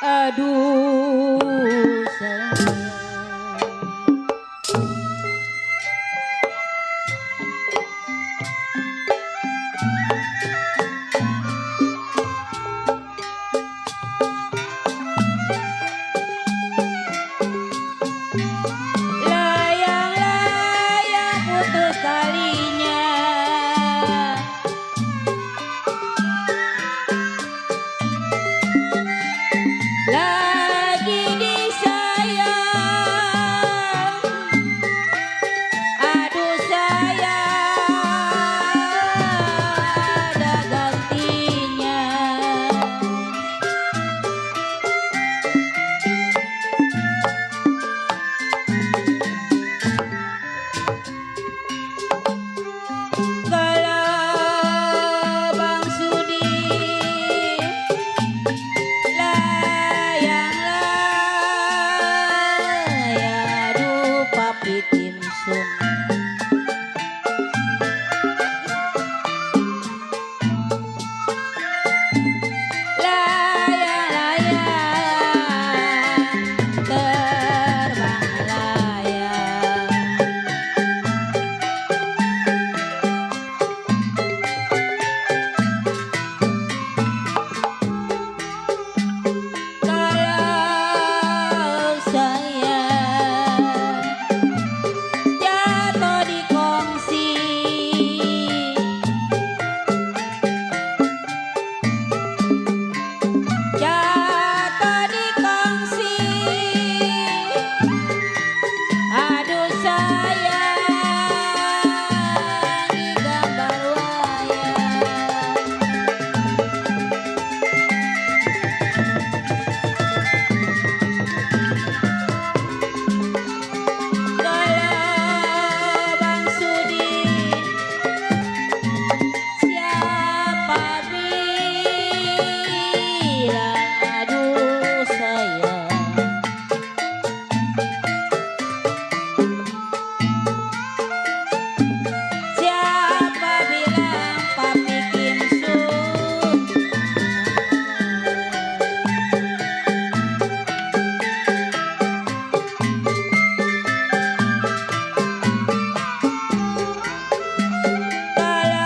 Aduh sayang. Layang-layang putus talinya, lagi disayang. Aduh sayang, ada gantinya. Kalau Bang Sudi layang-layang, aduh papi timsum. Layang-layang, terbang layang. Kalau saya jatuh di kongsi, jatuh di kongsi, aduh sayang, di gambar wayang. Kalau Bang Sudi siapa bilang aduh sayang. Siapa bilang papi kimsum. Kalau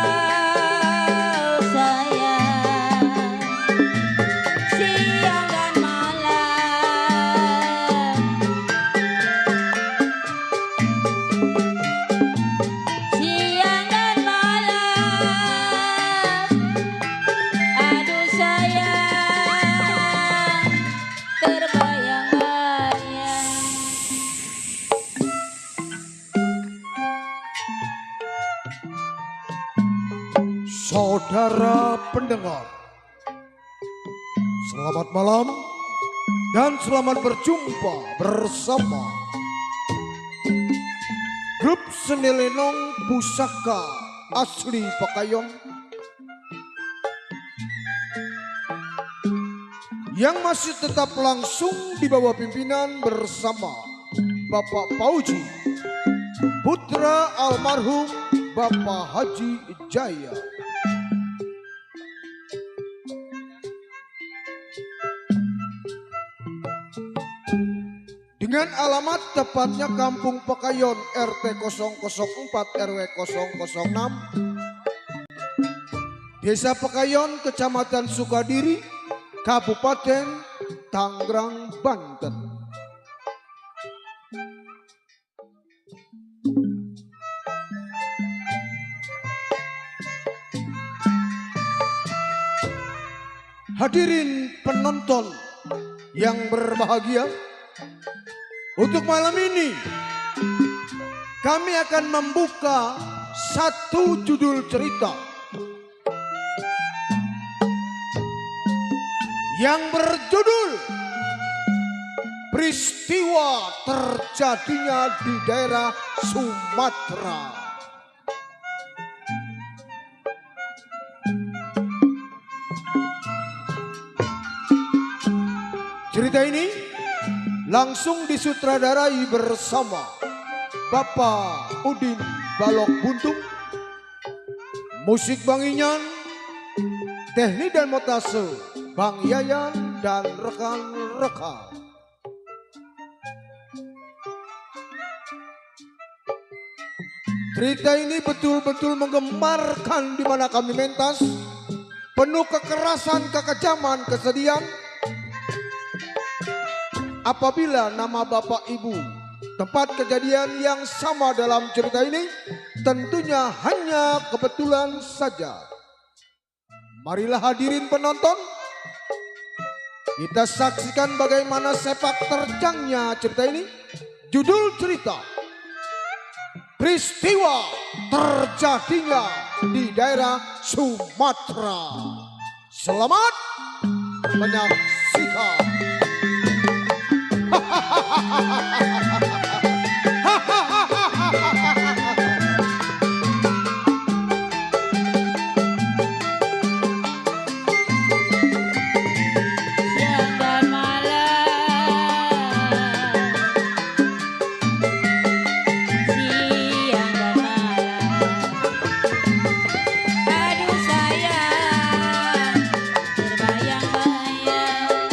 saya siang dan malam, siang dan malam, aduh sayang, terbayang-bayang. Saudara pendengar, selamat malam dan selamat berjumpa bersama grup seni lenong pusaka asli Pakayon yang masih tetap langsung di bawah pimpinan bersama Bapak Pauji, putra almarhum Bapak Haji Jaya. Dengan alamat tepatnya Kampung Pakayon RT 004 RW 006, Desa Pakayon, Kecamatan Sukadiri, Kabupaten Tangerang, Banten. Hadirin penonton yang berbahagia, untuk malam ini kami akan membuka satu judul cerita yang berjudul Peristiwa Terjadinya di Daerah Sumatera. Cerita ini langsung disutradarai bersama Bapak Udin Balok Buntung, musik Bang Inyan Teknik dan montase Bang Yayan dan rekan-rekan. Cerita ini betul-betul menggemarkan di mana kami mentas, penuh kekerasan, kekejaman, kesedihan. Apabila nama bapak ibu, tempat kejadian yang sama dalam cerita ini, tentunya hanya kebetulan saja. Marilah hadirin penonton, kita saksikan bagaimana sepak terjangnya cerita ini. Judul cerita, peristiwa terjadinya di daerah Sumatera. Selamat menyaksikan. Siang dan malam, siang dan malam. Aduh sayang, terbayang-bayang.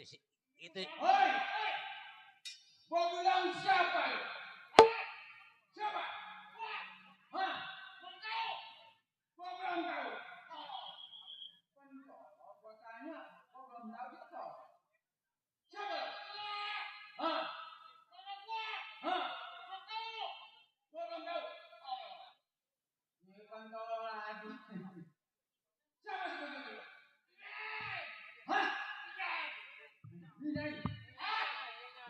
itu Hei! Gua bilang siapa lu? Siapa? Hah? Gua belum tahu. Gua tanya, gua belum tahu juga. Siapa lu? Hah? Hah? Gua belum tahu. Ini kan tolong lagi. Siapa sebetulnya? Hah? Ini.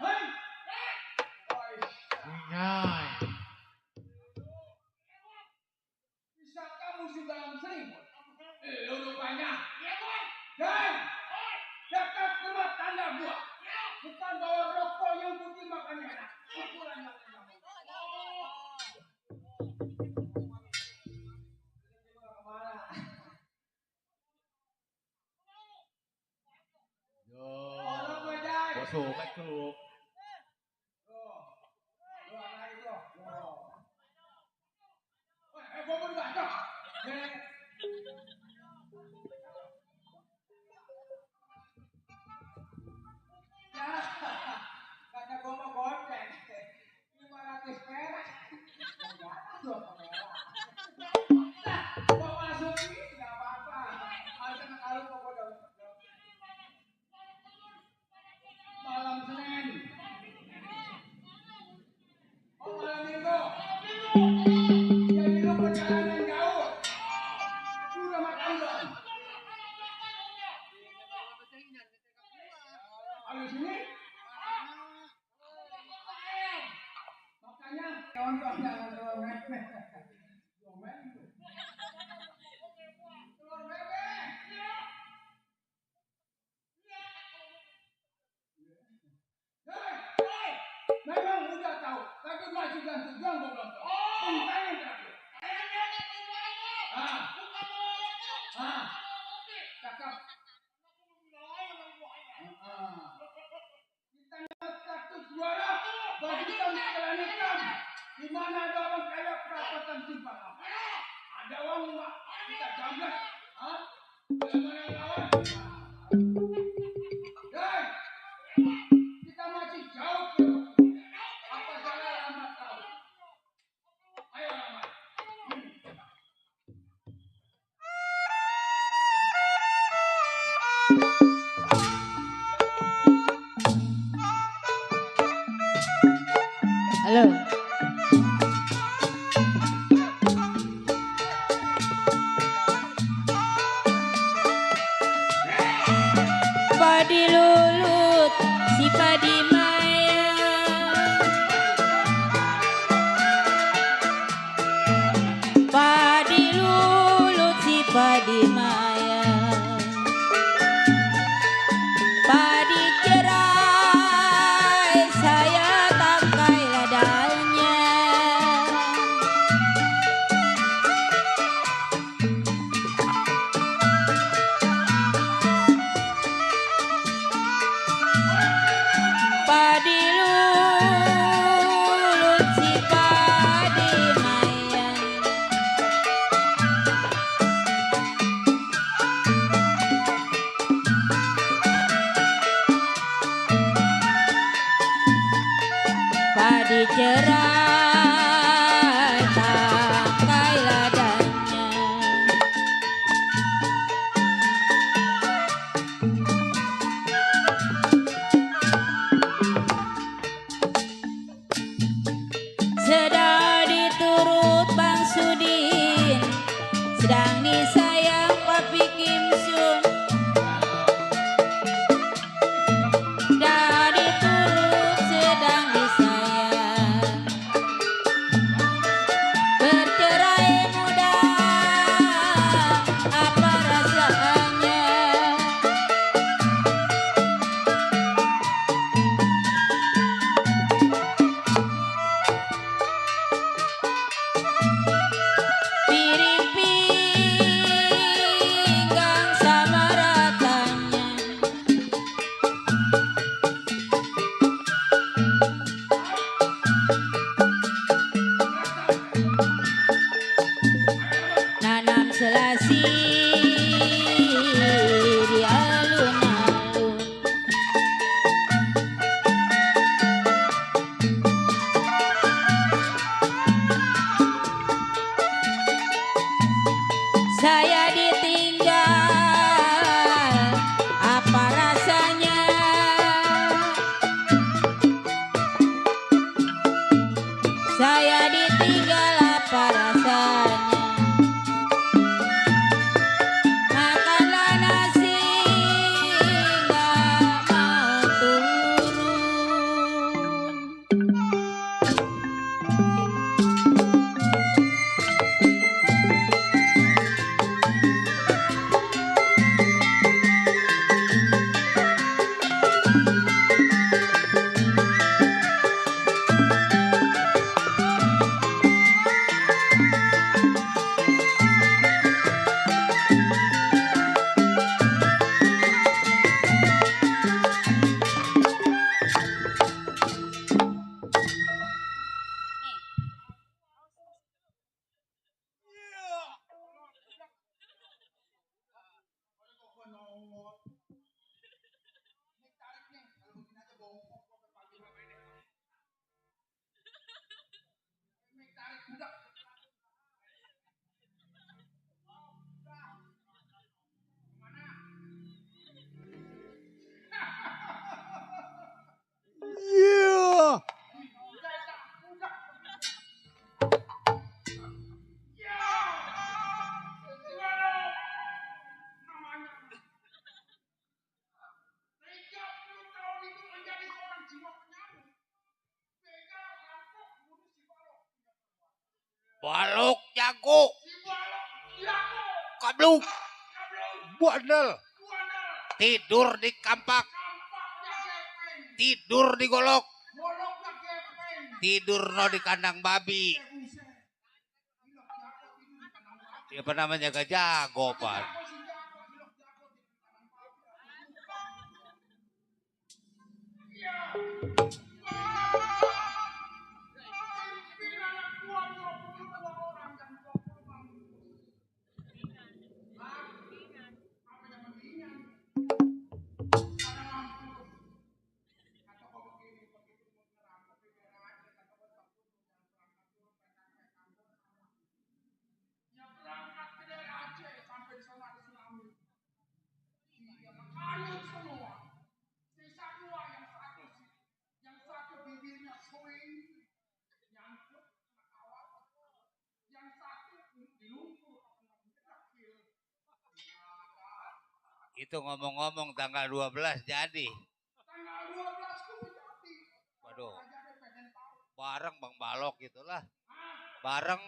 Hei! Nyai. Bisa kamu sudah sering? Lu rupanya. Dan dekat rumah tangga gua. Bukan bawa rokok yang putih makannya enak. Ukuran yang enak. Yo. Orang Bajai. Bosok kacuk. Gua pun baca. Ya, kata gua mau goceng. 500 perak. Gua perak. Nah, gua masukin enggak apa-apa. Asal kalau gua udah malam Senin. Oh, malam Minggu. Jadi lu perjalanan jauh. Lu udah makan belum? Habis ini? Makanya contoh jangan telur bebek. Telur bebek. Hei, memang udah tahu, tapi masih ganti gua belum tahu. Tentangin terakhir. Cakep. Kita dapat kartu juara bagikan sekalian hitam. Di mana ada orang kaya perapatan simpangan. Ada uang enggak? Kita jambret. Mana yang lawan? Hei, kita masih jauh. Apa salah lambat tahu? Ayo lambat. Halo. tinggal apa rasanya? Makanlah nasi nggak mau turun. Iya. Balok jago. Kabluk. Buandel. Tidur di kampak. Tidur di golok. Tidur no di kandang babi. Ya apa namanya gak jago, Pak. Itu ngomong-ngomong tanggal 12 jadi. Waduh. Bareng Bang Balok gitulah. Bareng.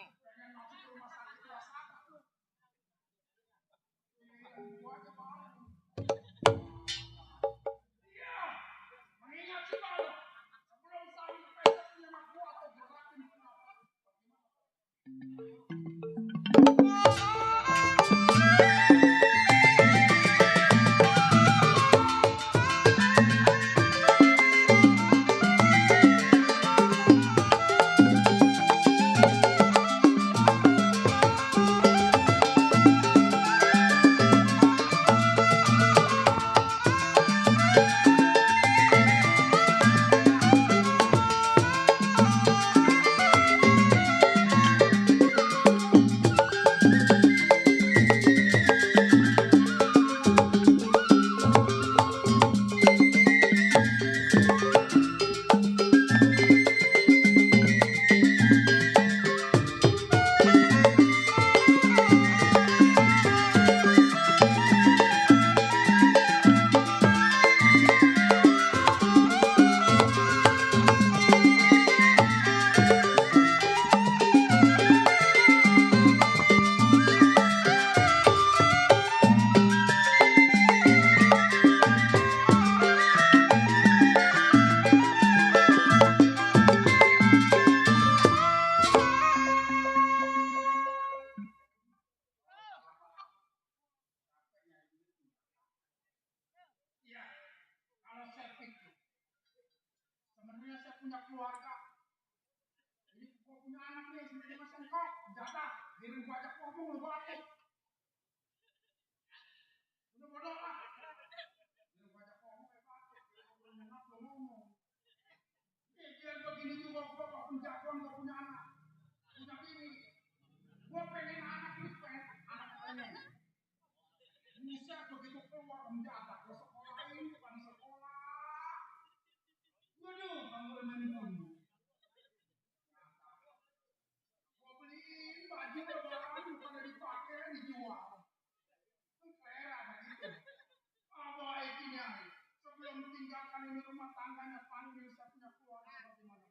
ini rumah tangganya panggil satunya keluarga bagaimana?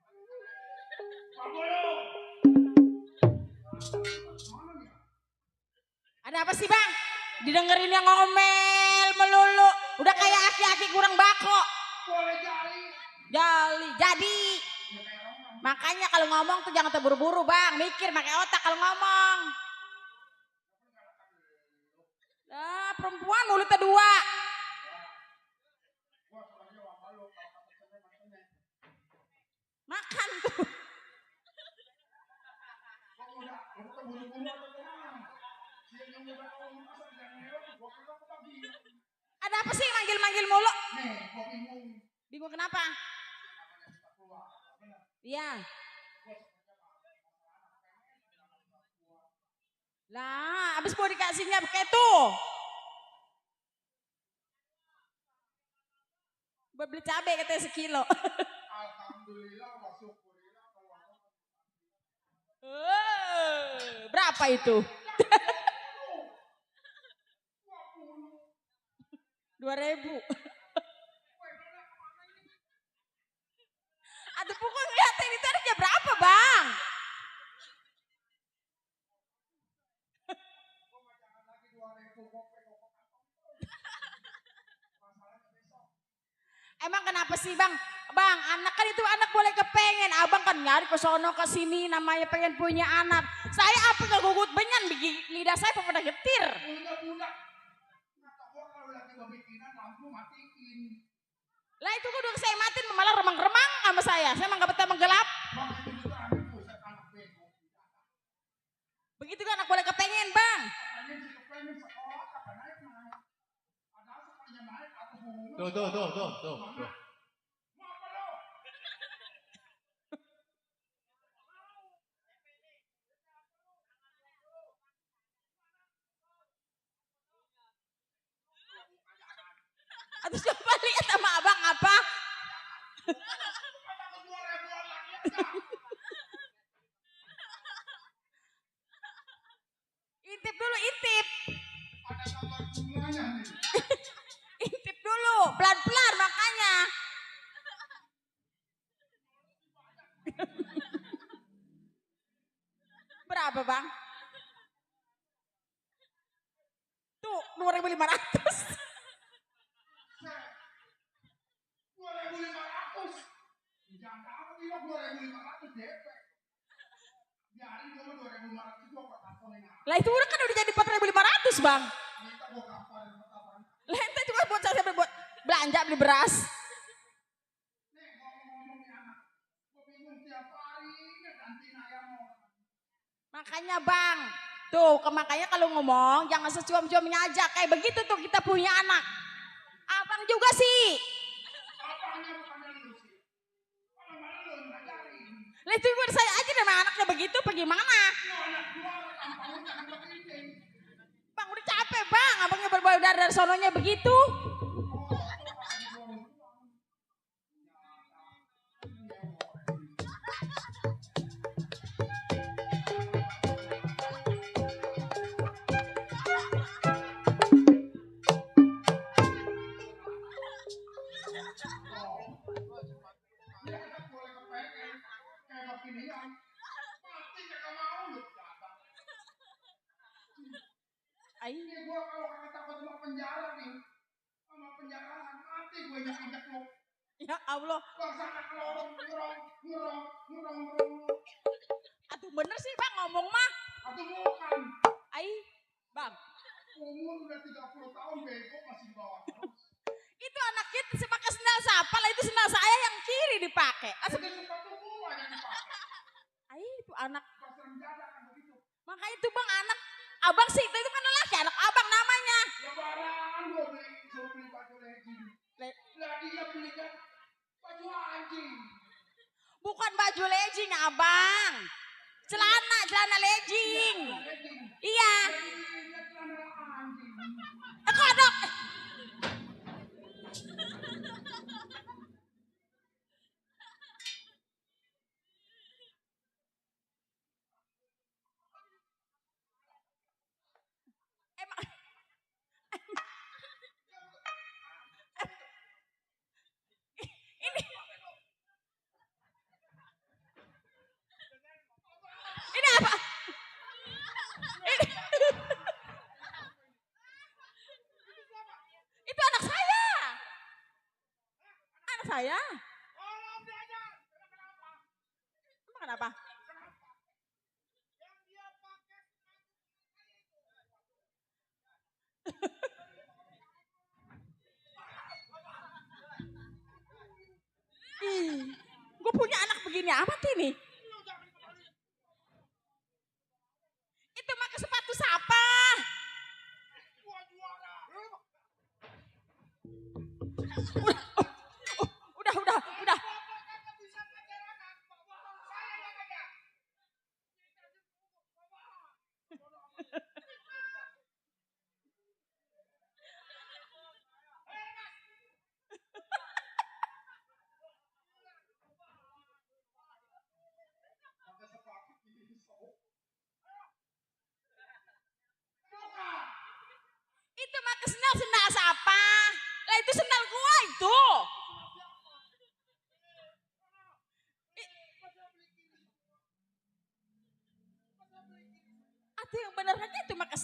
Pak Boyo. Mana nih? Ada apa sih bang? Didengerin yang ngomel melulu. Udah kayak aki-aki kurang bako. Boleh jali. Jali, jadi. Makanya kalau ngomong tuh jangan terburu-buru bang. Mikir pakai otak kalau ngomong. Nah, perempuan mulutnya dua. Makan tuh. Ada apa sih manggil-manggil mulu? Bingung kenapa? Iya. Lah, abis mau dikasihnya kayak tuh. Beli cabai katanya sekilo. Alhamdulillah wa syukurillah kalau Berapa itu? 2.000. Aduh pokoknya ngeliatin itu harganya berapa bang? Emang kenapa sih bang? Bang, anak kan itu anak boleh kepengen. Abang kan nyari ke sono ke sini namanya pengen punya anak. Saya apa ngegugut benyan lidah saya pada getir. budak-budak. Kata gua kalau lagi kebikinan lampu matiin. Lah itu kan udah saya matiin malah remang-remang sama saya. Saya emang gak betah menggelap. Bang itu juga anak buset anak bego. Begitu kan anak boleh kepengen bang. Katanya si kepengen sekolah kapan naik. Ada sekalinya naik atau bunga. Tuh. Mau apa lo? Aduh coba lihat sama abang apa? Kata ke 2.000-an lagi aja. Intip dulu, intip. Ada gambar bunganya nih. Intip dulu, pelan-pelan makanya. Berapa bang? Tuh 2.500. 2.500. Jangan apa bilang 2.500 DP. Biarin gua 2.500 gua kok tamponin. Lah itu udah kan udah jadi 4.500 bang. Minta gua kaparin pertama. Lah itu cuma buat saya buat belanja beli beras. Nih ngomong-ngomong nih anak. Gua bingung tiap hari ngegantiin ayam orang. Makanya bang, tuh makanya kalau ngomong jangan secuam-cuamnya aja. Kayak begitu tuh kita punya anak. Abang juga sih. Apanya bukannya lu sih? Kalau malah lu ngajarin. Lah itu buat saya aja deh anaknya begitu bagaimana? Lu anak gua kampangnya jangan begini. Bang udah capek bang, abangnya berbau dari sononya begitu. Ay, Ini gua kalau kagak takut sama penjara nih, sama penjaraan, mati gue injak lo. ya Allah. Bangsa anak lo ngurong. Aduh bener sih bang ngomong mah. Atau bukan, Ay, bang. umur udah 30 tahun bego masih di bawah terus. Itu anak kita pakai sendal siapa lah itu sendal saya yang kiri dipakai. Udah sepatu gua yang dipakai. Ay, itu anak. Pasar mendadak kan begitu. Makanya itu bang anak. Abang sih itu kan laki anak abang namanya. Lebaran gua suruh beli baju legging. Lah dia belikan baju anjing. Bukan baju legging abang. Celana legging. Legging. Iya. Dia celana anjing. Kodok. Emang saya. Emang kenapa? Ih, gue punya anak begini amat ini. Itu pakai sepatu siapa? Udah. Itu pakai sendal siapa? Lah itu sendal gua itu. Atau yang bener aja itu pakai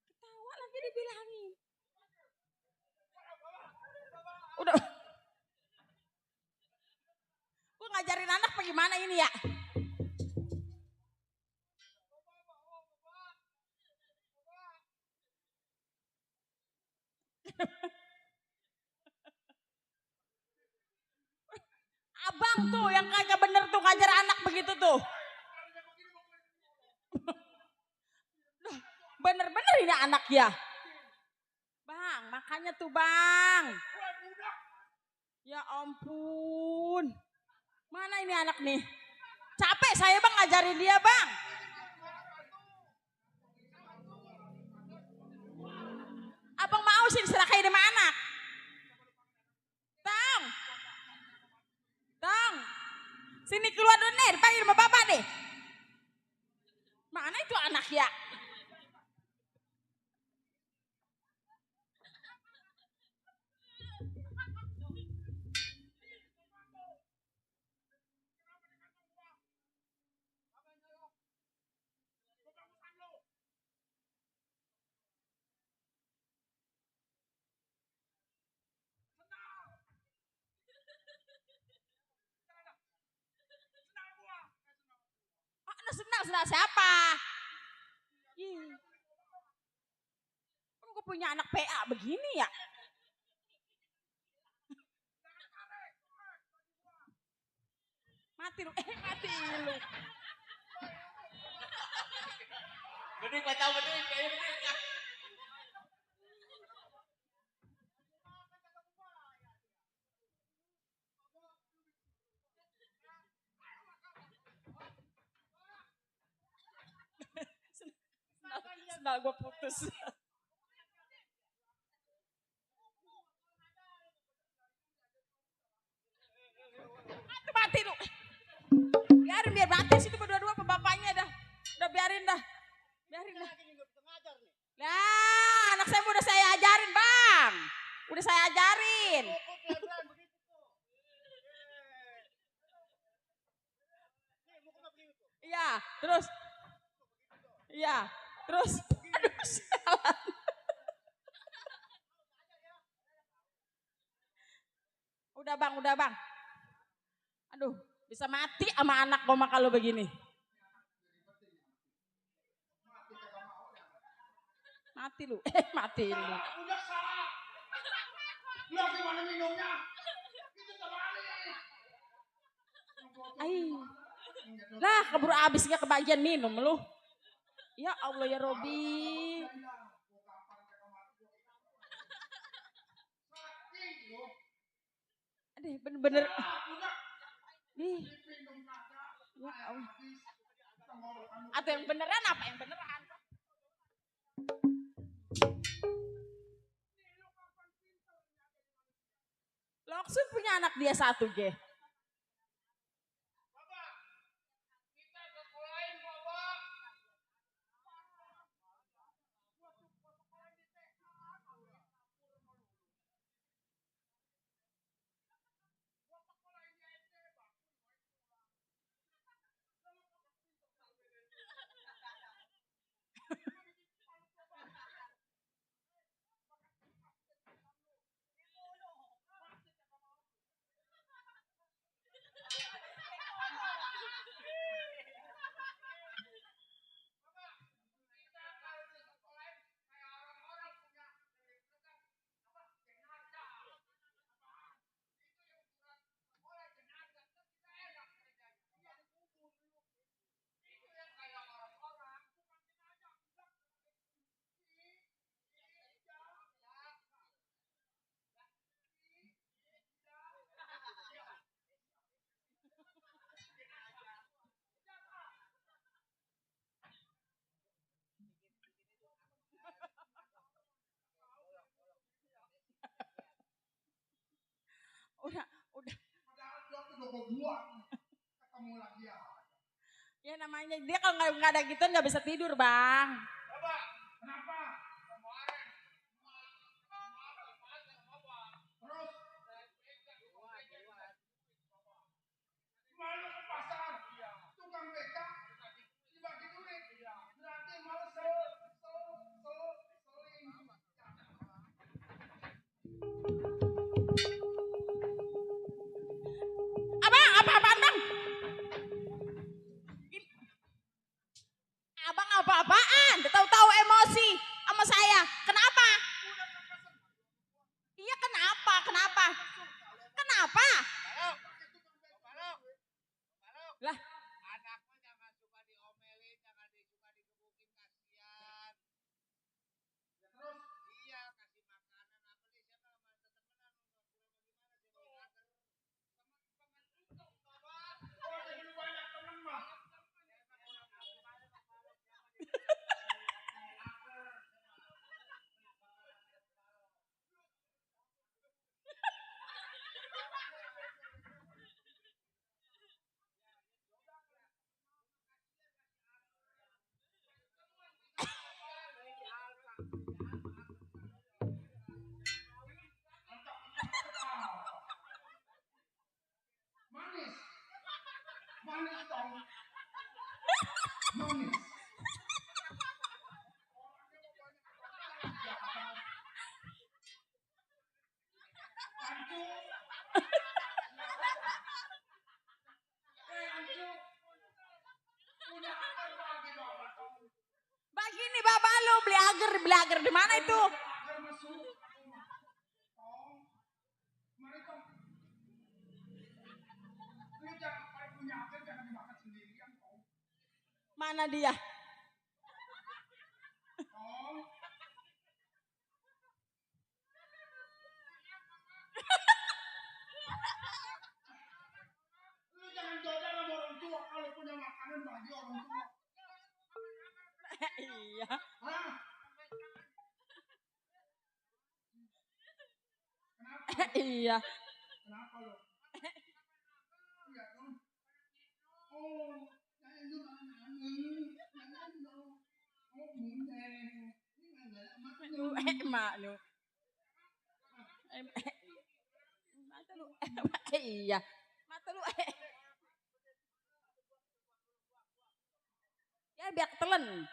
ketawa lagi dibilangin. Udah. Gue ngajarin anak apa gimana ini ya? Abang tuh yang kagak bener tuh ngajar anak begitu tuh. Bener-bener ini anak ya. Bang, makanya tuh bang. Ya ampun. Mana ini anak nih? Capek saya bang ngajarin dia bang. Abang mau sih diserahkan sama anak. Tang. Sini keluar dulu nih, dipanggil sama bapak deh. Mana itu anak ya? Senang siapa? Gue punya anak PA begini ya? Mati lu. Bening baca bening kayak Sendal gue putus. Mati lu. Biar mati situ berdua-dua sama bapaknya dah. Udah biarin dah. Nah, anak saya udah saya ajarin bang. Udah saya ajarin. Iya, terus. Aduh, salah. Udah bang. Aduh, bisa mati sama anak gua kalau begini. Mati lu. Mati lu. Udah salah. Lu gimana minumnya? Itu terbalik. Lah, keburu habis gak kebagian minum lu. Ya Allah ya Robi. Aduh, bener-bener. Nih. Ya Allah. Atau yang beneran apa yang beneran? Langsung punya anak dia satu, Ge. Ya namanya dia kalau nggak ada gitu nggak bisa tidur bang. Coba, kenapa? Terus malu ke pasar, tukang becak, dibagi duit, berarti malu seling. Abang, apa-apaan bang? Abang apa-apaan? Tahu-tahu emosi sama saya. Kenapa? Iya kenapa? Kenapa? Kenapa? Lah, Anakmu jangan suka diomelin, jangan suka digebukin, kasihan. Terus Iya, kasih makanan apa nih, siapa sama tetemenan, gimana sih, kalau jadi banyak teman mah. Manis. Manis dong. Manis. Ancu. Ancu. Punya akar bagi bawa dong. bagi nih bapak lu beli agar di mana itu? Agar masuk. Tong. Mari tong. Lu jangan kalau punya agar jangan dimakan sendirian tong. Mana dia? Tong. Lu jangan jodoh sama orang tua kalau punya makanan bagi orang tua. Iya. Hah? Kenapa? Iya. Kenapa lo? Iya dong. Oh, saya lu oh bunda. Ini nggak makan lu. Mak lu. Mata lu. Iya. Mata lu. Ya biar ketelen.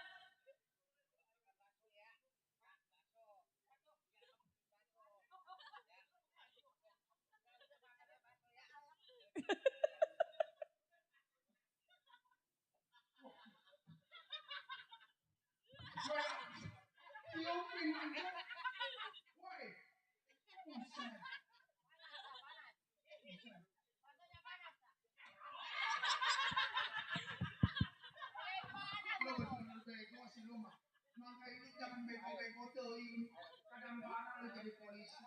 Tiupin aja. Woi. Buset. Buset. Lo betul bego sih lo mah. Maka ini jangan bego-bego teuing. Kadang-kadang lo jadi polisi.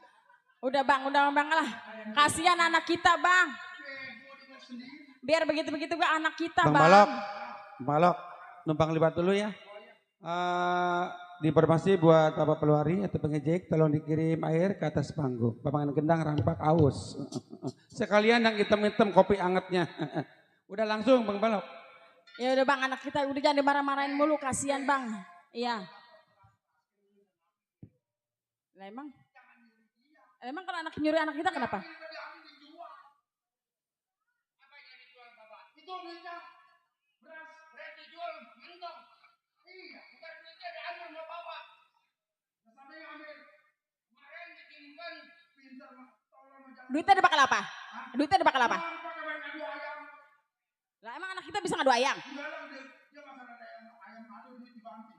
Udah bang lah. Kasihan anak kita bang. Bego di bawah sendiri. Biar begitu-begitu gak anak kita Bang bang. Balok, Balok, numpang libat dulu ya. Informasi buat Bapak Peluari atau pengejek, tolong dikirim air ke atas panggung. Bapak gendang rampak aus. Sekalian yang hitam-hitam kopi angetnya. Udah langsung Bang Balok. Ya udah bang anak kita udah jangan dimarah-marahin mulu kasihan bang. Iya. Lah emang kalau anak nyuri anak kita kenapa? Itu duitnya beras dijual mentong. Iya, bukan duitnya diambil sama bapak. Nah, sampai yang ambil kemarin ditimpan pintar mah. Tolong jangan. Duitnya dibakal apa? Duitnya dibakal apa? Jangan pakai banyak adu ayam. Lah emang anak kita bisa ngadu ayam? Enggak lah dia masalah ayam adu duit dibanting.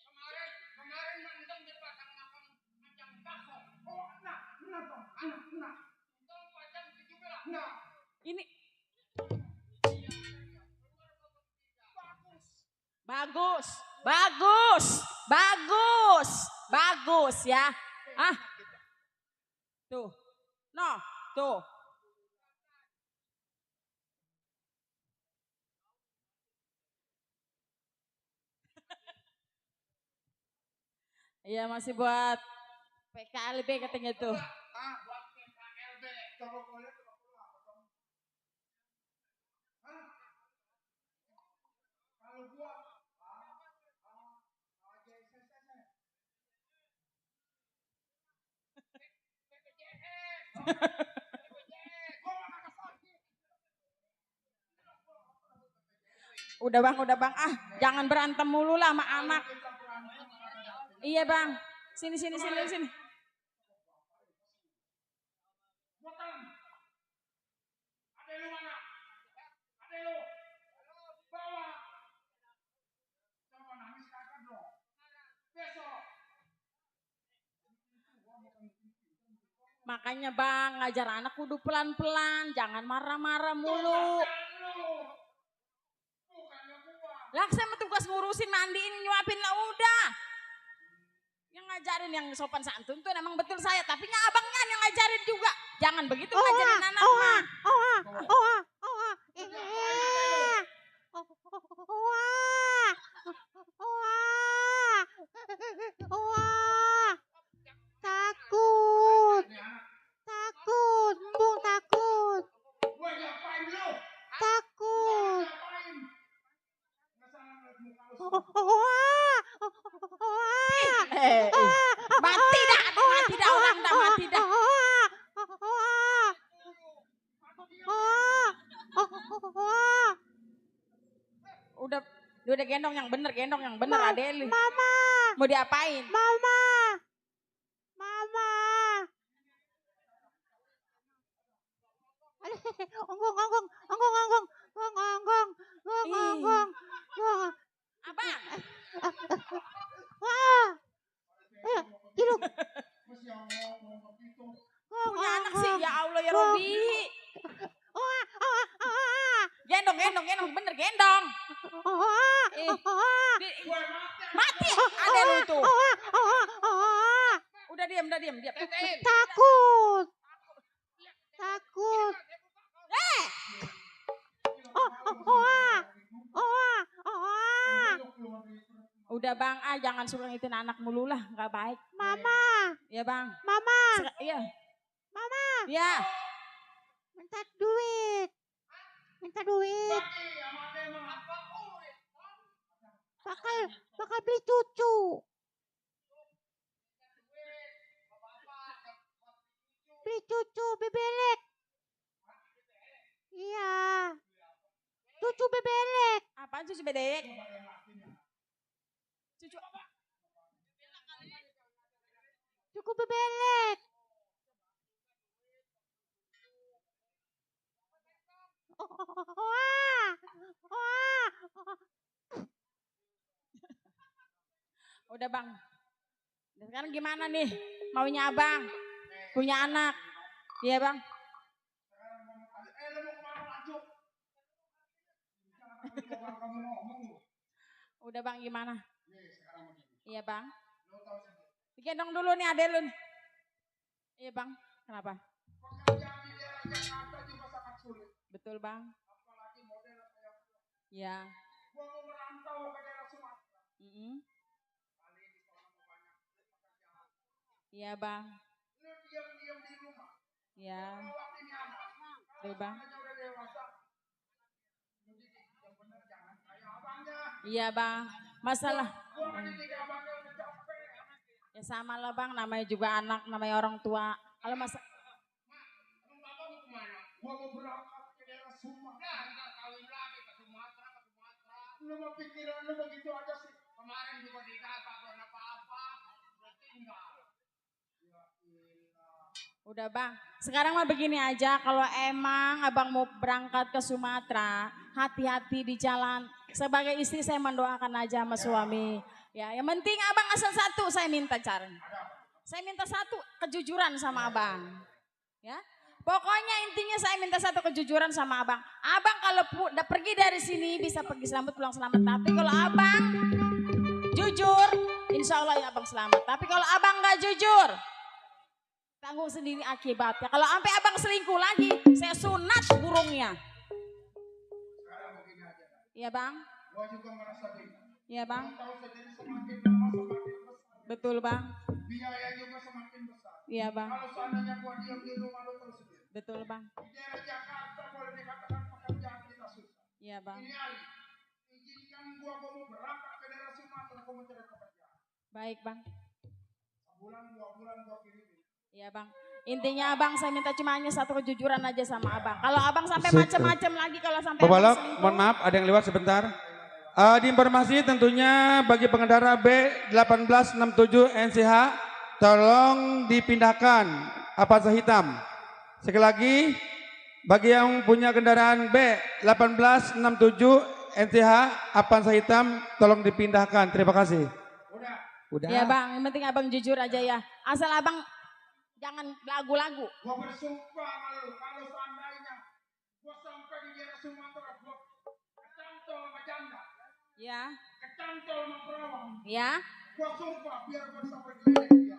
Kemarin mentong dipasang makan macam bakso. Oh, enak dong. Enak. Mentong macam 17. Nah. Ini bagus ya. Ah, tuh, no, tuh. Iya masih buat PKLB katanya tuh. Buat PKLB. Coba boleh apa? Hah? Udah bang, ah jangan berantem mulu lah sama anak. Iya bang, sini. Buatan. Ade lu mana? Ade lu. Bawa. Coba nangis kakak dong. Besok. Makanya bang, ngajar anak kudu pelan-pelan, jangan marah-marah mulu. Lah saya mah tugas ngurusin, mandiin, nyuapin lah udah. Yang ngajarin yang sopan santun tuh emang betul saya, tapi abangnya yang ngajarin juga. Jangan begitu ngajarin anak mah. Takut, Embung takut, Gue ngapain lu? takut. Ngapain? Masalah muka lu. Mati dah orang dah, mati dah. Udah gendong yang bener Adeli. Mama, Mau diapain? Mama. Onggong. Abang, Wah. Ayo, tidur. punya anak sih, ya Allah ya Robi. Gendong, bener gendong. Mati ada lu tuh. Udah diam. Takut. Udah bang, jangan suruh ngitin anak mulu lah, nggak baik. Mama, Ya bang. Iya. Mama. Ya. Minta duit. Bakal beli cucu. Bebelek. Iya. Cucu bebelek. Apaan cucu bedek? Cucu apa? Cucu bebelek. Udah bang. Sekarang gimana nih? Maunya abang? Punya anak? Iya bang. Lu mau kemana lanjut? Kamu ngomong lu. Udah bang gimana? Sekarang begini. Iya bang. Lu tahu sendiri. Digendong dulu nih adek lu nih. Iya bang. Kenapa? Pekerjaan di daerah Jakarta juga sangat sulit. Betul bang. Apalagi model kayak gua. Iya. Gua mau merantau ke daerah Sumatera. Kali ini kalau mau banyak pekerjaan. Iya bang. Lu diam di rumah. Iya. Bawa ini anak. Iya bang. Anaknya udah dewasa. Lu didik yang benar, jangan kayak abangnya. Iya bang. Masalah. Gua mendidik abangnya udah capek. Ya sama lah bang. Namanya juga anak. Namanya orang tua. Kalau masa. Lu bapak mau kemana? Gua mau berangkat ke daerah Sumatera. Ntar kawin lagi ke Sumatera. Lu mau pikiran lu begitu aja sih. Kemarin juga di Jakarta belum apa-apa. Udah tinggal. Udah bang. Sekarang mah begini aja. Kalau emang abang mau berangkat ke Sumatera. Hati-hati di jalan. Sebagai istri saya mendoakan aja sama suami. Ya, yang penting abang asal satu saya minta cara. Saya minta satu kejujuran sama abang. Ya. Pokoknya intinya saya minta satu kejujuran sama abang. Abang kalau udah pergi dari sini bisa pergi selamat pulang selamat. Tapi kalau abang jujur, insya Allah ya abang selamat. Tapi kalau abang nggak jujur, tanggung sendiri akibatnya. Kalau sampai abang selingkuh lagi, saya sunat burungnya. Sekarang begini aja. Iya bang? Gua juga merasa bingung. Iya bang? Tahu saya jadi semakin lama semakin besar. Betul bang? Biaya juga semakin besar. Iya bang? Kalau seandainya gua diam di rumah lu terus sendiri. Betul bang? Di daerah Jakarta boleh dikatakan pekerjaan kita susah. Iya bang? Ini Ali, izinkan gua mau berangkat ke daerah Sumatera, gua mencari pekerjaan. Baik bang? Sebulan, 2 bulan gua kirimin. Iya bang. Intinya abang saya minta cuma hanya satu kejujuran aja sama abang. Kalau abang sampai Sip. macam-macam lagi kalau sampai Bapak abang Lok, selingkuh, mohon maaf ada yang lewat sebentar. Diinformasi tentunya bagi pengendara B1867 NCH tolong dipindahkan Avanza hitam. Sekali lagi bagi yang punya kendaraan B1867 NCH Avanza hitam tolong dipindahkan. Terima kasih. Udah. ya bang, yang penting abang jujur aja ya. Asal abang jangan lagu-lagu. Gua bersumpah sama lu, kalau seandainya gua sampai di daerah Sumatera, gua kecantol sama janda, Ya, kecantol sama perawan, ya. gua sumpah biar gua sampai di dia.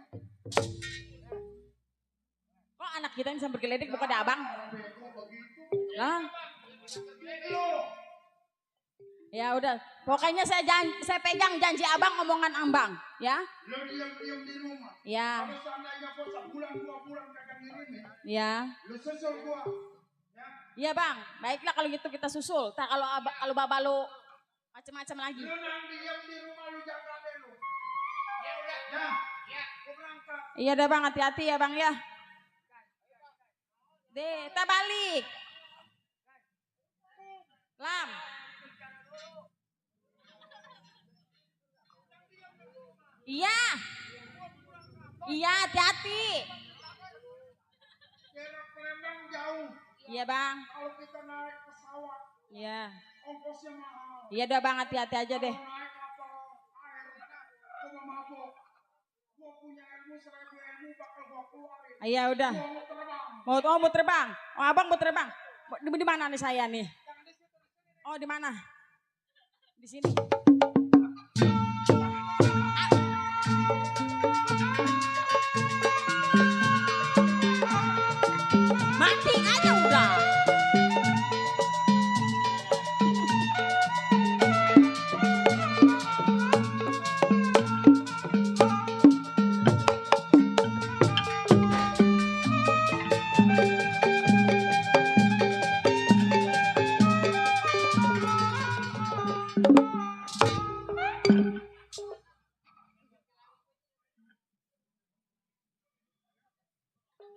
Kok anak kita bisa bergeledek bukan ada abang? Bego begitu. Lah, Lu, ya udah. Pokoknya saya pegang janji abang omongan abang, ya. lu diam-diam di rumah. Ya, Kalau seandainya gua sebulan 2 bulan kagak ngirimin, ya. lu susul gua. Ya, Iya bang, baiklah kalau gitu kita susul. Tak kalau bapak lu macam-macam lagi. lu nang diam di rumah lu jaga deh lu. Ya udah, ya, gua berangkat. Iya dah bang, hati-hati ya bang ya. Deh, kita balik. Lam. Iya. Iya, hati-hati. Jarak Palembang jauh. Iya bang. Kalau kita naik pesawat, Iya. ongkosnya mahal. Iya dah bang, hati-hati aja deh. Kalau naik kapal air, gua mau mabok. Gua punya ilmu 1000 ilmu bakal gua keluarin. Iya udah. Gua mau terbang. Mau terbang. Oh abang mau terbang. Di mana nih saya nih? Oh di mana? Di sini. Mati aja udah.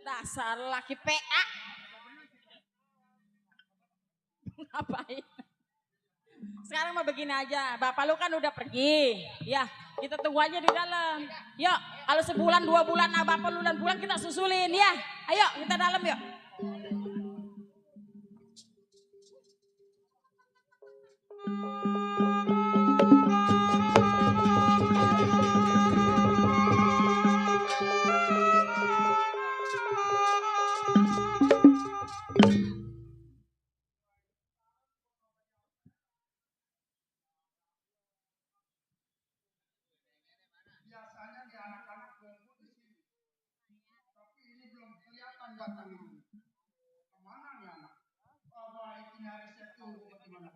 Dasar laki PA. Ngapain? Sekarang mah begini aja, bapak lu kan udah pergi. Ya, kita tunggu aja di dalam. Yuk, kalau sebulan 2 bulan bapak lu dan pulang kita susulin ya. Ayo, kita dalam yuk. Biasanya di anak-anak gonggu di sini. Tapi ini belum kelihatan datang ini. Kemana nih anak? Baik ini harus saya tunggu bagaimana.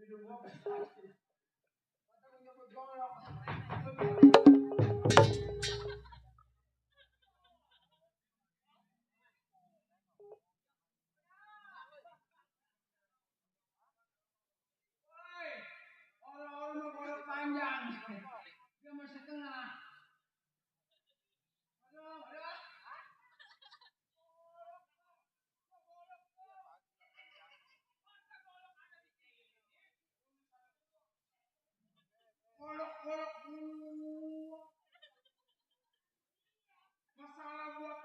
Woi, orang-orang mau golok panjang. Dia masih tengah. Aduh, aduh. Golok-golok dulu. Masalah buat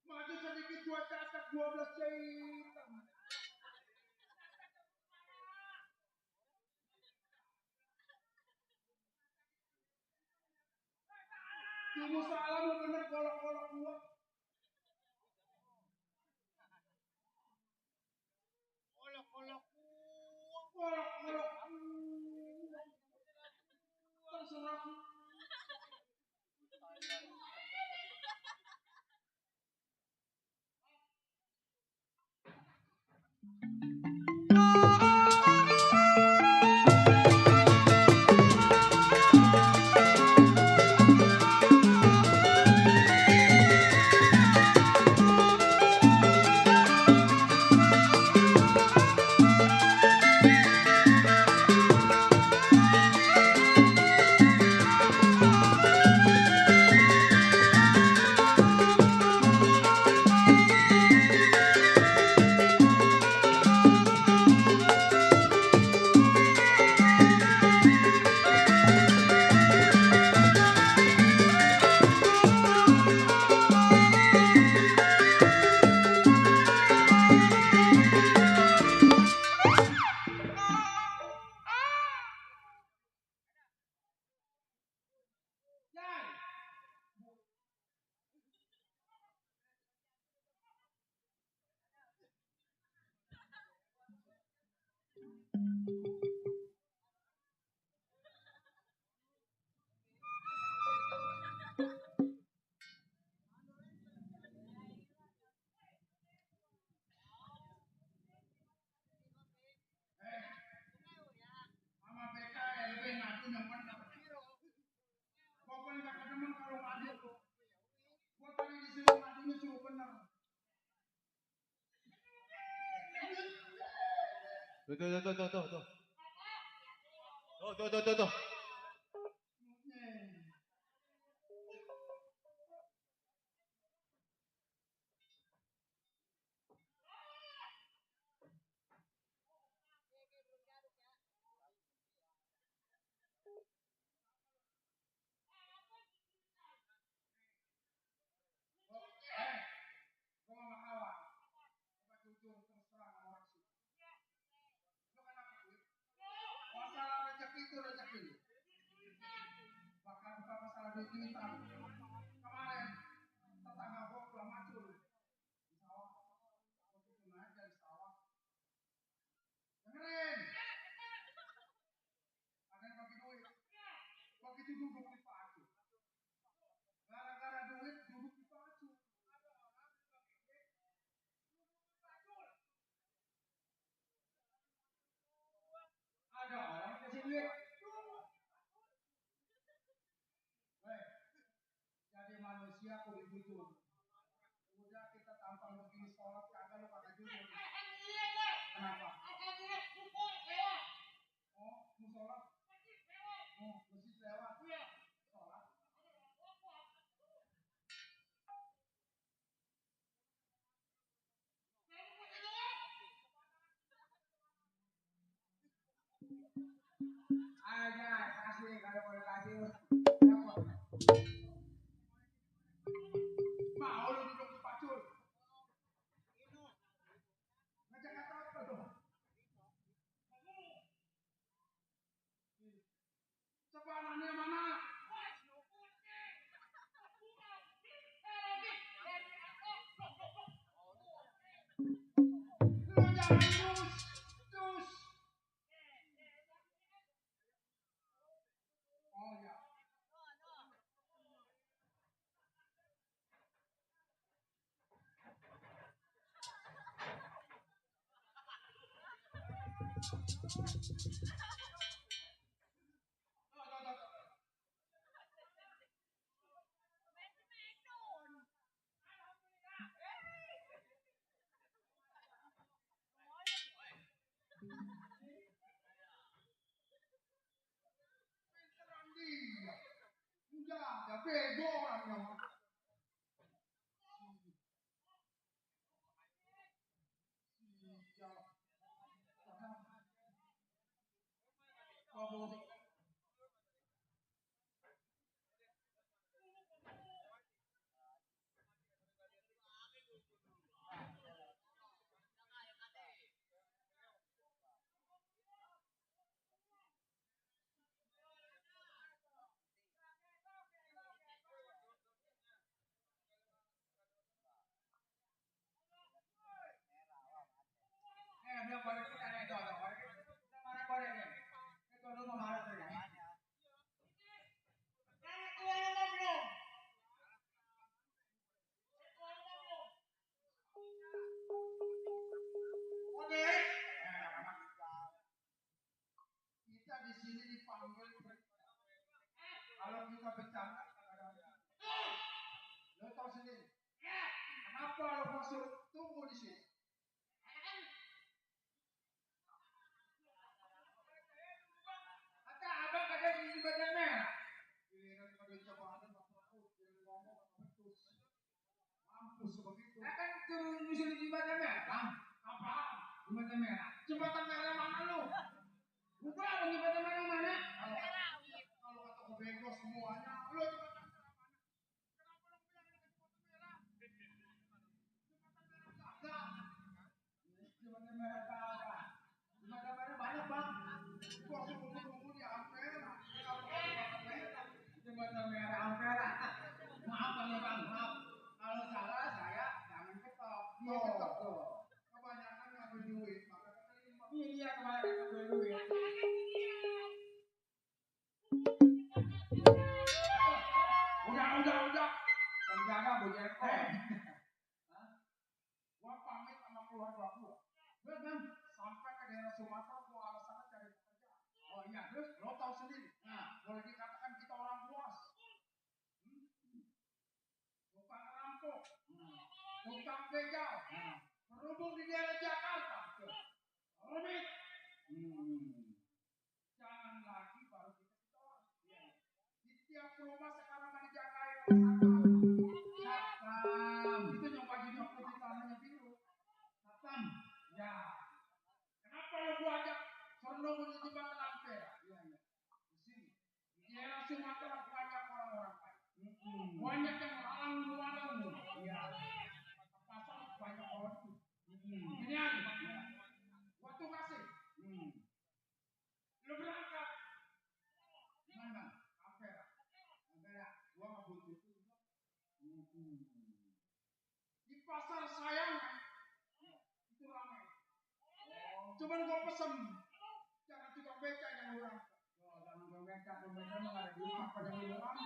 maju sedikit gua catat 12 jahitan. Cuma salah mau bener golok-golok gua. Golok-golok gua. Golok-golok gua. Terserah. Sama BKLB ngadu yang benar. Pokoknya kata teman kalau ngadu, gua tadi disuruh ngadunya suruh benar. Tuh, tuh, tuh, tuh, tuh, tuh, tuh. Tuh, tuh, tuh, tuh, tuh. Gua nggak kalah. Coba jujur terus terang sama orang sini. Lu kenapa duit? Masalah rezeki itu rezeki. Bahkan bukan masalah duit duitan. Kemarin tetangga gua pulang macul di sawah. Gua tuh naik dari sawah. Dengerin. Ada yang bagi duit. Begitu duduk di pacu. Gara-gara duit duduk di pacu. Ada orang kasih duit. Hei, jadi manusia kudu jujur. Udah kita tampang begini sholat kagak lu kagak jujur. Kenapa? Oh, mau sholat? Oh, masjid lewat. Sholat. Aja kasih kalau boleh kasih. Dapat. Mau lu duduk di pacul. Ngajak kata apa tuh? Sepanahnya mana? Lu jangan dus. Oh ya. Dia. Enggak ada bego orangnya. Bilang balik kita nih itu ada balik kita mana balik nih itu lu mau marah tuh ya oke kita di sini dipanggil kalau kita bercanda lo tahu sendiri kenapa lo masuk tunggu di sini. Abang kadang di badan merah. Giliran pada cobaan mampus begitu. Akan turun nyusul di badan merah. Apa? Di badan merah. Jembatan merah mana lu? Bukan di badan merah mana? Kalau kata gue bego semuanya. Lu jembatan merah mana? Kenapa lu bilang ini jembatan merah? Jembatan merah kagak. Jembatan merah banyak bang. Gua tunggu di Ampera. Jembatan merah Ampera. Maaf bang ya bang, maaf. Kalau salah saya jangan ketok. Dia ketok tuh. Kebanyakan ngambil duit. Iya kebanyakan ngambil duit. Udah. Penjaga bojerko. Gua pamit sama keluarga gua. Bang, sampai ke daerah Sumatera gua alasannya cari pekerjaan. Oh iya, terus lo tahu sendiri. Nah, boleh dikatakan kita orang puas. Tukang rampok, tukang begal, berhubung di daerah Jakarta. Rumit. Jangan lagi baru kita orang. Di tiap rumah sekarang ada dijagain. Satpam. Itu yang bajunya putih tanahnya biru. Satpam. Ya. Kenapa lo gua ajak Sorno di jembatan Ampera? Iya. Di sini. Di daerah Sumatera banyak orang-orang baik. Banyak yang malang. Iya. Pasar banyak orang itu. Ini aja. Waktu kasih. Lo berangkat. Mana? Ampera. Gua nggak butuh itu. Di pasar Sayangan. Itu ramai. Cuman gua pesen. Jangan tukang beca yang orang. Jangan tukang beca nggak ada di rumah pada di rumah.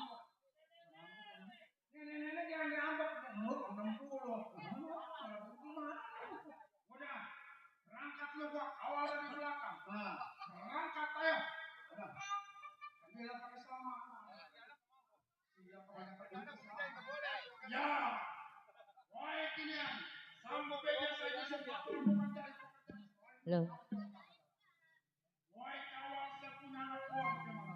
Nenek jangan ngambek. Umur 60. Udah. Berangkat lu gua awal dari belakang. Berangkat ayo. Udah. Bilang pakai sama. Ya. Woi kinian. Sampai biasa di sebuah bukan cari pekerjaan. Loh. Woi kawan sepunya uang gimana?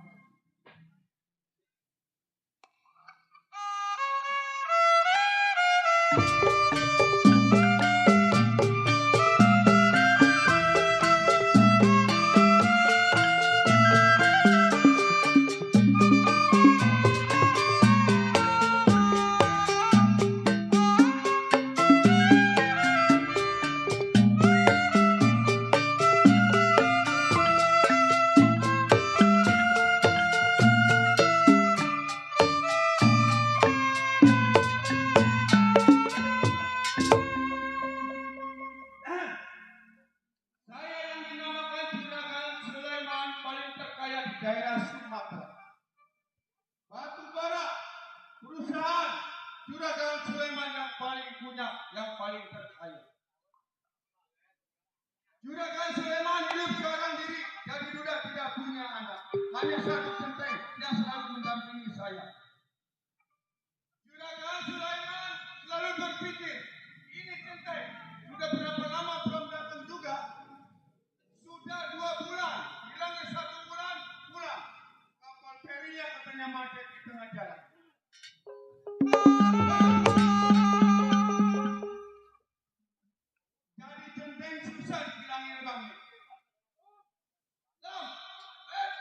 hanya satu centeng yang selalu mendampingi saya. Juragan Sulaiman selalu berpikir, ini centeng sudah berapa lama belum datang juga? Sudah 2 bulan, bilangnya 1 bulan pulang. Kapal ferinya katanya macet di tengah jalan. Jadi centeng susah dibilangin bang. Lam, eh,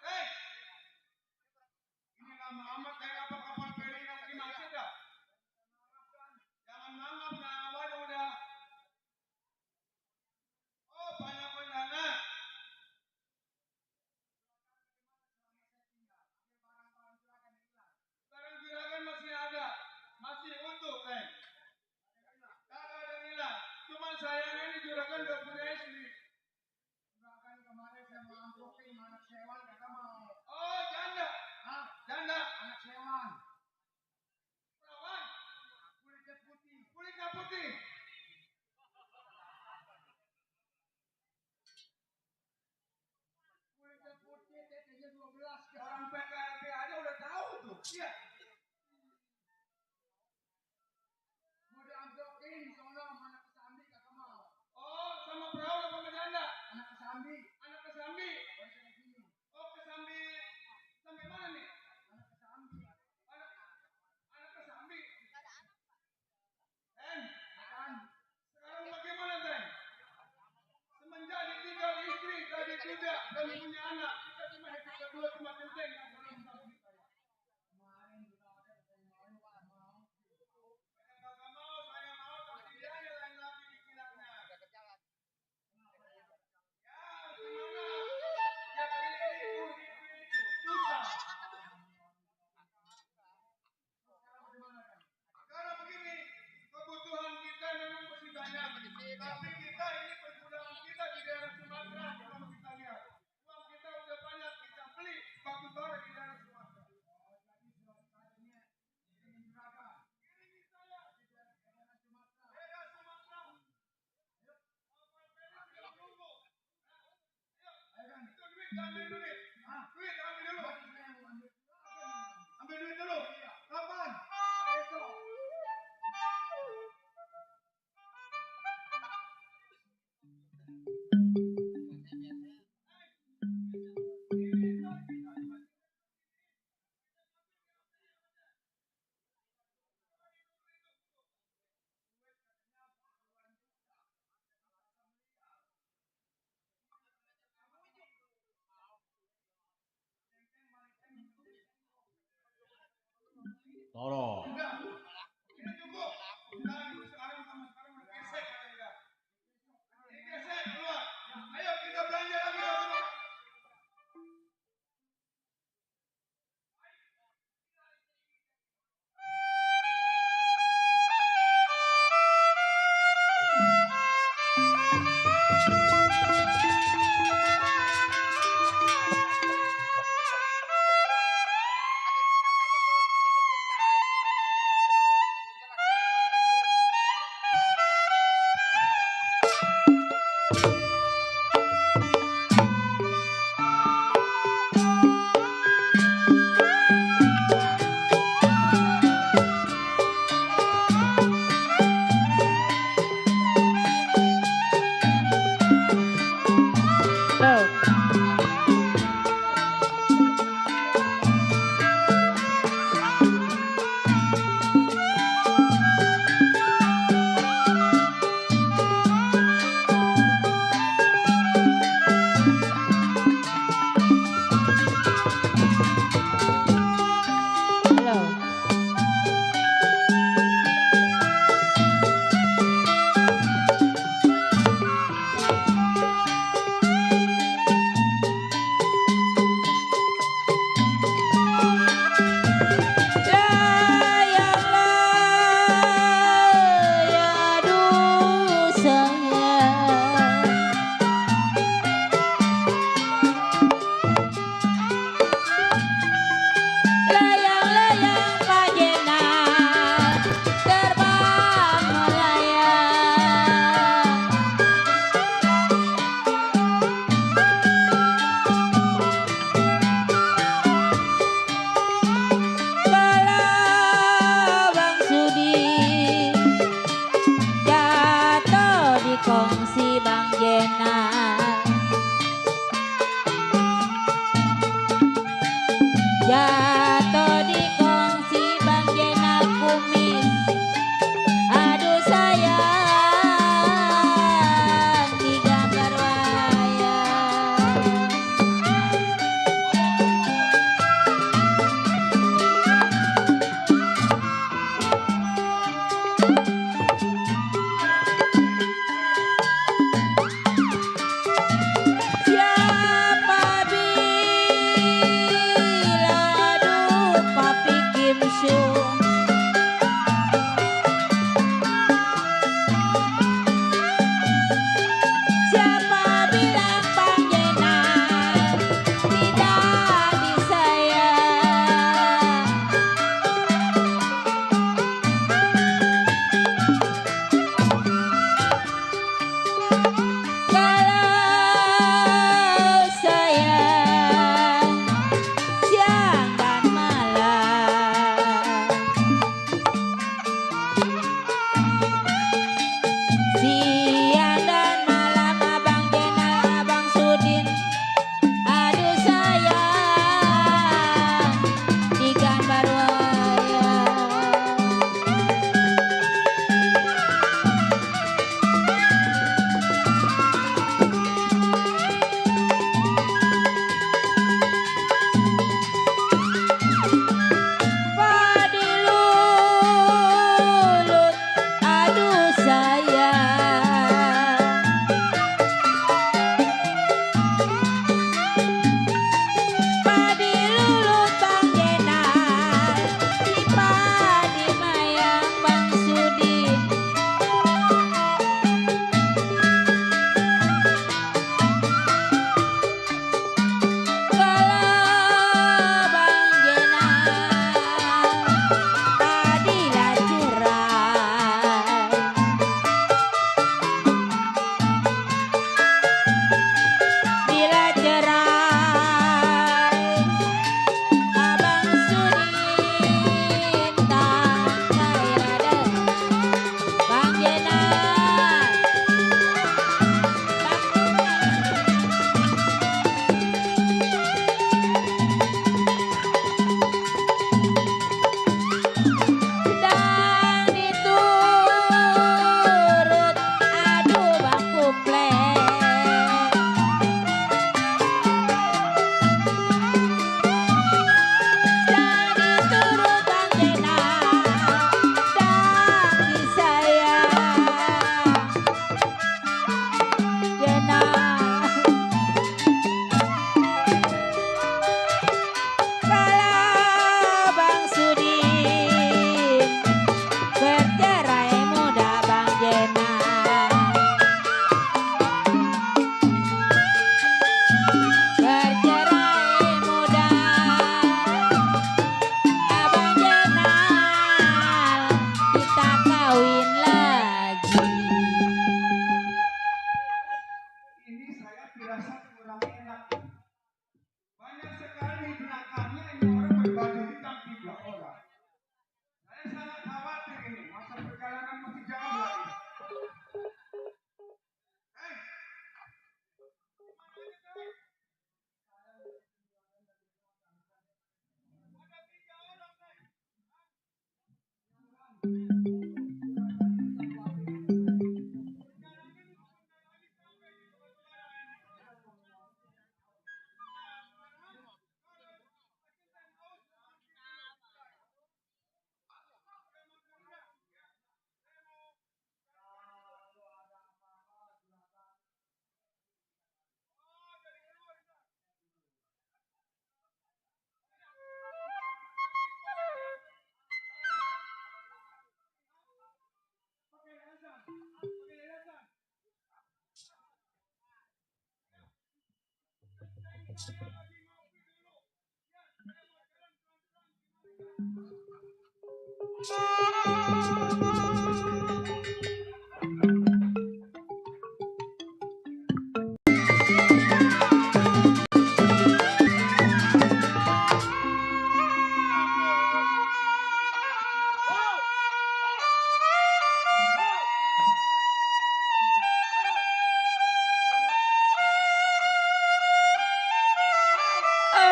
eh, ini lama amat kayak apa kapal feri yang lagi macet dah. Jangan mangap, nah awal udah. Oh banyak kondangan. Barang juragan masih ada, masih utuh, Teng. Kagak ada yang hilang. Cuman sayangnya ini juragan gak punya istri. Juragan kemarin saya mau ampukin anak sewan, kagak mau. Oh janda. Hah? Janda. Anak sewan. Perawan. Kulitnya putih. Kulitnya putih. Kulitnya putih, tetenya 12. Orang PKLB aja udah tahu tuh. Iya. Mau diambil sono anak kesambi kagak mau. Oh, sama perawan apa sama janda? Anak kesambi. Anak kesambi. Oh, kesambi. Sampai mana nih? Anak kesambi. Anak kesambi. Ten, sekarang bagaimana Ten? Semenjak ditinggal istri, tadi tidak dan punya anak, kita cuma hidup berdua cuma centeng yang belum tahu kita ya. Kemarin juga ada yang mau, Pak, mau. Saya kagak mau, saya mau, tapi dia yang lain lagi dikilaknya. Ya, semangat. Ya, itu, susah. Sekarang begini, kebutuhan kita memang masih banyak. Tapi kita ini pergudangan kita di daerah Sumatera, kalau kita lihat. Uang kita udah banyak, kita beli batu bara di daerah Sumatera. Oh, jadi suatu kalinya ingin juragan. Kirimin saya di daerah Sumatera. Daerah Sumatera. Ayo, kapal feri sudah menunggu. Ayo, itu duit, ambil duit. Hah? Duit, ambil dulu. Ambil duit dulu. Kapan? Besok. Toro. Ini cukup. Sekarang sama sekarang udah gesek katanya. Ini gesek keluar. Ayo kita belanja lagi.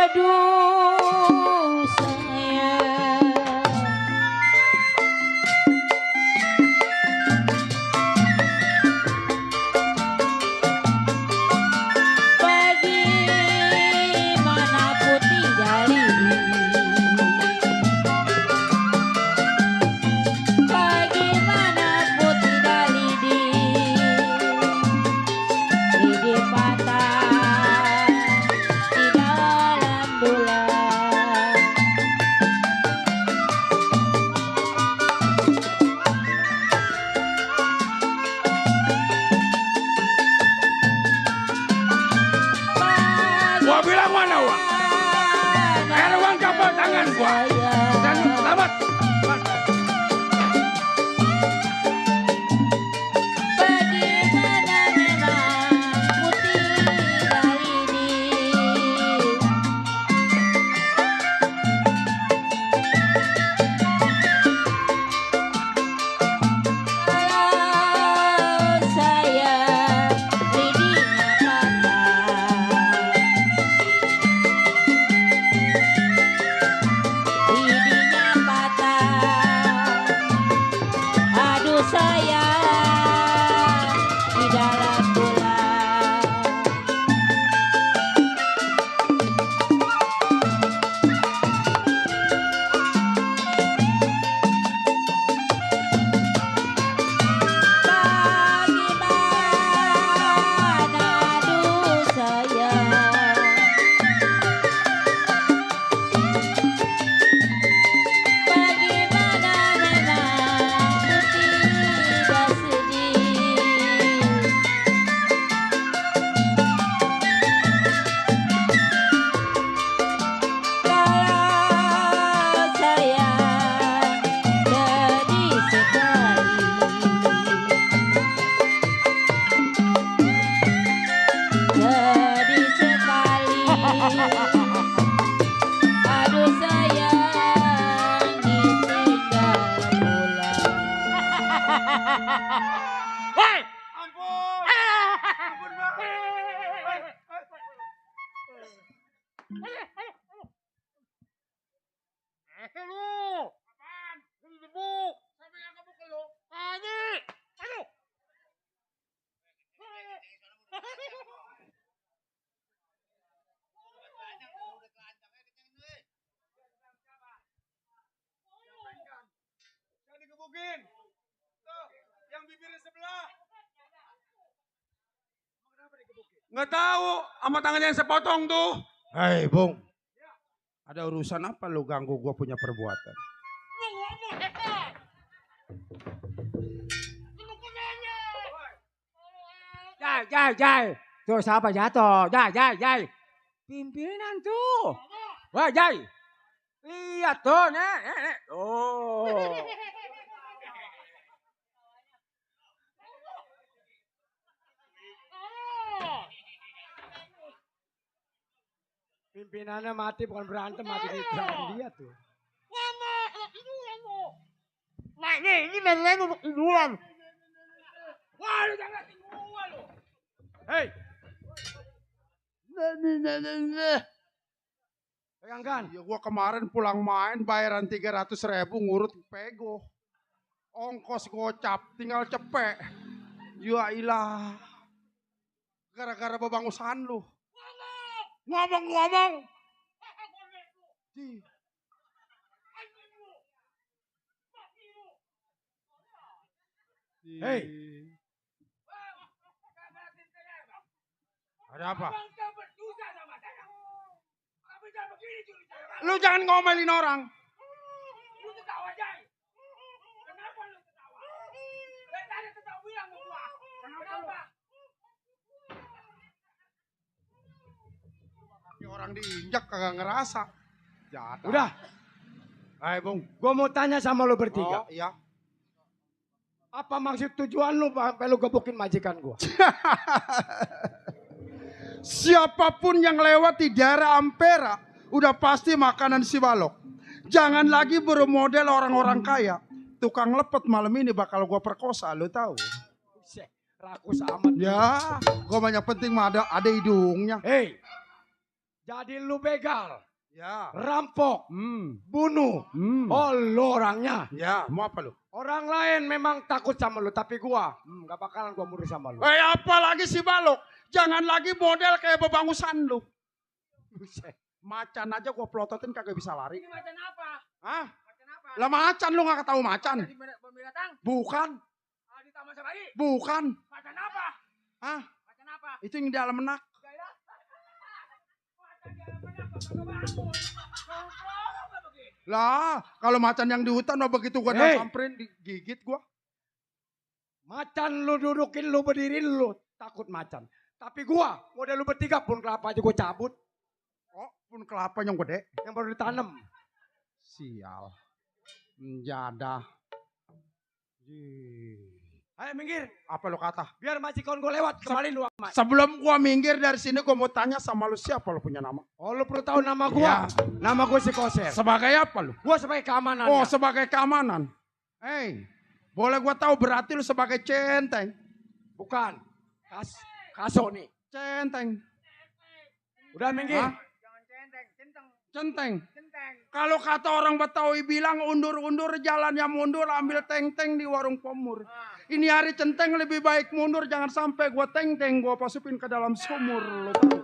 Aduh sayang, bagaimanapun tidak lidi, bagaimanapun tidak lidi, lidi patah di dalam bulan. Gua bilang mana uang? Ayo uang kapal tangan gua. Dan selamat. Bagaimana memang putih dari ini, kalau saya lidinya patah, lidinya patah, aduh sayang di dalam bulan. Bagaimana aduh sayang, bagaimana memang putih tidak sedih, kalau sayang sedih sekali, sedih sekali, aduh sayang ditinggal pulang. Hei! Ampun! Ampun, Bang. Lu! Apaan? Lu debu! Siapa yang kamu ke lu? Ani! Aduh! Yang dikebukin. Tuh, yang bibirnya sebelah. Nggak tahu, sama tangannya yang sepotong tuh. Hei Bung, ada urusan apa lu ganggu gua punya perbuatan? Lu ngomong hebat. Lu kenanya. Jai. Tuh siapa jatuh? Jai. Pimpinan tuh. Wah, Jai. Lihat tuh, nek. Oh. Pimpinannya mati bukan berantem, mati di belakang dia tuh. Nah ini mainnya untuk tiduran. Wah lu jangan tinggal lu. Hei. Pegangkan. Ya gua kemarin pulang main bayaran 300.000 ngurut pego. Ongkos gocap tinggal cepek. Ya ilah. Gara-gara babangusan lu. Ngomong. Hei. Ada apa? Lu jangan ngomelin orang. Lu ketawa aja. Kenapa lu ketawa? Dari tadi ketawa bilang ke gua. Kenapa? Orang diinjak kagak ngerasa. Jatah. Udah, Hai Bung. gua mau tanya sama lu bertiga. Oh, iya. Apa maksud tujuan lu sampai lu gebukin majikan gua? Siapapun yang lewat di daerah Ampera, udah pasti makanan si Balok. Jangan lagi bermodel orang-orang kaya. Tukang lepet malam ini bakal gua perkosa, lu tahu? Buset, rakus amat. Ya, gua banyak penting mah ada hidungnya. Hei, jadi lu begal, Ya. rampok, bunuh. Oh, lu orangnya. Ya, mau apa lu? Orang lain memang takut sama lu, tapi gua gak bakalan gua murid sama lu. Apalagi si Balok. Jangan lagi model kayak bebangusan lu. Buset. Macan aja gua pelototin kagak bisa lari. Ini macan apa? Hah? Macan apa? Lah macan lu gak tahu macan? Di binatang? Bukan, Di Taman Safari? bukan. Macan apa? Hah? Macan apa? Itu yang di dalam menak. Gaya? Macan di alam benak, kagak bangun. Nongkrong apa begitu? Lah, kalau macan yang di hutan mah begitu gua Hey. samperin digigit gua. Macan lu dudukin, lu berdiri, lu takut macan. Tapi gua, model lu bertiga pun kelapa aja gua cabut. Oh, pun kelapa yang gede. Yang baru ditanam. Sial. Menjadah. Ayo minggir, Apa lu kata? biar majikan gua lewat. Kembali lu amat. Sebelum gua minggir dari sini gua mau tanya sama lu, siapa lu punya nama? Oh, lu perlu tahu nama gua? Nama gua si Koser. Sebagai apa lu? Gua sebagai keamanan. Oh, sebagai keamanan. Boleh gua tahu berarti lu sebagai centeng. Bukan. Kaso nih. Centeng. Udah minggir. Hah? Jangan centeng, centeng, Centeng. centeng. Kalau kata orang Betawi bilang undur-undur jalannya mundur ambil teng-teng di warung pomur. Ini hari centeng lebih baik mundur, jangan sampai gua teng-teng gua masukin ke dalam sumur, lu tahu.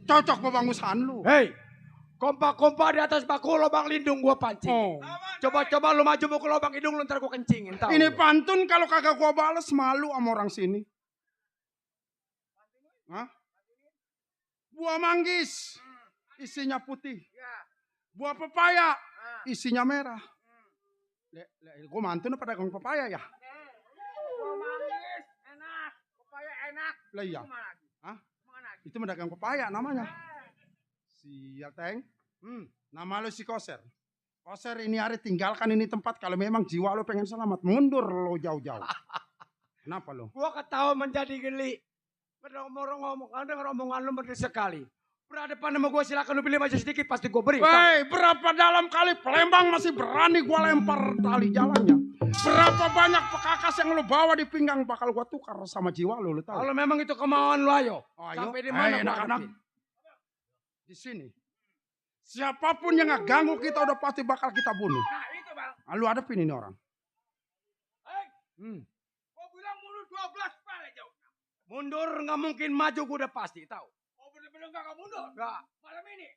Cocok bebangusan lu. Hei, kompak-kompak di atas baku lubang lindung gua pancing. Oh. Coba-coba lu maju ke lubang hidung lu ntar gua kencingin. Tahu? Ini pantun kalau kagak gua bales malu sama orang sini. Hah? Buah manggis isinya putih. Buah pepaya isinya merah. Gue mantun apa dagang pepaya ya? Buah manggis, enak. Pepaya enak. Lah iya. Kemana lagi? Hah? Kemana lagi? Itu pedagang pepaya namanya. Siap, Teng. Nama lu si Koser. Koser, ini hari tinggalkan ini tempat kalau memang jiwa lu pengen selamat. Mundur lo jauh-jauh. Kenapa lo? Gua ketawa menjadi geli. Ngomong dengar omongan lu merdu sekali. Berhadapan sama gua silakan lu pilih maju sedikit pasti gua beri. Hei, berapa dalam kali Palembang masih berani gua lempar tali jalannya. Berapa banyak pekakas yang lu bawa di pinggang bakal gua tukar sama jiwa lu tahu? Kalau memang itu kemauan lu ayo. Oh, Sampai di mana gua anak-anak. hadapin. Di sini. Siapapun yang ngeganggu kita udah pasti bakal kita bunuh. Nah itu bang. Lu hadapin ini orang. Kau bilang mundur 12 kali jauh. Mundur nggak mungkin, maju gua udah pasti tahu. Oh bener-bener gak mundur. Nggak. Malam ini.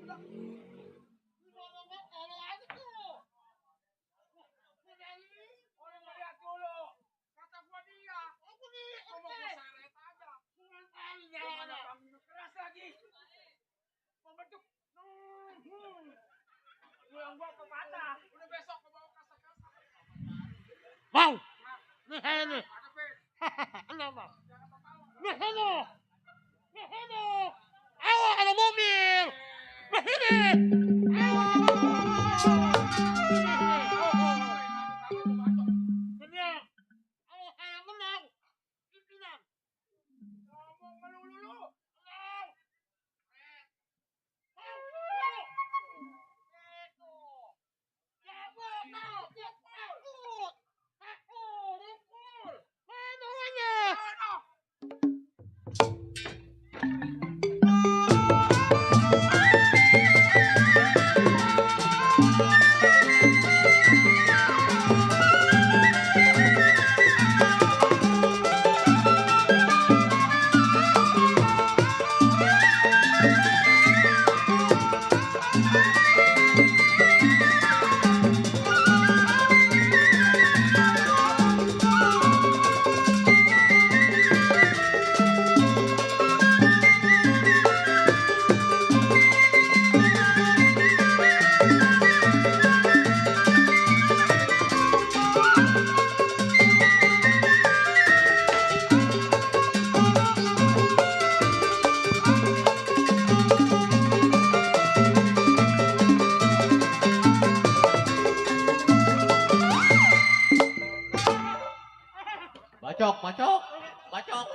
Orang lihat dulu. Kata gua dia. Gua mau gua seret aja. Gimana bang? Keras lagi. Membentuk. Yang gua kepatah. Udah besok gua bawa kasar-kasar. Mau. Nih ini. Ada pet. Kenapa? Nih ini. Nih ini. Ayo ada mobil. Nih ini. Bener. Ayo saya menang. Pimpinan. Ngomong melulu. Bacok, bacok, bacok.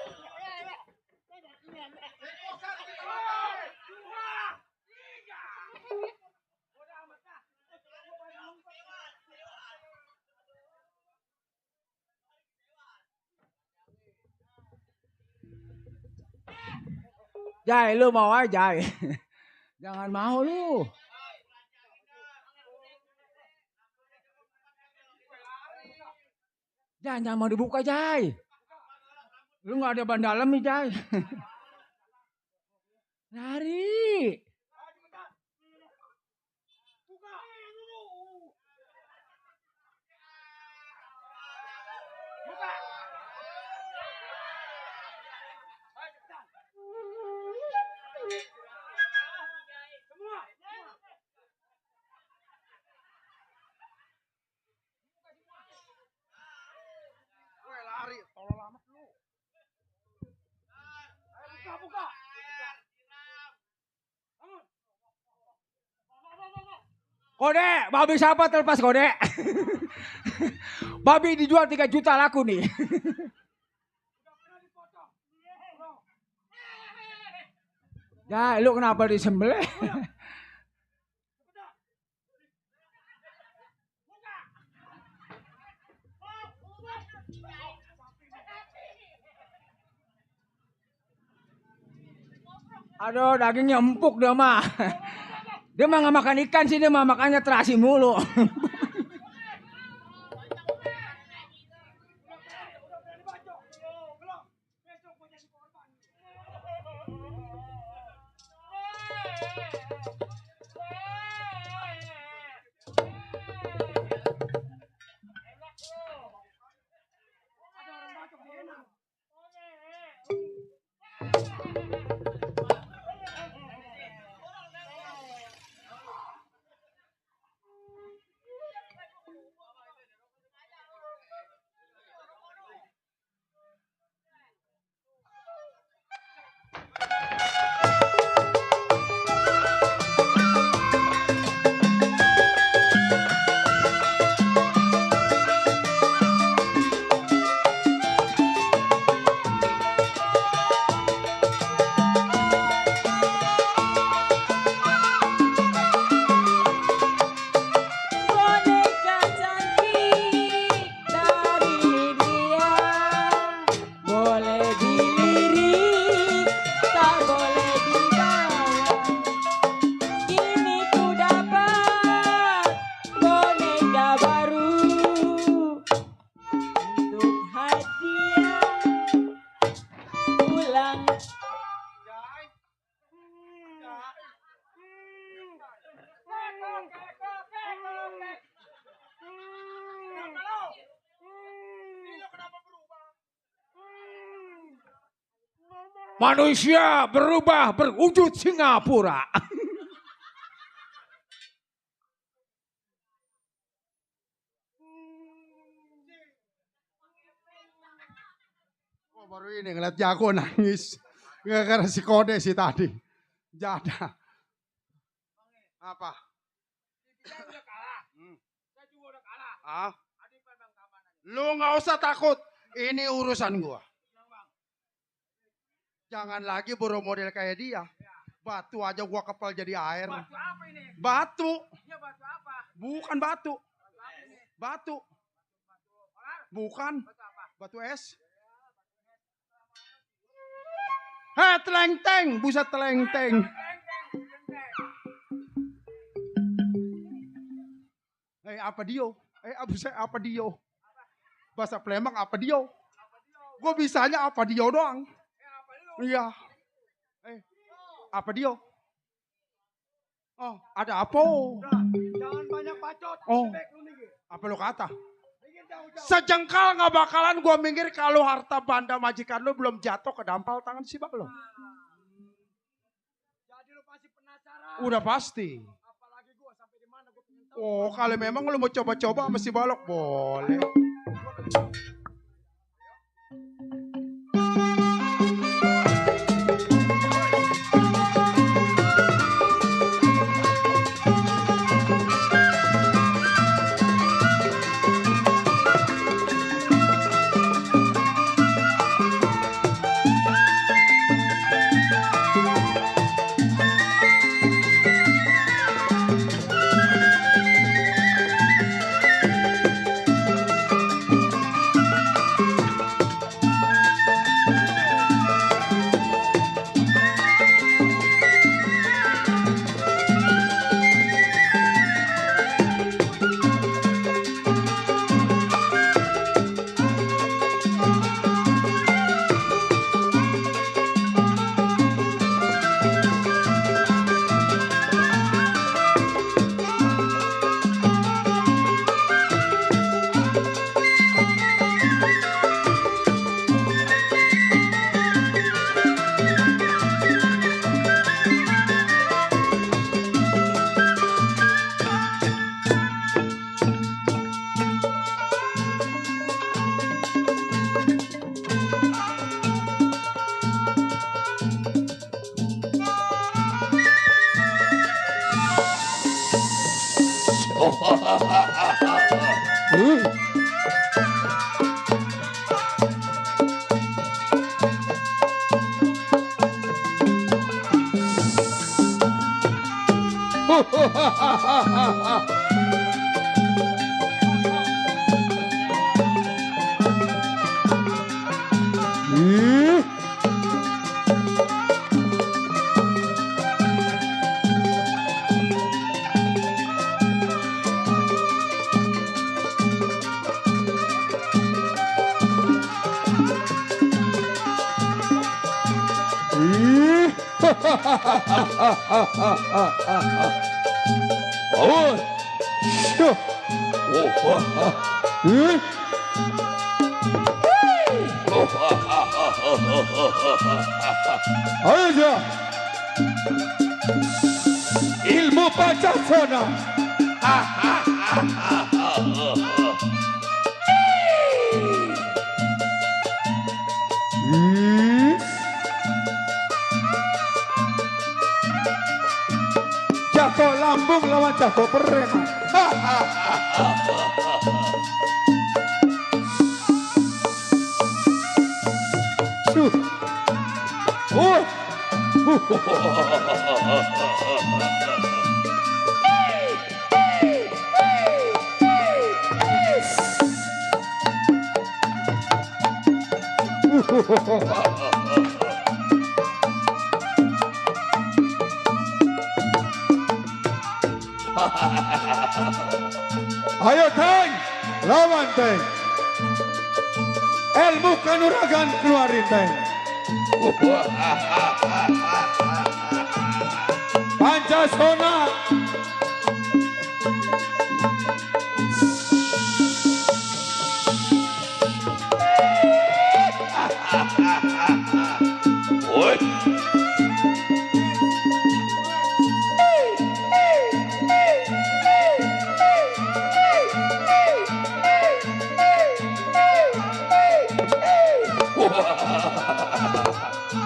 Jai, lu mau aja, Jai. Jangan mau lu. Jangan mau dibuka, Jai. Lu nggak ada ban dalam nih, Jai. Lari. Gue lari, tolol amat lu. Ayo buka. Kode, babi siapa terlepas kode? Babi dijual 3 juta laku nih. Ya, lu kenapa disembelih? Aduh, dagingnya empuk dia mah. Dia mah nggak makan ikan sih, dia mah makannya terasi mulu. Manusia berubah berwujud Singapura. Oh, baru ini ngeliat jago nangis. Gara-gara si kode si tadi. Jada. Apa? Ah? Lu nggak usah takut. Ini urusan gua. Jangan lagi buru model kayak dia. Batu aja gua kepal jadi air. Batu apa ini? Batu. Ya batu apa? Bukan batu. Batu. Bukan. Batu apa? Batu es. Heh, teleng-teng. Buset teleng-teng. Apa dio? Buset apa dio? Bahasa Palembang apa dio? Gue bisanya apa dio doang. Iya. Apa dio? Oh, ada apa? Jangan banyak bacot. Oh, apa lo kata? Sejengkal nggak bakalan gue minggir kalau harta banda majikan lo belum jatuh ke dampal tangan si bak lo. Jadi lu pasti penasaran. Udah pasti. Apalagi gua sampai di mana gua pengen tahu. Oh, kalau memang lo mau coba-coba sama si balok boleh. Ayo, ilmu Pancasona. Jago lambung lawan jago preman. Ayo Teng, lawan Teng. Ilmu kanuragan keluarin Teng. Pancasona.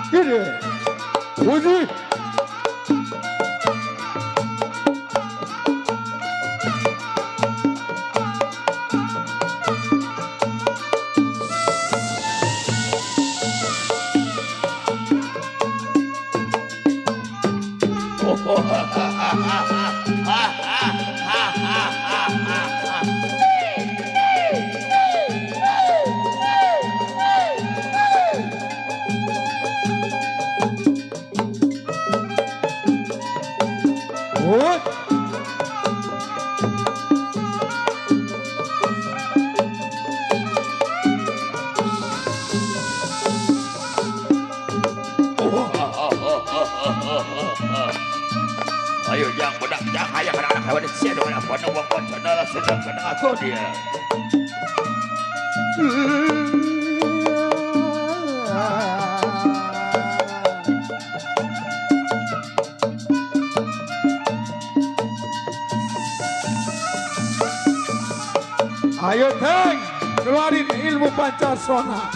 Gini. Uji. What? Ayo yang bedak yang ayah anak-anak hewan sia dengan apa nama wacana sedang kena aku dia. Ayo Teng, keluarin ilmu Pancasona.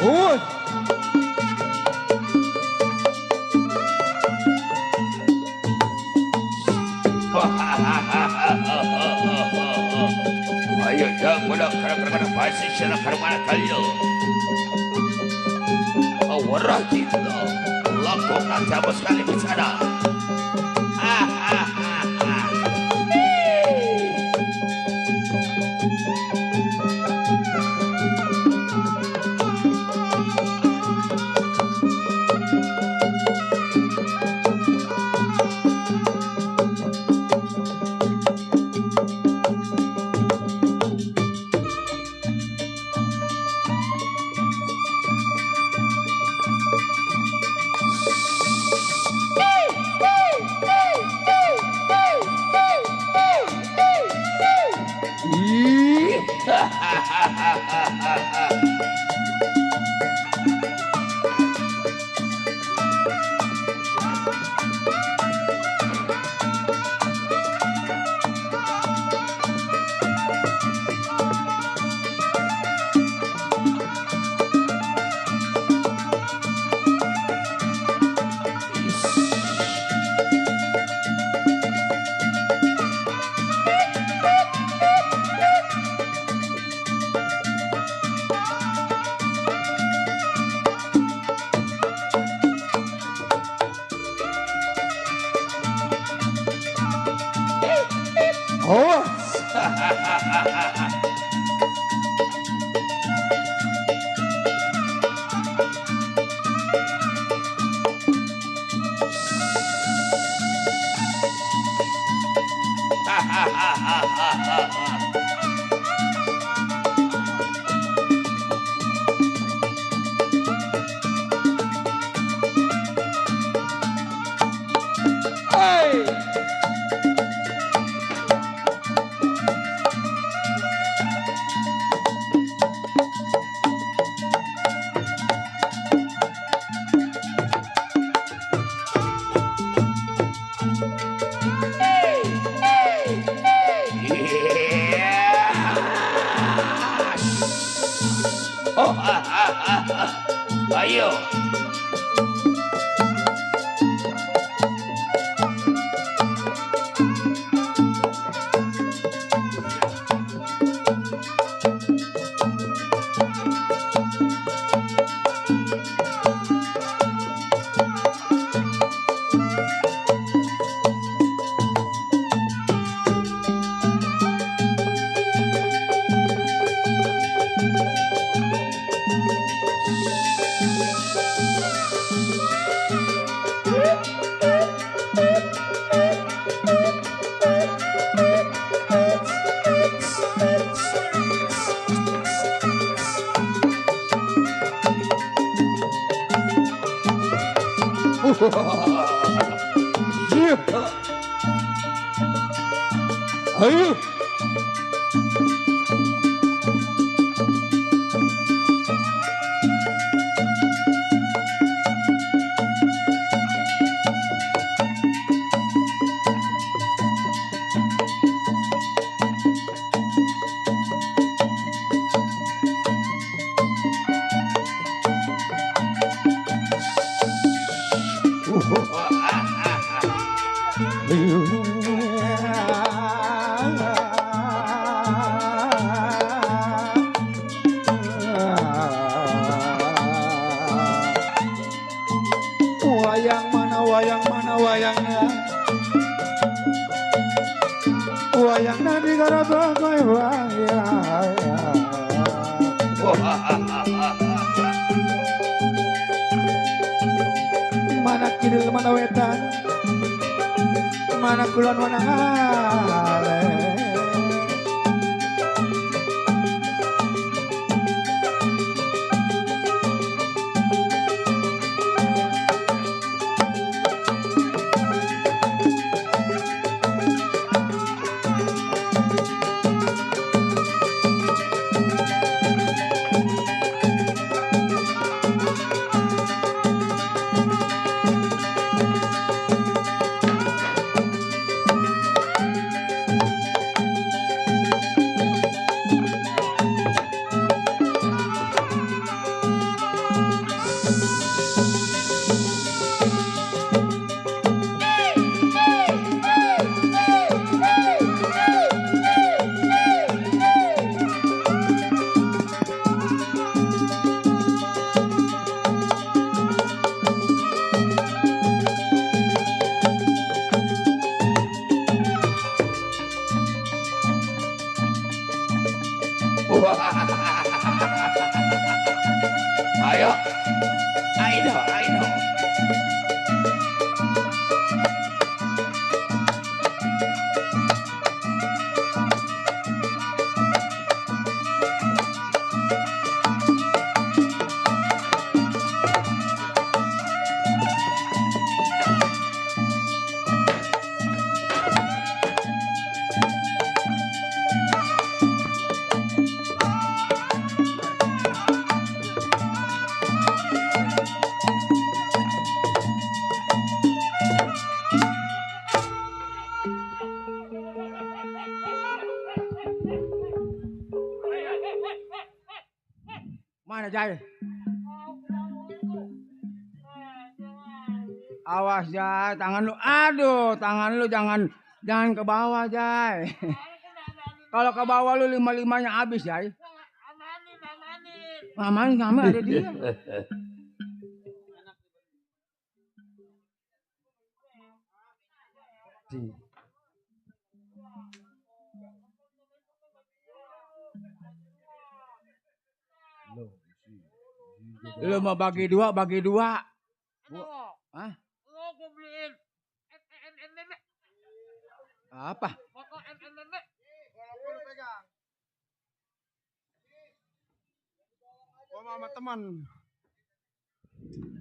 Wood. Ayo yang bedak kadang-kadang pasti sana karena kalian. Awarah kita, lakukan sama sekali di sana. Ayo. Wayangnya wayangnya di garabah kowe wayang mana kidul mana wetan mana kulon mana ngale Ayo. Ayo. Mana Jai? Awas Jai, tangan lu. Aduh, tangan lu jangan ke bawah Jai. Kalau ke bawah lu 5-5-nya habis Jai. Amanin ada dia. Lu mau bagi dua. Hah? Lo gue beliin MMM. Apa? Foto MMM. Gua sama teman.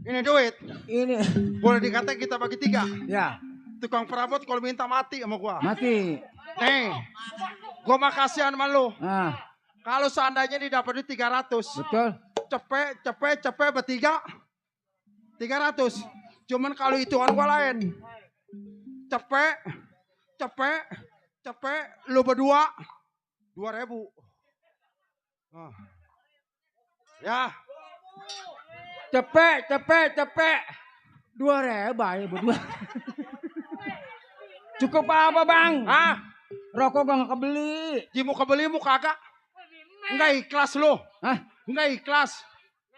Ini duit. Ini. Boleh dikata kita bagi 3. Ya, Tukang perabot kalau minta mati sama gua. mati. Gua makasih sama lu. Nah, Kalau seandainya didapat duit 300. betul. Cepet bertiga 300. Cuman kalau hitungan gua lain. Cepet lu berdua 2.000. Nah. Ya, Cepet. 2.000 ya berdua. Cukup apa bang? Rokok gua nggak kebeli. Jimu kebeli mu kagak? Enggak ikhlas lu. Hah? Enggak ikhlas.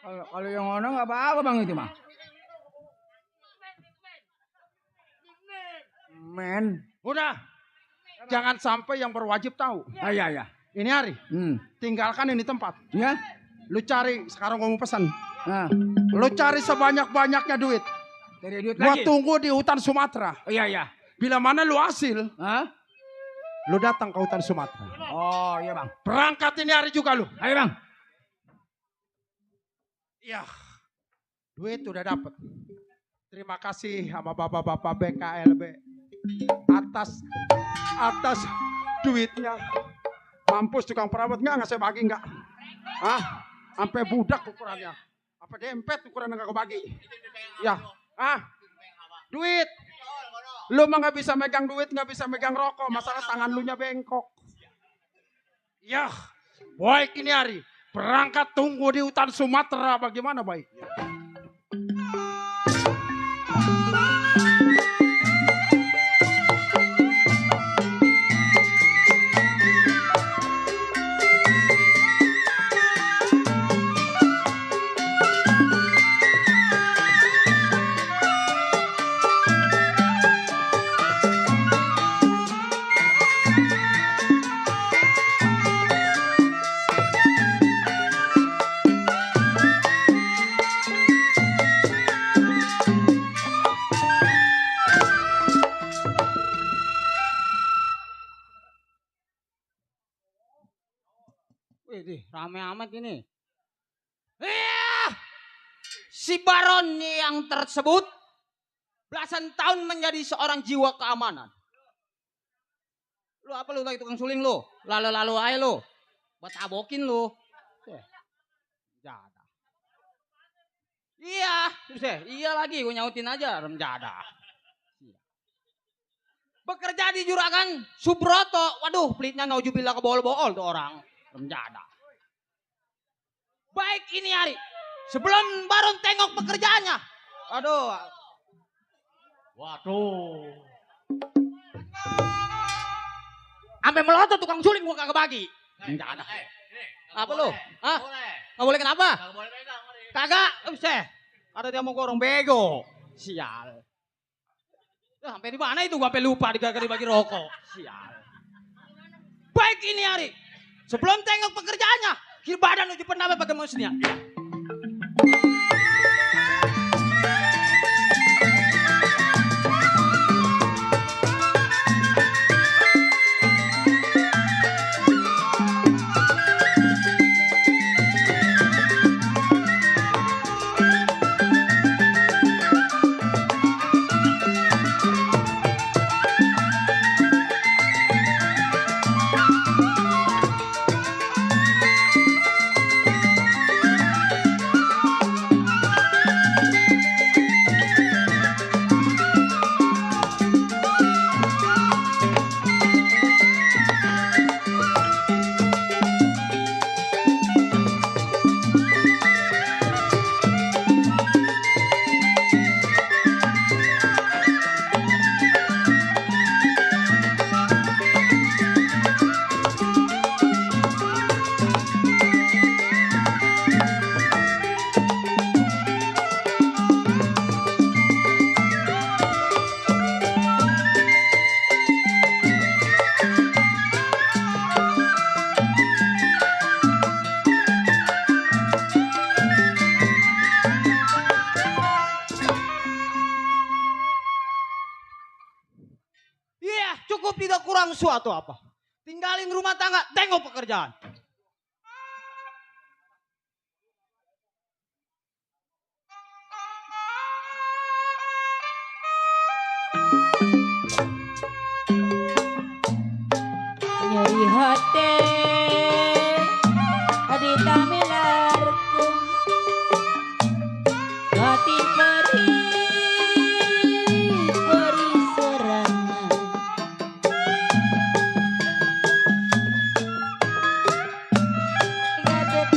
Kalau yang ono nggak apa-apa bang itu mah. Men. Udah. Jangan sampai yang berwajib tahu. Ya. Ini hari. Tinggalkan ini tempat. Ya. Lu cari, sekarang gua mau pesan. Nah. Lu cari sebanyak-banyaknya duit. Cari duit Gua lagi. tunggu di hutan Sumatera. Iya. Bila mana lu hasil, Hah? lu datang ke hutan Sumatera. Oh iya bang. Berangkat ini hari juga lu. Ayo bang. Iya. Duit udah dapet. Terima kasih sama bapak-bapak BKLB atas duitnya. Mampus tukang perawat nggak saya bagi nggak? Ah, sampai budak ukurannya, apa dempet ukuran nggak kebagi? Ya, duit. Lu mah nggak bisa megang duit, nggak bisa megang rokok. Masalah tangan lu nya bengkok. Ya, baik ini hari berangkat tunggu di hutan Sumatera. Bagaimana baiknya? Wih, rame amat ini. Si Baron yang tersebut belasan tahun menjadi seorang jiwa keamanan. Lu apa lu lagi tukang suling lu? Lalu-lalu aja lu. Buat abokin lu. Jada. Iya, iya lagi gue nyautin aja remjada. Bekerja di Juragan Subroto. Waduh, pelitnya naujubillah kebol-bol tuh orang. Remjada. Baik ini hari. Sebelum Baron tengok pekerjaannya. Aduh. Waduh. Sampai melotot tukang suling gua kagak bagi. Remjada. Apa lu? Hah? Nggak boleh kenapa? Kagak. Ada dia mau gorong bego. Sial. Sampai di mana itu gua sampai lupa dibagi rokok. Sial. Baik ini hari. Sebelum tengok pekerjaannya, kiri badan uji pendapat pakai mesinnya. Cukup tidak kurang suatu apa. Tinggalin rumah tangga, tengok pekerjaan. Nyeri hati adi tamilarkeun batin peri serangan gadet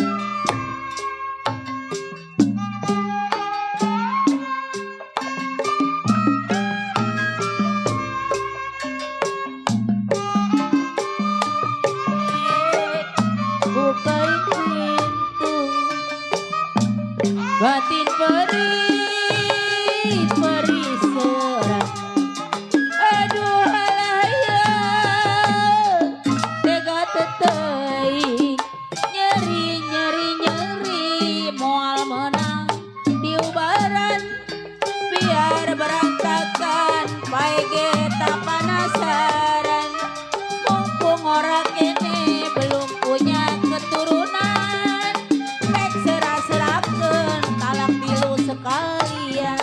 bukain pintu batin peri serangan aduh halaya tega tetei nyeri moal menang diubaran biar berantakan bae geta panasaran mumpung orang ini belum punya keturunan rek serah-serahkeun talak tilu sekalian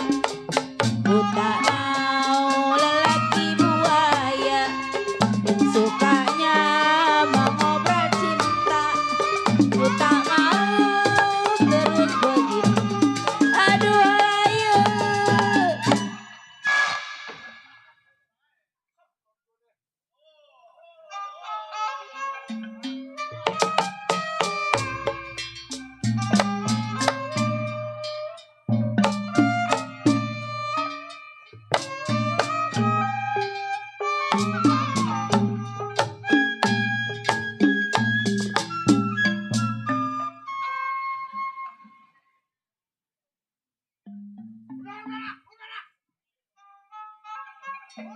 Lu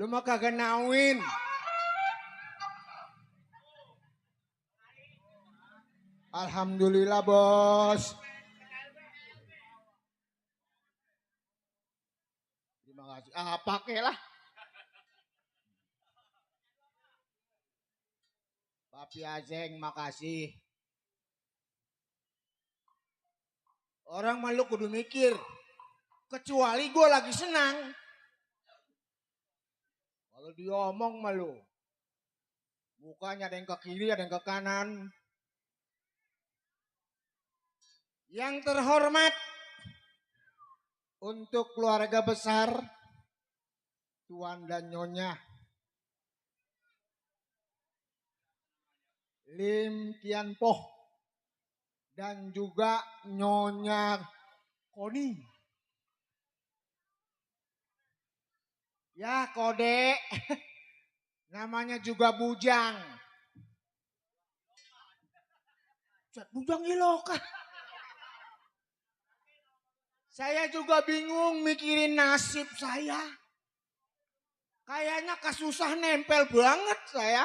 mah kagak nawin. Alhamdulillah bos. Terima kasih. Pakailah. Papi Aceng, makasih. Orang malu kudu mikir. Kecuali gue lagi senang. Kalau diomong malu. Mukanya ada yang ke kiri, ada yang ke kanan. Yang terhormat untuk keluarga besar Tuan dan Nyonya Lim Kian Poh dan juga Nyonya Koni. Ya kode, namanya juga Bujang. Bujang ilokah. Saya juga bingung mikirin nasib saya. Kayaknya kesusah nempel banget saya.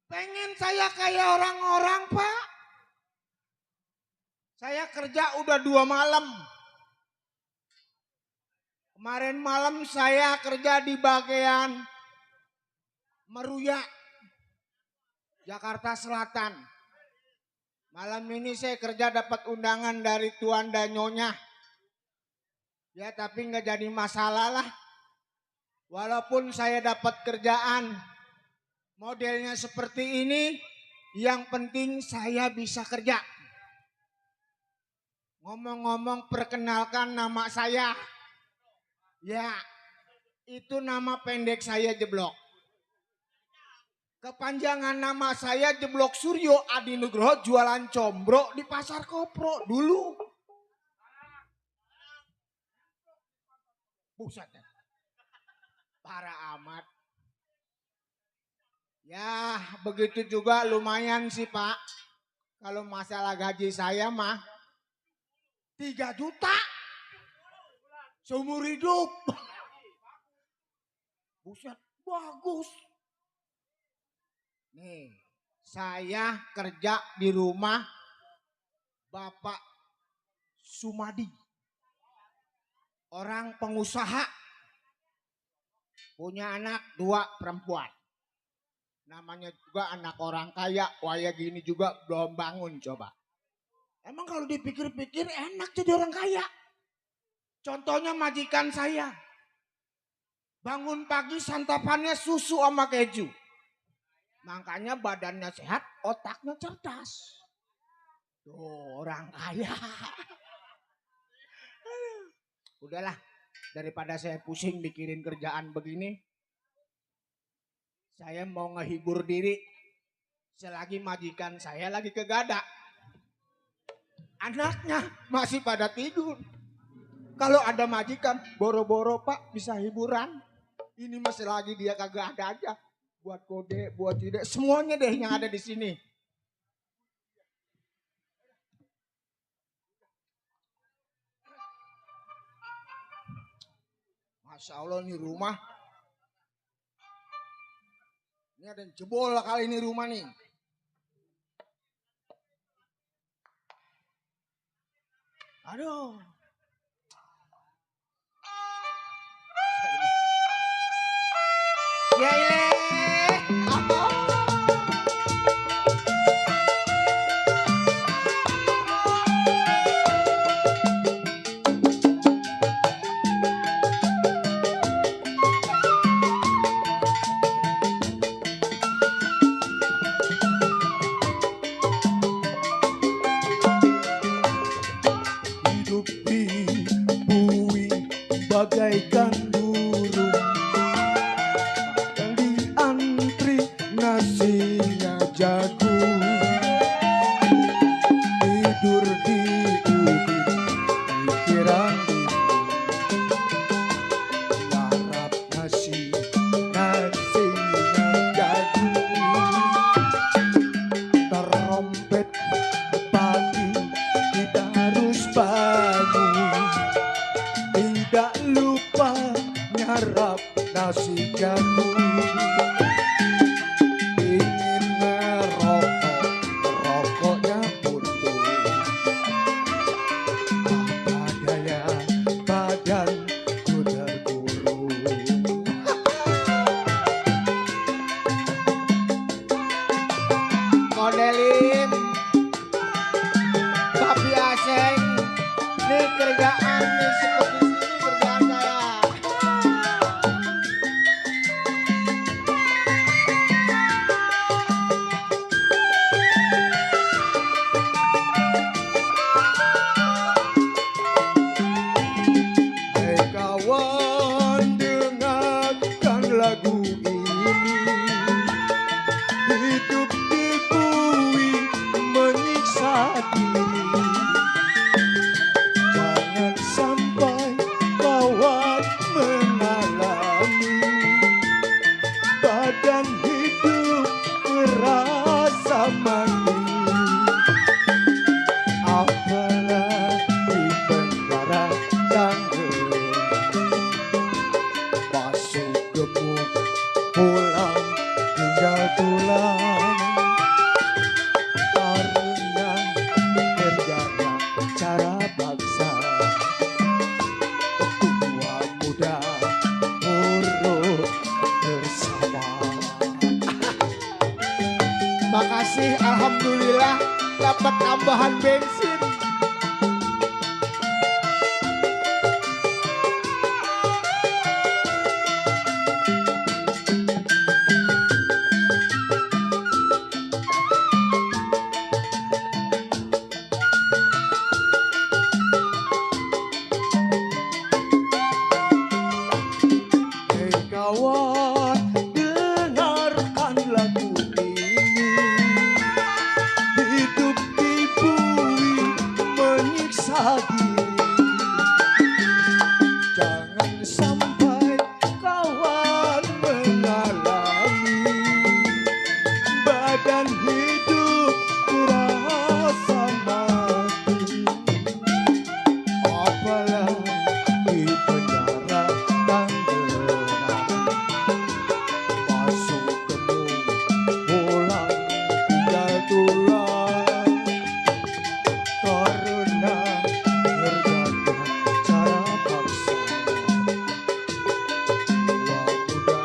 Pengen saya kayak orang-orang, Pak. Saya kerja udah 2 malam. Kemarin malam saya kerja di bagian Meruya, Jakarta Selatan. Malam ini saya kerja dapat undangan dari Tuan dan Nyonya. Ya tapi nggak jadi masalah lah. Walaupun saya dapat kerjaan modelnya seperti ini, yang penting saya bisa kerja. Ngomong-ngomong perkenalkan nama saya. Ya itu nama pendek saya Jeblok. Kepanjangan nama saya Jeblok Suryo Adi Nugroho, jualan combro di Pasar Kopro dulu. Buset. Parah amat. Ya begitu juga lumayan sih Pak. Kalau masalah gaji saya mah 3 juta seumur hidup. Buset, bagus. Nih, saya kerja di rumah Bapak Sumadi. Orang pengusaha. Punya anak 2 perempuan. Namanya juga anak orang kaya. Waya gini juga belum bangun coba. Emang kalau dipikir-pikir enak jadi orang kaya. Contohnya majikan saya. Bangun pagi santapannya susu sama keju. Makanya badannya sehat, otaknya cerdas. Tuh orang kaya. Udahlah, daripada saya pusing mikirin kerjaan begini. Saya mau ngehibur diri. Selagi majikan saya lagi kegadak. Anaknya masih pada tidur. Kalau ada majikan, boro-boro Pak bisa hiburan. Ini masih lagi dia kagak ada aja. Buat kode, buat tidak, semuanya deh yang ada di sini. Masya Allah nih rumah. Ini ada yang jebol kali ini rumah nih. Aduh. Ya ile. Hidup di bumi bagaikan burung yang santap nasi jagung. Ingin ngerokok, rokoknya putus. Apa daya badanku terkurung. Modelin Papi Aseng, nih kerjaan nih seperti sini kerjaan saya. Hei kawan, dengarkan lagu ini. Hidup di bumi menyiksa diri. Jangan sampai kawan mengalami badan hidup merasa mati. Apalagi penjara dan masuk gemuk pulang tinggal tulang. Karena kerjanya cara paksa. Tua muda urut bersama. Makasih, alhamdulillah dapat tambahan bensin. Hei kawan, dengarkan lagu ini. Hidup di bumi menyiksa diri. Jangan sampai kawan mengalami badan hidup terasa mati. Apalagi penjara dan gelap. Masuk gemuk pulang tinggal tulang. Karena kerjanya cara paksa. Tua muda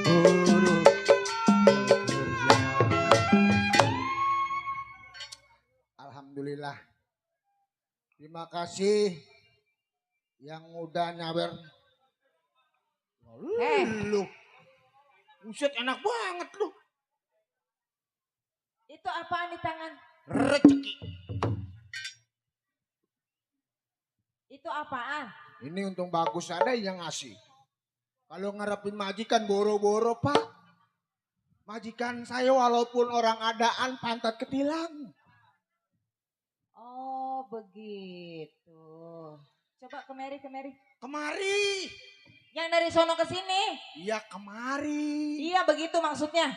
buruk bekerja. Alhamdulillah. Terima kasih yang udah nyawer. Lu, buset enak banget lu. Itu apaan di tangan? Rezeki. Itu apaan? Ini untung bagus ada yang ngasih. Kalau ngarepin majikan boro-boro pak. Majikan saya walaupun orang adaan pantat ketilang. Oh begitu. Coba kemari. Kemari. Yang dari sono ke sini. Iya kemari. Iya begitu maksudnya.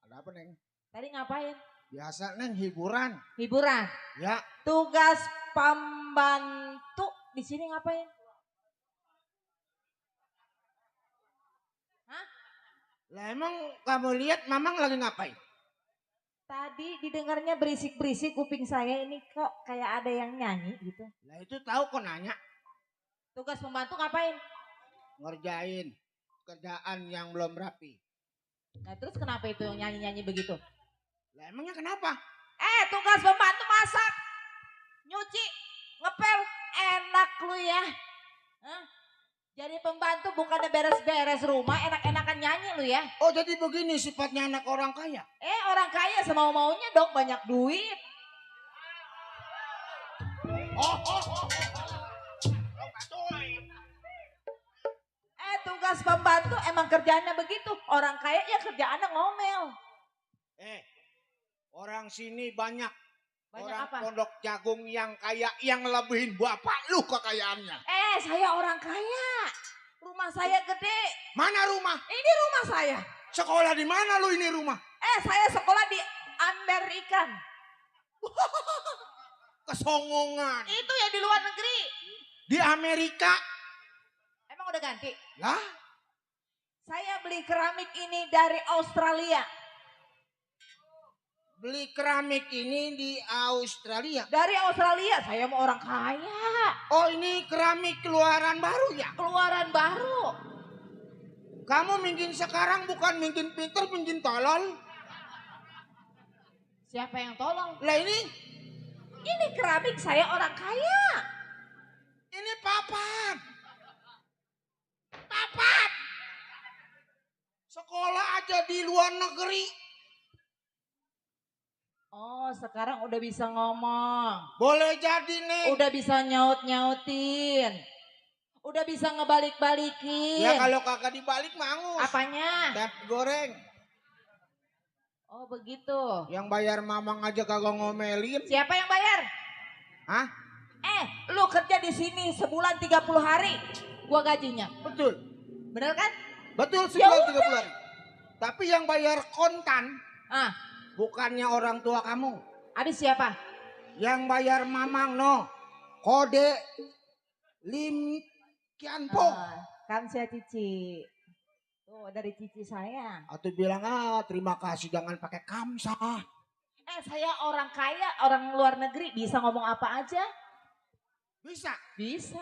Ada apa Neng? Tadi ngapain? Biasa Neng hiburan. Hiburan. Ya. Tugas pembantu di sini ngapain? Hah? Lah emang kamu lihat Mamang lagi ngapain? Tadi didengarnya berisik-berisik kuping saya ini kok kayak ada yang nyanyi gitu. Lah itu tahu kok nanya. Tugas pembantu ngapain? Ngerjain kerjaan yang belum rapi. Nah terus kenapa itu yang nyanyi-nyanyi begitu? Lah emangnya kenapa? Tugas pembantu masak, nyuci, ngepel, enak lu ya. Hah? Jadi pembantu bukannya beres-beres rumah, enak-enakan nyanyi lu ya. Oh jadi begini sifatnya anak orang kaya. Orang kaya semau-maunya dong banyak duit. Tugas pembantu emang kerjaannya begitu. Orang kaya ya kerjaannya ngomel. Orang sini banyak. Banyak Orang apa? Pondok Jagung yang kaya yang lebihin bapak lu kekayaannya. Saya orang kaya. Rumah saya gede. Mana rumah? Ini rumah saya. Sekolah di mana lu ini rumah? Saya sekolah di Amerika. Kesongongan. Itu ya di luar negeri. Di Amerika. udah ganti. Lah, Saya beli keramik ini dari Australia. beli keramik ini di Australia. Dari Australia, saya mau orang kaya. Oh, ini keramik keluaran baru ya? Keluaran baru. Kamu mungkin sekarang bukan mungkin pinter, mungkin tolol. Siapa yang tolong? Lah ini Keramik saya orang kaya. papan. Papan. Sekolah aja di luar negeri. Oh, sekarang udah bisa ngomong. Boleh jadi nih. Udah bisa nyaut-nyautin. Udah bisa ngebalik-balikin. Ya kalau kakak dibalik mangus. Apanya? Tempe goreng. Oh, begitu. Yang bayar mamang aja kagak ngomelin. Siapa yang bayar? Hah? Lu kerja di sini sebulan 30 hari. Gua gajinya. Betul. Bener kan? Betul Ya sebulan udah. 30 hari. Tapi yang bayar kontan Ah, bukannya orang tua kamu. habis siapa? Yang bayar mamang no. Kode Lim Kianpo. Kan saya Cici. Tuh dari Cici saya. Atau bilang terima kasih jangan pakai kamsah. Saya orang kaya, orang luar negeri. Bisa ngomong apa aja? Bisa. Bisa.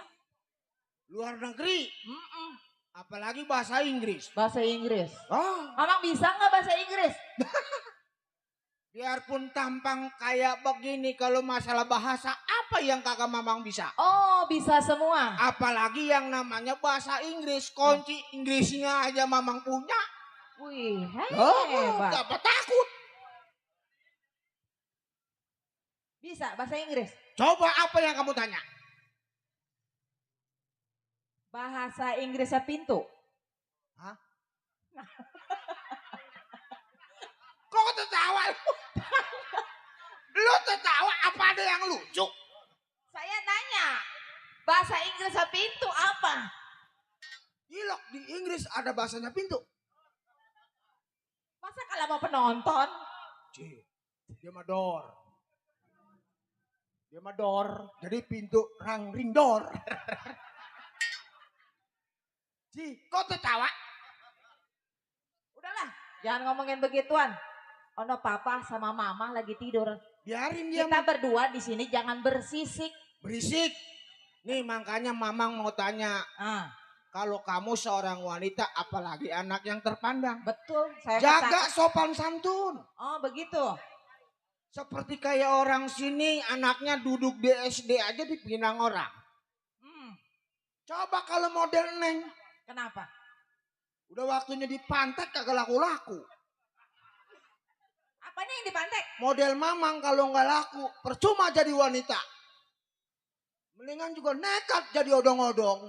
Luar negeri. Mm-mm. Apalagi bahasa Inggris. Bahasa Inggris. Oh, Mamang bisa nggak bahasa Inggris? biarpun tampang kayak begini kalau masalah bahasa apa yang kakak mamang bisa? Oh, bisa semua. Apalagi yang namanya bahasa Inggris. Kunci Inggrisnya aja mamang punya. Wih, Oh, hebat. apa takut? Bisa bahasa Inggris. Coba apa yang kamu tanya? Bahasa Inggrisnya pintu. Hah? Kok tertawa lu? Lu tertawa apa ada yang lucu? Saya tanya, bahasa Inggrisnya pintu apa? Gilok di Inggris ada bahasanya pintu. Masa kalau mau penonton? Dia mah door. Dia mah door. Jadi pintu ring door. Kok tertawa? Udahlah, jangan ngomongin begituan. Ono papa sama mama lagi tidur. Biarin dia Kita berdua di sini jangan bersisik. berisik. Nih makanya mamang mau tanya. Ah, Kalau kamu seorang wanita apalagi anak yang terpandang. betul. Saya Jaga kata- sopan santun. Oh, begitu. Seperti kayak orang sini anaknya duduk di SD aja dipinang orang. Coba kalau model Neng. Kenapa? Udah waktunya dipantek kagak laku-laku. Apanya yang dipantek? Model mamang kalau nggak laku percuma jadi wanita. Mendingan juga nekat jadi odong-odong.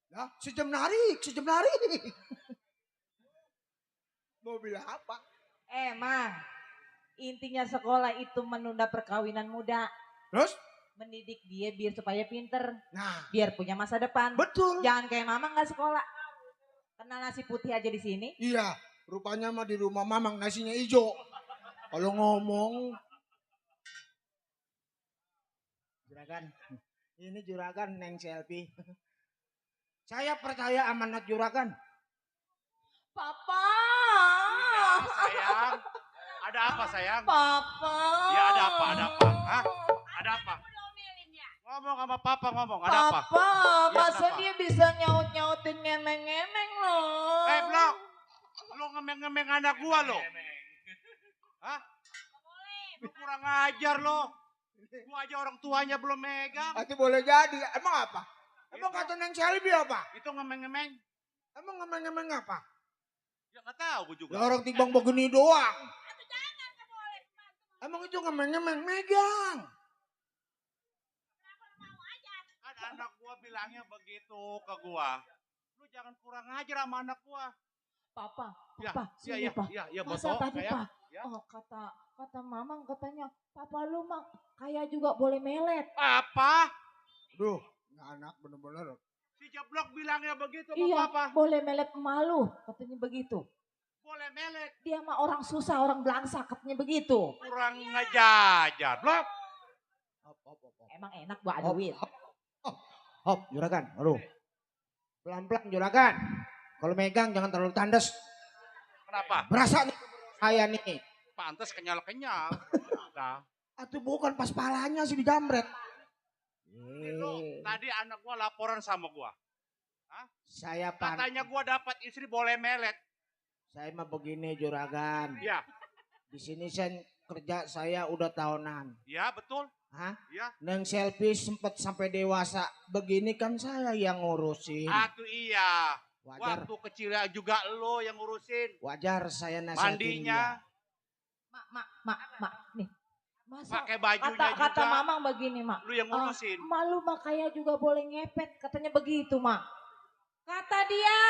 Ya, sejam narik. Mau bilang apa? Emang intinya sekolah itu menunda perkawinan muda. Terus? Mendidik dia biar supaya pinter. Nah, Biar punya masa depan. betul. Jangan kayak mama nggak sekolah. Kenal nasi putih aja di sini. Iya, rupanya mah di rumah mamang nasinya hijau. Kalau ngomong juragan, ini juragan Neng Selfie. Saya percaya amanat juragan. Papa. Sayang, ada apa sayang? Papa. Ya ada apa? Hah? Ada apa? Ngomong sama papa ngomong, ada apa? Papa, Iya, masa kenapa? dia bisa nyaut-nyautin ngemeng-ngemeng loh. Blok, lu ngemeng-ngemeng anak gua lo. Hah? Lu kurang ajar lo. Gua aja orang tuanya belum megang. Itu boleh jadi. Emang apa? Emang kata Neng Selfie apa? Itu ngemeng-ngemeng. Emang ngemeng-ngemeng apa? Ya nggak tahu gua juga. Ya orang timbang begini doang. Emang itu ngemeng-ngemeng megang. Kan anak gua bilangnya begitu ke gua. Lu jangan kurang ajar sama anak gua. Papa, Ya, Papa, sini iya, Pak. iya, iya, Masa betul, tadi sayang. Pak, Ya. oh kata mamang katanya, Papa lu mah kaya juga boleh melet. Apa? Duh, ini anak bener-bener. Si Jeblok bilangnya begitu sama Iya, papa. boleh melet malu, katanya begitu. Boleh melet. Dia mah orang susah, orang belangsa, katanya begitu. Kurang ngajar, Blok. Emang enak buat Oh, duit. Hop, juragan. Aduh. Pelan-pelan juragan. Kalau megang jangan terlalu tandas. Kenapa? Berasa nih saya nih. Pantas kenyal-kenyal. Nah, Atuh bukan pas palanya sih dijamret. Lo, tadi anak gua laporan sama gua. Saya pan. Katanya gua dapat istri boleh melet. Saya mah begini juragan. Iya. Di sini saya kerja saya udah tahunan. Iya, betul. Hah? Iya. Neng selfie sempet sampai dewasa. Begini kan saya yang ngurusin. Atuh iya. Wajar. Waktu kecil juga lo yang ngurusin. Wajar saya nasihatin Mandinya. Mak, nih. Masa Pakai bajunya kata juga. mamang begini, Mak. Lu yang ngurusin. Malu makanya juga boleh ngepet, katanya begitu, Mak. Kata dia.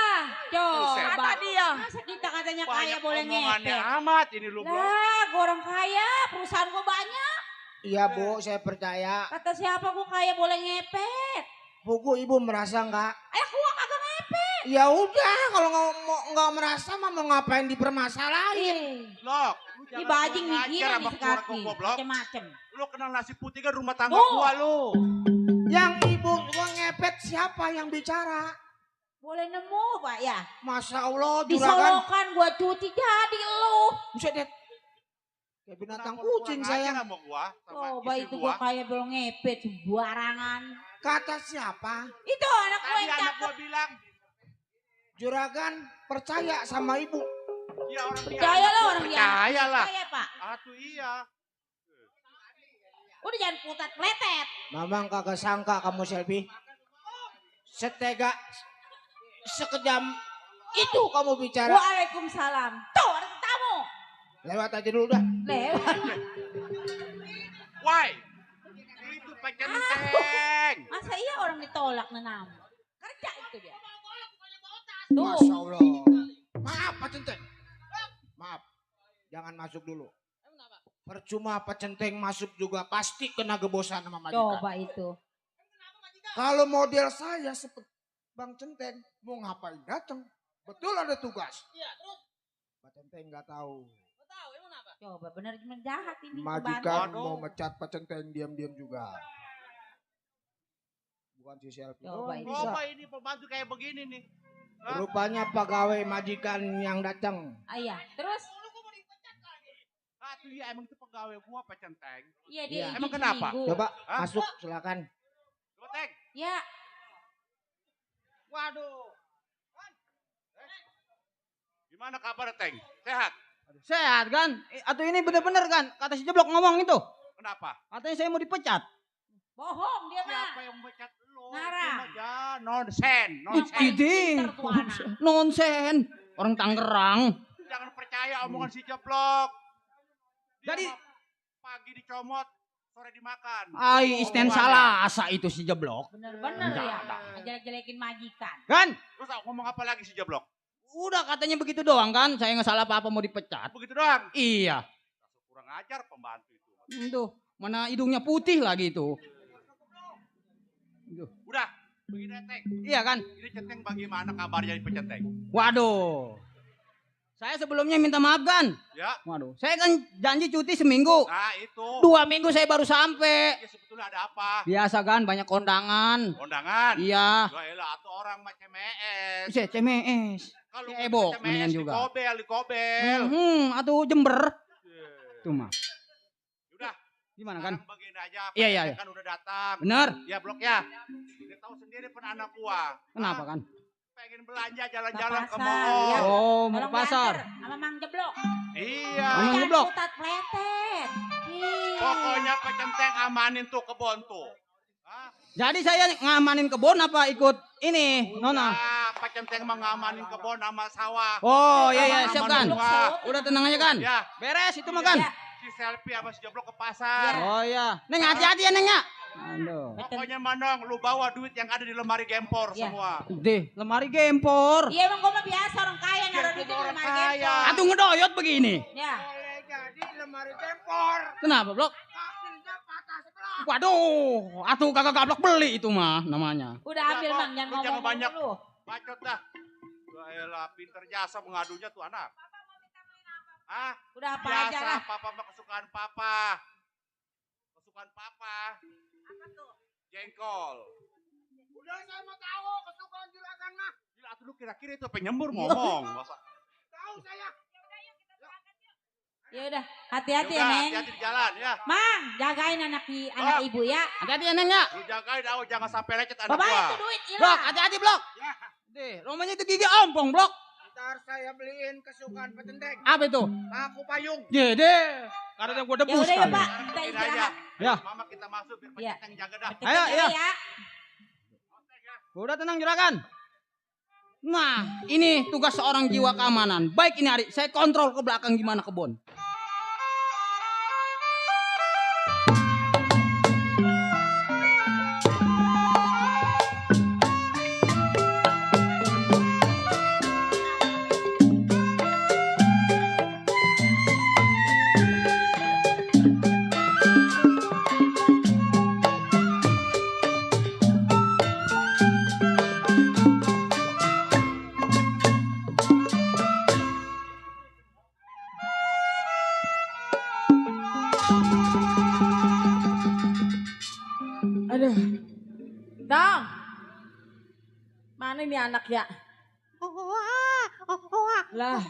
Buset. Kata dia. Masa kita katanya Banyak kaya boleh omongannya ngepet. amat ini lu, Bro. Lah, gue orang kaya, perusahaan gue banyak. Iya bu, saya percaya. Kata siapa gue kaya boleh ngepet. Buku ibu merasa enggak? Gua kagak ngepet. Ya udah, kalau nggak merasa mah mau ngapain dipermasalahin? Loh, Ini bajing nih gila nih keluarga sekaki. gua, Blok. Macem-macem. Lu kenal nasi putih kan rumah tangga Tuh. gua lu. Yang ibu gua ngepet siapa yang bicara? Boleh nemu, Pak ya? Masya Allah, juragan. Disolokan gua cuci jadi lu. Buset deh. Kayak binatang Kenapa lu kucing kurang ajar saya. sama gua, sama Oh, istri itu gua. gua kaya belum ngepet sembarangan. Kata siapa? Itu anak gua Tadi yang anak cakep. gua bilang, Juragan percaya sama ibu. ya orang dia Percaya anak lah gua, orang dia. percaya lah. Percaya, Pak. Atuh iya. Udah jangan putat pletet. Mamang kagak sangka kamu selfie. Setega sekejam itu kamu bicara. Waalaikumsalam. Tuh, ada tamu. Lewat aja dulu dah. Lewat. Why? Itu pacenteng. Masa iya orang ditolak nenam? Kerja itu dia. Masya Allah. Maaf Pak Centeng. Maaf. Jangan masuk dulu. Percuma Pak Centeng masuk juga pasti kena gebosan sama majikan. Coba itu. Kalau model saya seperti Bang Centeng mau ngapain datang? Betul ada tugas. Iya, terus Pak Centeng nggak tahu. lo tahu emang apa? Coba bener jahat ini. Majikan pembantu. mau mecat Pak Centeng diam-diam juga. Bukan si selfie. Coba doang itu. bisa. Coba ini pembantu kayak begini nih. Hah? Rupanya pegawai majikan yang datang. Iya, terus? Atuh iya emang itu pegawai gua pacenteng. Iya Iya. dia. Emang izin kenapa? seminggu. Coba Hah? masuk silakan. Coba Teng. Ya, Waduh. Gimana kabar Teng? Sehat? Sehat kan? Atau ini bener-bener kan? Kata si Jeblok ngomong itu. Kenapa? Katanya saya mau dipecat. bohong dia mah. Siapa yang mecat lu? Ngarang. Cuma ya nonsen, nonsen. Ide. Pinter tuh anak. Nonsen. Orang Tangerang. Jangan percaya omongan si Jeblok. Dia Jadi- mah pagi dicomot, sore dimakan. Ai, isten Omongannya. salah asa itu si Jeblok. Bener-bener Enggak ya. ada. Ngejelek-jelekin majikan. Kan? Terus ngomong apa lagi si Jeblok? Udah katanya begitu doang kan? Saya nggak salah apa-apa mau dipecat. Begitu doang. Iya. Kurang ajar pembantu itu. Itu. Mana hidungnya putih lagi itu. Udah, begini Teng. Iya kan? Ini Centeng bagaimana kabarnya di Pecenteng? Waduh. Saya sebelumnya minta maaf kan? Ya. Waduh. Saya kan janji cuti seminggu. Nah itu. 2 minggu saya baru sampai. Ya sebetulnya ada apa? Biasa kan banyak kondangan. Kondangan. Iya. Gak elah atau orang macam MES. Bisa CMS. Kalau Ya, Ebo, macam mendingan MES juga. dikobel. Atuh Jember. Tuh mah. Udah. Gimana kan? Sekarang begini aja. Iya, iya, Pecenteng kan udah datang. Bener. Ya Blok ya. Dia tahu sendiri pun anak gua. Kenapa Hah? kan? Pengen belanja jalan-jalan ke Ke pasar, mall. ya. Oh, mau ke Tolong pasar. diantar sama Mang Jeblok. Iya. Mang Jangan Jeblok. putat pletet. Ih. Pokoknya Pecenteng amanin tuh kebon tuh. Hah? Jadi saya ngamanin kebun apa ikut ini, Nona? Ah, Pecenteng mengamanin kebon sama sawah. Oh, iya iya, Aman, siap aman kan? semua. Udah tenang aja kan? Ya. Beres itu mah kan? Ya. Si selfie sama si Jeblok ke pasar. Oh iya. Neng hati-hati ya Neng ya. Aduh. Pokoknya Manong, lu bawa duit yang ada di lemari gempor Ya. semua. Deh, lemari gempor. Iya emang gue mah biasa orang kaya naruh duit di Orang rumah kaya. gempor. Atuh ngedoyot begini. Ya. Boleh jadi lemari tempor. Kenapa, Blok? Kakinya patah sebelah. Waduh, atuh kagak gablok beli itu mah namanya. Udah ambil Kok, Mang, jangan lu jangan ngomong banyak. dulu. Bacot dah. Elah, pinter jasa mengadunya tuh anak. Ah, Udah apa aja biasa lah. papa mah kesukaan papa. Kesukaan papa. Jengkol. Udah saya mau tahu kesukaan juragan mah. Gila tuh lu kira-kira itu penyembur ngomong. Masa? Tahu saya. Ya udah, hati-hati ya, Yaudah, Neng. hati-hati di jalan ya. Mang, jagain anak ibu ya. Hati-hati ya Neng ya. Lu jagain jangan sampai lecet anak Bapak gua. itu duit Blok, hilang. hati-hati Blok. Ya. Deh, rumahnya itu gigi ompong Blok. Ntar saya beliin kesukaan Pak Centeng. Apa itu? Paku payung. Jede. Karena yang gue Ya debus udah ya, kali. Pak. Sekarang Kita begini aja. istirahat. Ya. Mama kita masuk biar Iya. Pak yang jaga dah. Kita Ayo, jaga iya. ya. Udah tenang juragan. Nah, ini tugas seorang jiwa keamanan. Baik ini Ari, saya kontrol ke belakang gimana kebun. Aduh. Dong. Mana ini anak ya? Lah,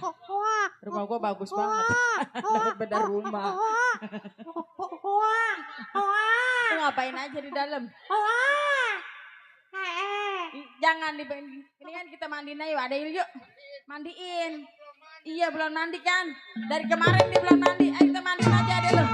rumah gua bagus banget. Beda rumah. Lu ngapain aja di dalam? Jangan ini kan kita mandiin aja, ada yuk. Mandiin. Iya, belum mandi kan? Dari kemarin dia belum mandi. Ayo kita mandiin aja ada lu.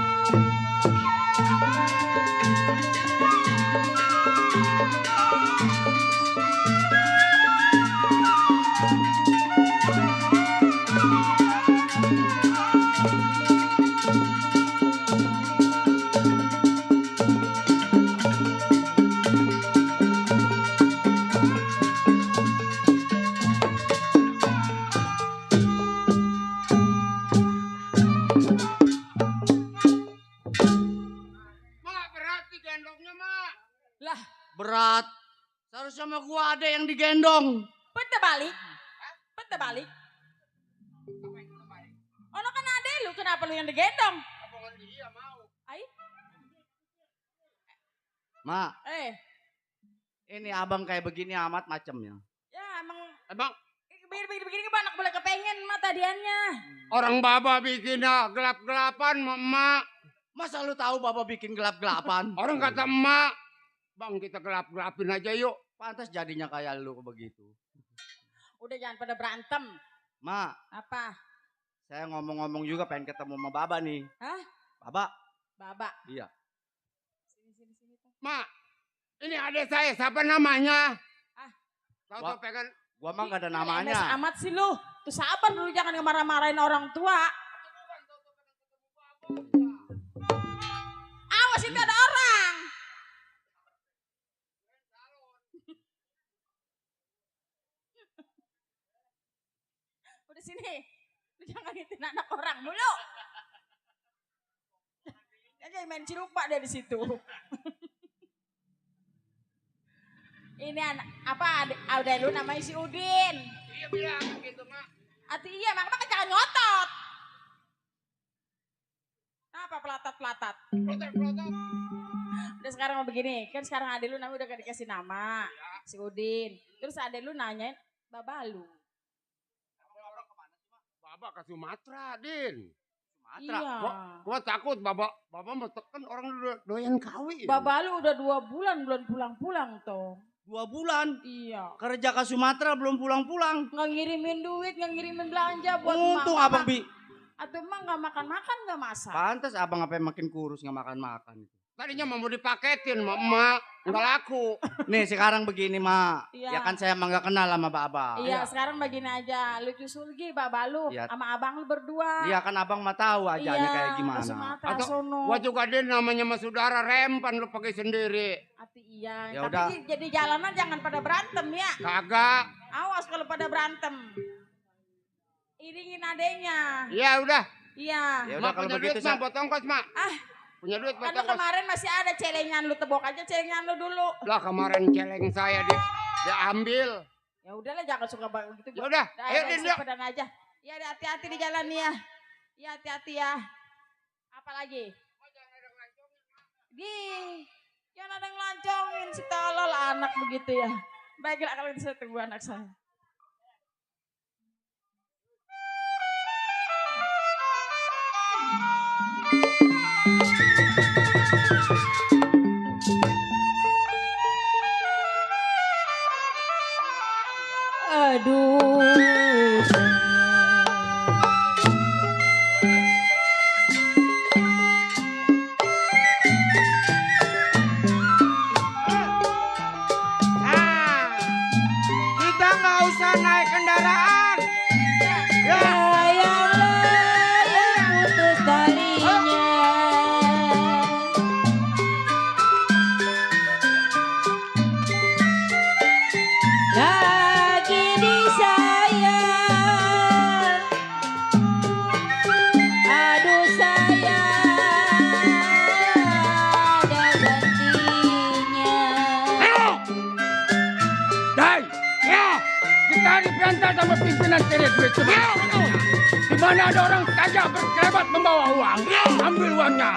Mak, berat nih gendongnya, Mak. Lah, Berat. Seharusnya sama gua ada yang digendong. peta balik. Peta balik. Ono kan ada lu, kenapa lu yang digendong? Ai, Mak, ini ini abang kayak begini amat macamnya. ya emang Emang begini kan anak boleh kepengen mata diannya. orang baba bikinnya gelap-gelapan, Mak. Masa lu tahu bapak bikin gelap-gelapan? Orang kata emak, bang kita gelap-gelapin aja yuk. Pantas jadinya kayak lu begitu. Udah jangan pada berantem. Mak, Apa? saya ngomong-ngomong juga pengen ketemu sama Baba nih. Hah? Baba? Baba. Iya. Sini. Mak, ini adik saya, siapa namanya? Ah. Tahu-tahu pengen, Gua mah gak ada MS namanya. amat sih lu. Tuh sabar dulu jangan marah-marahin orang tua. Awas itu ada orang. Udah sini. Lu jangan ngikutin anak orang mulu. Aja main cirupa dia di situ. Ini anak apa ada lu namanya si Udin. iya bilang gitu mak. Ati iya, makanya jangan ngotot. Apa pelatat-pelatat? Protek. Udah sekarang mau begini, kan sekarang adek lu namanya udah gak dikasih nama, si Udin. Terus adek lu nanyain Babalu. Baba ke Sumatera, Din. Sumatera. Iya. Gua takut baba mau tekan orang doyan kawin. Babalu udah 2 bulan belum pulang-pulang toh. 2 bulan. Iya. Kerja ke Sumatera belum pulang-pulang. Nggak ngirimin duit, nggak ngirimin belanja buat Untung emak. abang Bi. Atau emang nggak makan-makan nggak masak. Pantes abang apa makin kurus nggak makan-makan. Tadinya mau dipaketin sama emak, nggak laku. Nih sekarang begini mak. Iya. Ya kan saya emang gak kenal sama Baba. Iya, sekarang begini aja. Lu Sulgi, Babalu, Iya. sama abang lu berdua. Iya kan abang mah tahu ajanya kayak Ke gimana. Sumatera Atau sono. Gua juga Din namanya mas saudara rempan lu pakai sendiri. Ati iya. Ya Tapi udah. jadi jalanan jangan pada berantem ya. Kagak. Awas kalau pada berantem. Iringin adenya. Ya udah. Iya. Ya udah Mak kalau punya begitu duit mak buat ongkos mak. Ah, Punya duit buat kan lu ongkos. kemarin masih ada celengan lu, tebok aja celengan lu dulu. Lah kemarin celeng saya diambil. Ya udahlah jangan suka begitu. Ya udah, ayo Din yuk. Sepedan aja. Ya hati-hati di jalan nih ya. Ya hati-hati ya. Apalagi? Di Kan ada yang lancongin si tolol anak begitu ya. Baiklah kalau itu saya tunggu anak saya. Aduh. Kita nggak usah naik kendaraan. Sayanglah yang putus talinya. Lagi disayang. Aduh sayang, ada gantinya. Dai, ya, kita diperantar sama pimpinan kredit. Di mana ada orang kaya berkelebat membawa uang, ambil uangnya.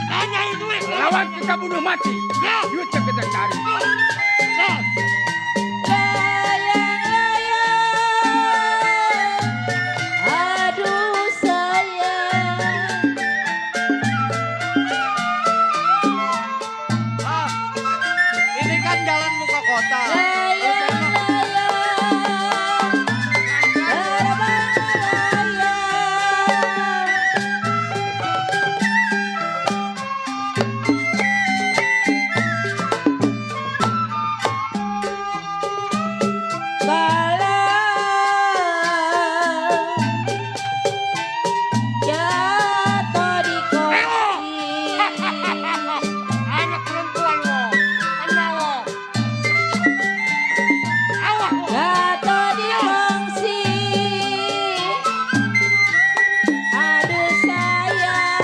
Hanya itu. Lawan kita bunuh mati. Duitnya kita cari. Aduh sayang. Ini kan jalan muka kota. Anak perempuan lo, kenal lo. Jatuh di kongsi. Aduh sayang,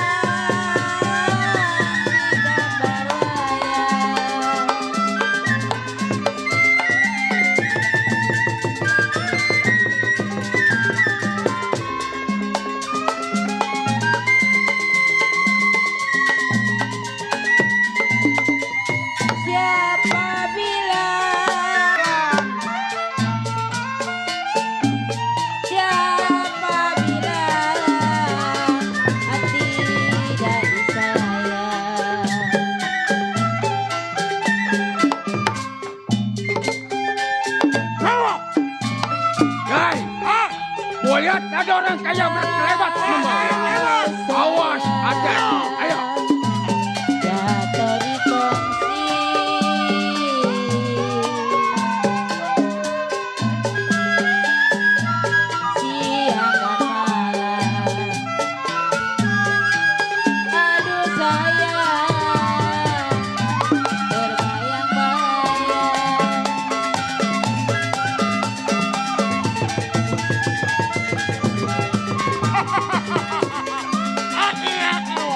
di gambar wayang. Siapa bilang? Siapa bilang hati tidak disayang? Dai, gua lihat ada orang kaya berkelebat membawa. Awas, ada. Ayo. Jatuh di kongsi. Siang dan malam. Aduh sayang, terbayang-bayang. Hati-hati lo.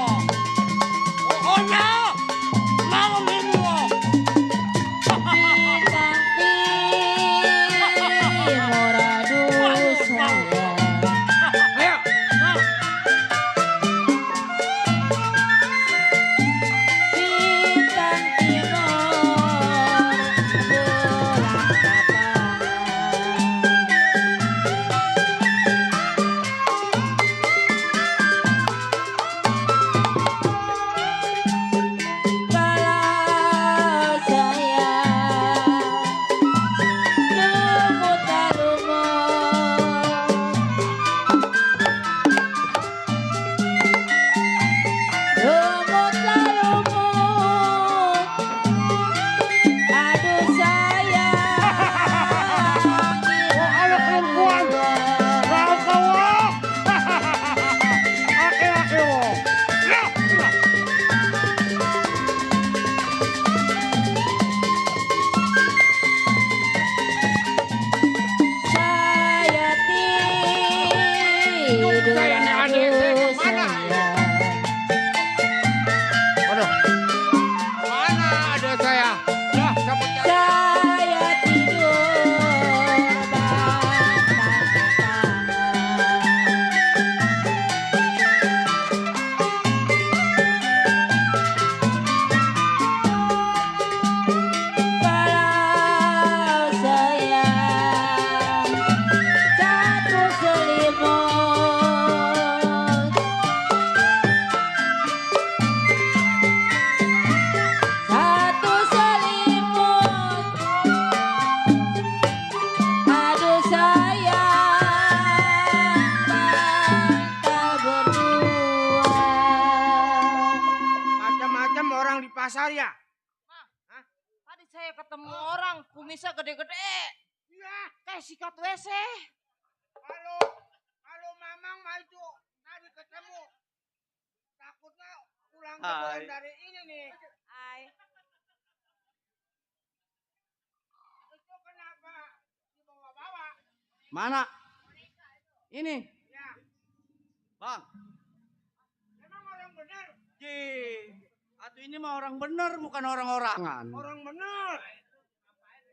pasar ya? Tadi saya ketemu orang kumisnya gede-gede. Iya. Kayak sikat WC. Kalau Mamang mah itu tadi ketemu. Takutnya pulang Hai. dari ini nih. Hai. Itu kenapa dibawa-bawa? Mana? Ini. Ya. Bang. Emang orang bener? Atuh ini mah orang bener bukan orang-orangan. Orang bener.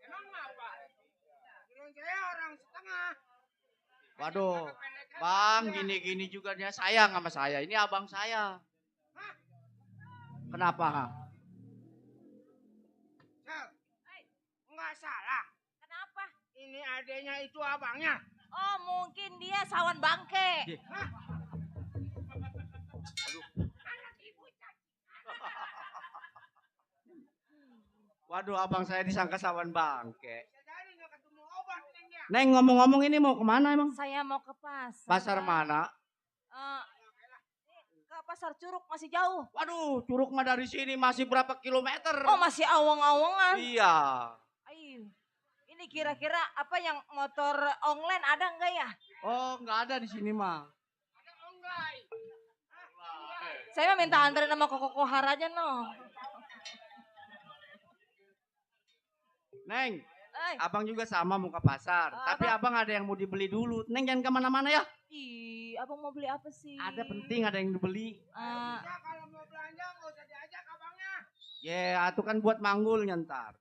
Emang apa? Kirain saya orang setengah. Waduh. Bang, gini-gini juga dia sayang sama saya. Ini abang saya. Kenapa? Sel, nggak salah. Kenapa? Ini adanya itu abangnya. Oh mungkin dia sawan bangke. Waduh, abang saya disangka sawan bangke. Jadi nggak ketemu obat nih dia. Neng, ngomong-ngomong ini mau kemana emang? Saya mau ke pasar. Pasar mana? Ke pasar Curug masih jauh. Waduh, Curug mah dari sini masih berapa kilometer? Oh masih awang-awangan. Iya. Ayo. Ini kira-kira apa yang motor online ada enggak ya? Oh, nggak ada di sini mah. Saya mah minta anterin sama Koko Kohar aja no. Neng, Eh, abang juga sama mau ke pasar. Tapi abang ada yang mau dibeli dulu. Neng jangan kemana-mana ya. ih, abang mau beli apa sih? Ada penting ada yang dibeli. Eh, Ya kalau mau belanja nggak usah diajak abangnya. Ya, itu kan buat manggul ntar.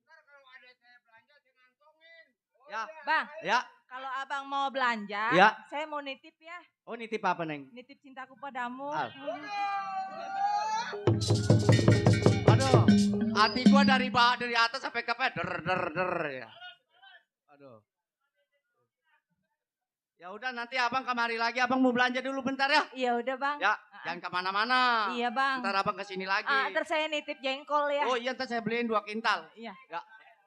Ntar kalau ada saya belanja saya ngantongin. Ya, Bang, ya, kalau abang mau belanja, Ya. saya mau nitip ya. oh nitip apa Neng? Nitip cintaku padamu. Ah. Aduh, hati gua dari atas sampai ke bawah der ya. Aduh. Ya udah nanti abang kemari lagi, abang mau belanja dulu bentar ya. Iya udah bang. Ya, jangan kemana-mana. Iya bang. Ntar abang kesini lagi. Ntar saya nitip jengkol ya. Oh iya, ntar saya beliin 2 kintal. Iya. Ya.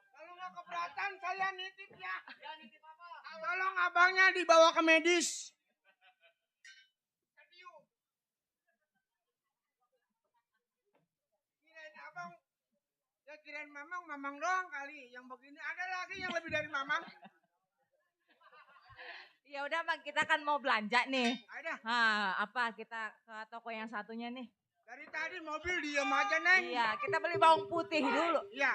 Kalau nggak keberatan saya nitip ya. Nitip apa? Tolong abangnya dibawa ke medis. Kirain abang, ya kirain mamang doang kali. Yang begini ada lagi yang lebih dari mamang. Ya udah bang, kita kan mau belanja nih. Ada. Apa kita ke toko yang satunya nih? Dari tadi mobil diem aja neng. Iya, kita beli bawang putih dulu. Iya.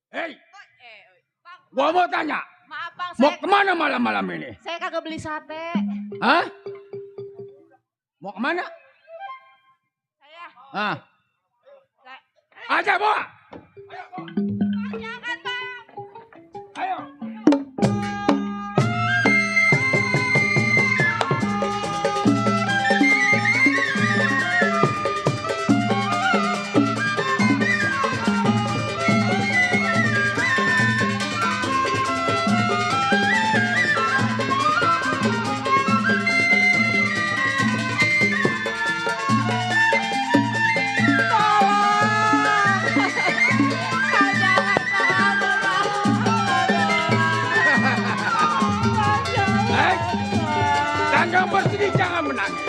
Hei, Bang, gua mau tanya. maaf bang, Mau saya kemana malam-malam ini? saya kagak beli sate. Hah? Mau kemana? Saya, Hah? saya Aja bawa. jangan bang. Ayo. Jangan bersedih, jangan menangis.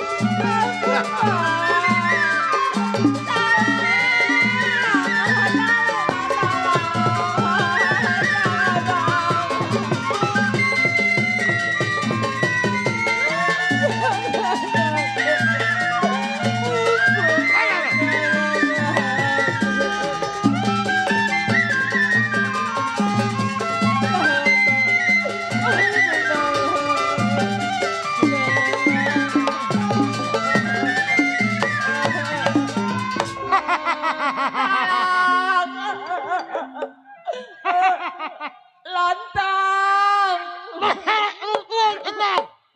Lontong.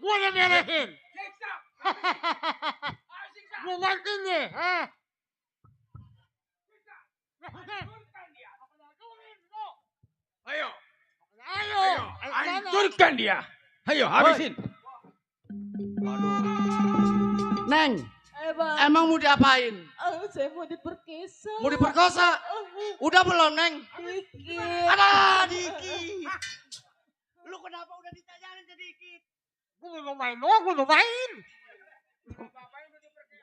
Gua yang beresin. Gua bantuin nih. Ayo, Ayo. hancurkan dia. Ayo, habisin. Neng, Bang, emang mau diapain? saya mau diperkosa. Mau diperkosa? Udah belum Neng? Dikit. Ada dikit. Lu kenapa udah ditanyain sedikit? Gua mau main doang, gua mau main.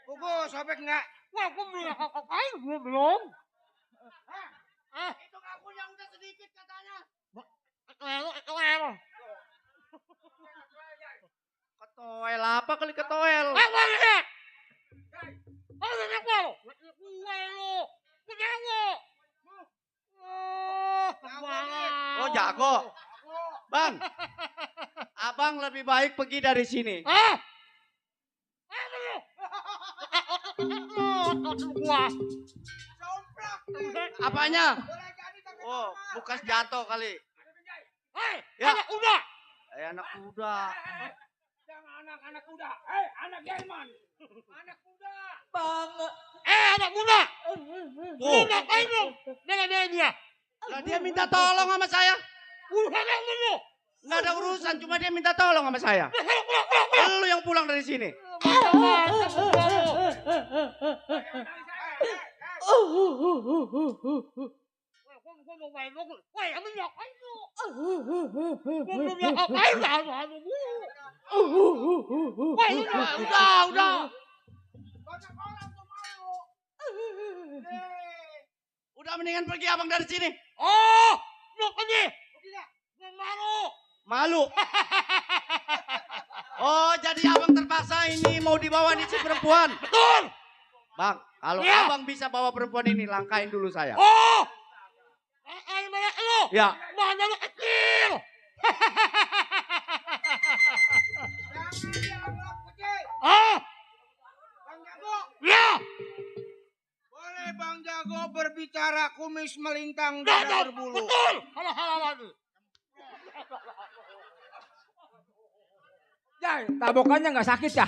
Kuku, sobek nggak? Wah, gue belum apa-apain, gue belum. Itu ngakunya udah sedikit katanya. Ketoel. Ketoel apa kali ketoel? Lihat. Oh, lihat gue lo. Gue lo. Gue jago. Oh jago. Bang, abang lebih baik pergi dari sini. Apanya? Oh, bekas jatuh kali. Ya. Anak kuda. Anak kuda. Jangan anak-anak kuda. Anak Jerman. Anak kuda. Bang. Anak kuda. Oh. Ngapain lu? Bela-bela dia. Lah dia minta tolong sama saya. Urusan yang lu. Nggak ada urusan, cuma dia minta tolong sama saya. Lu yang pulang dari sini. Udah. Udah mendingan pergi abang dari sini. Oh, mau pergi. Malu. Oh, jadi abang terpaksa ini mau dibawa nih si perempuan. Betul. Bang, kalau Ya. abang bisa bawa perempuan ini, langkain dulu saya. Oh. Ay, banyak lu. Ya. Mana lu kecil. Bang Jago, Ya. boleh Bang Jago berbicara kumis melintang Dah, dada berbulu. betul. Halo lagi. Jai, tabokannya nggak sakit ya?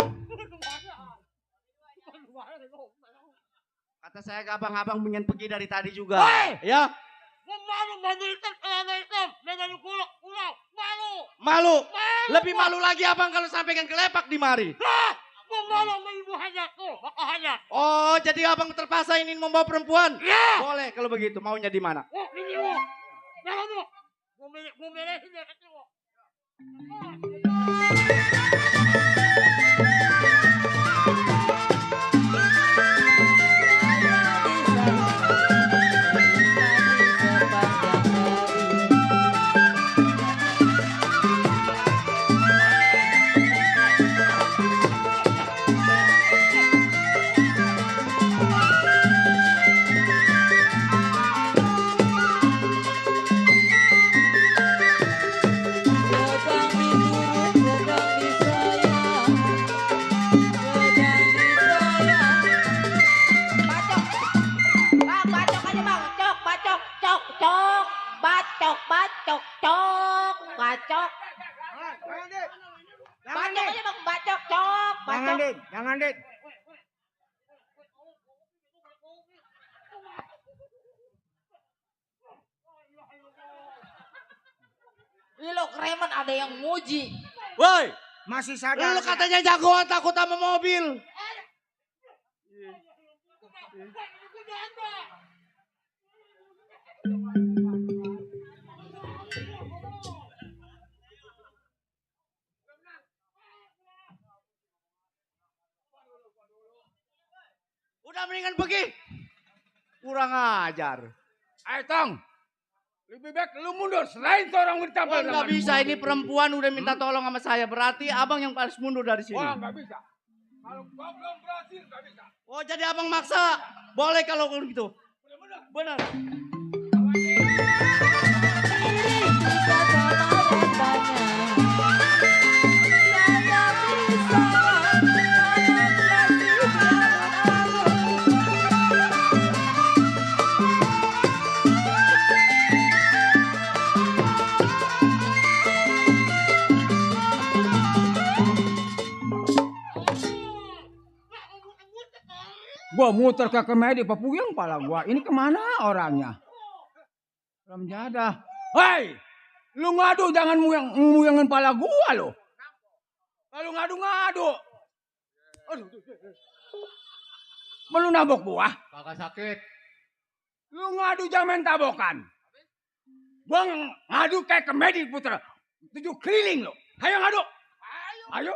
Kata saya ke abang pengen pergi dari tadi juga. Woi! Ya, Malu baju hitam, celana hitam, dengan pulau, malu. malu. Lebih malu lagi abang kalau sampaikan kelepak di mari. Hah, malu sama ibu hajat tuh, bapak hajat. Oh, jadi abang terpaksa ingin membawa perempuan? Ya. Boleh kalau begitu, maunya di mana? Oh, ini lu. Jangan lu. Gue beresin dia kecil lu. Jangan, Dit. Ini lo kereman ada yang muji. Woi, Masih sadar. lu katanya jagoan takut sama mobil. Udah mendingan pergi. Kurang ajar. Ayo Tong, lebih baik lu mundur. Selain seorang wanita Wah, nggak bisa, ini perempuan udah minta tolong sama saya. Berarti abang yang harus mundur dari sini. Wah, nggak bisa. Kalau gua belum berhasil, nggak bisa. Oh, jadi abang maksa. Boleh kalau gitu. Benar. Gua muter ke Kemedi, papuyang pala gua. Ini kemana orangnya? Ram Jadah. Hei, lu ngadu jangan muyangin pala gua lo. Kalau ngadu-ngadu. Aduh. Lu nabok gua? Kagak sakit. Lu ngadu jangan main tabokan. Gua ngadu kayak Kemedi putra. 7 keliling lo. Ayo ngadu. Ayo.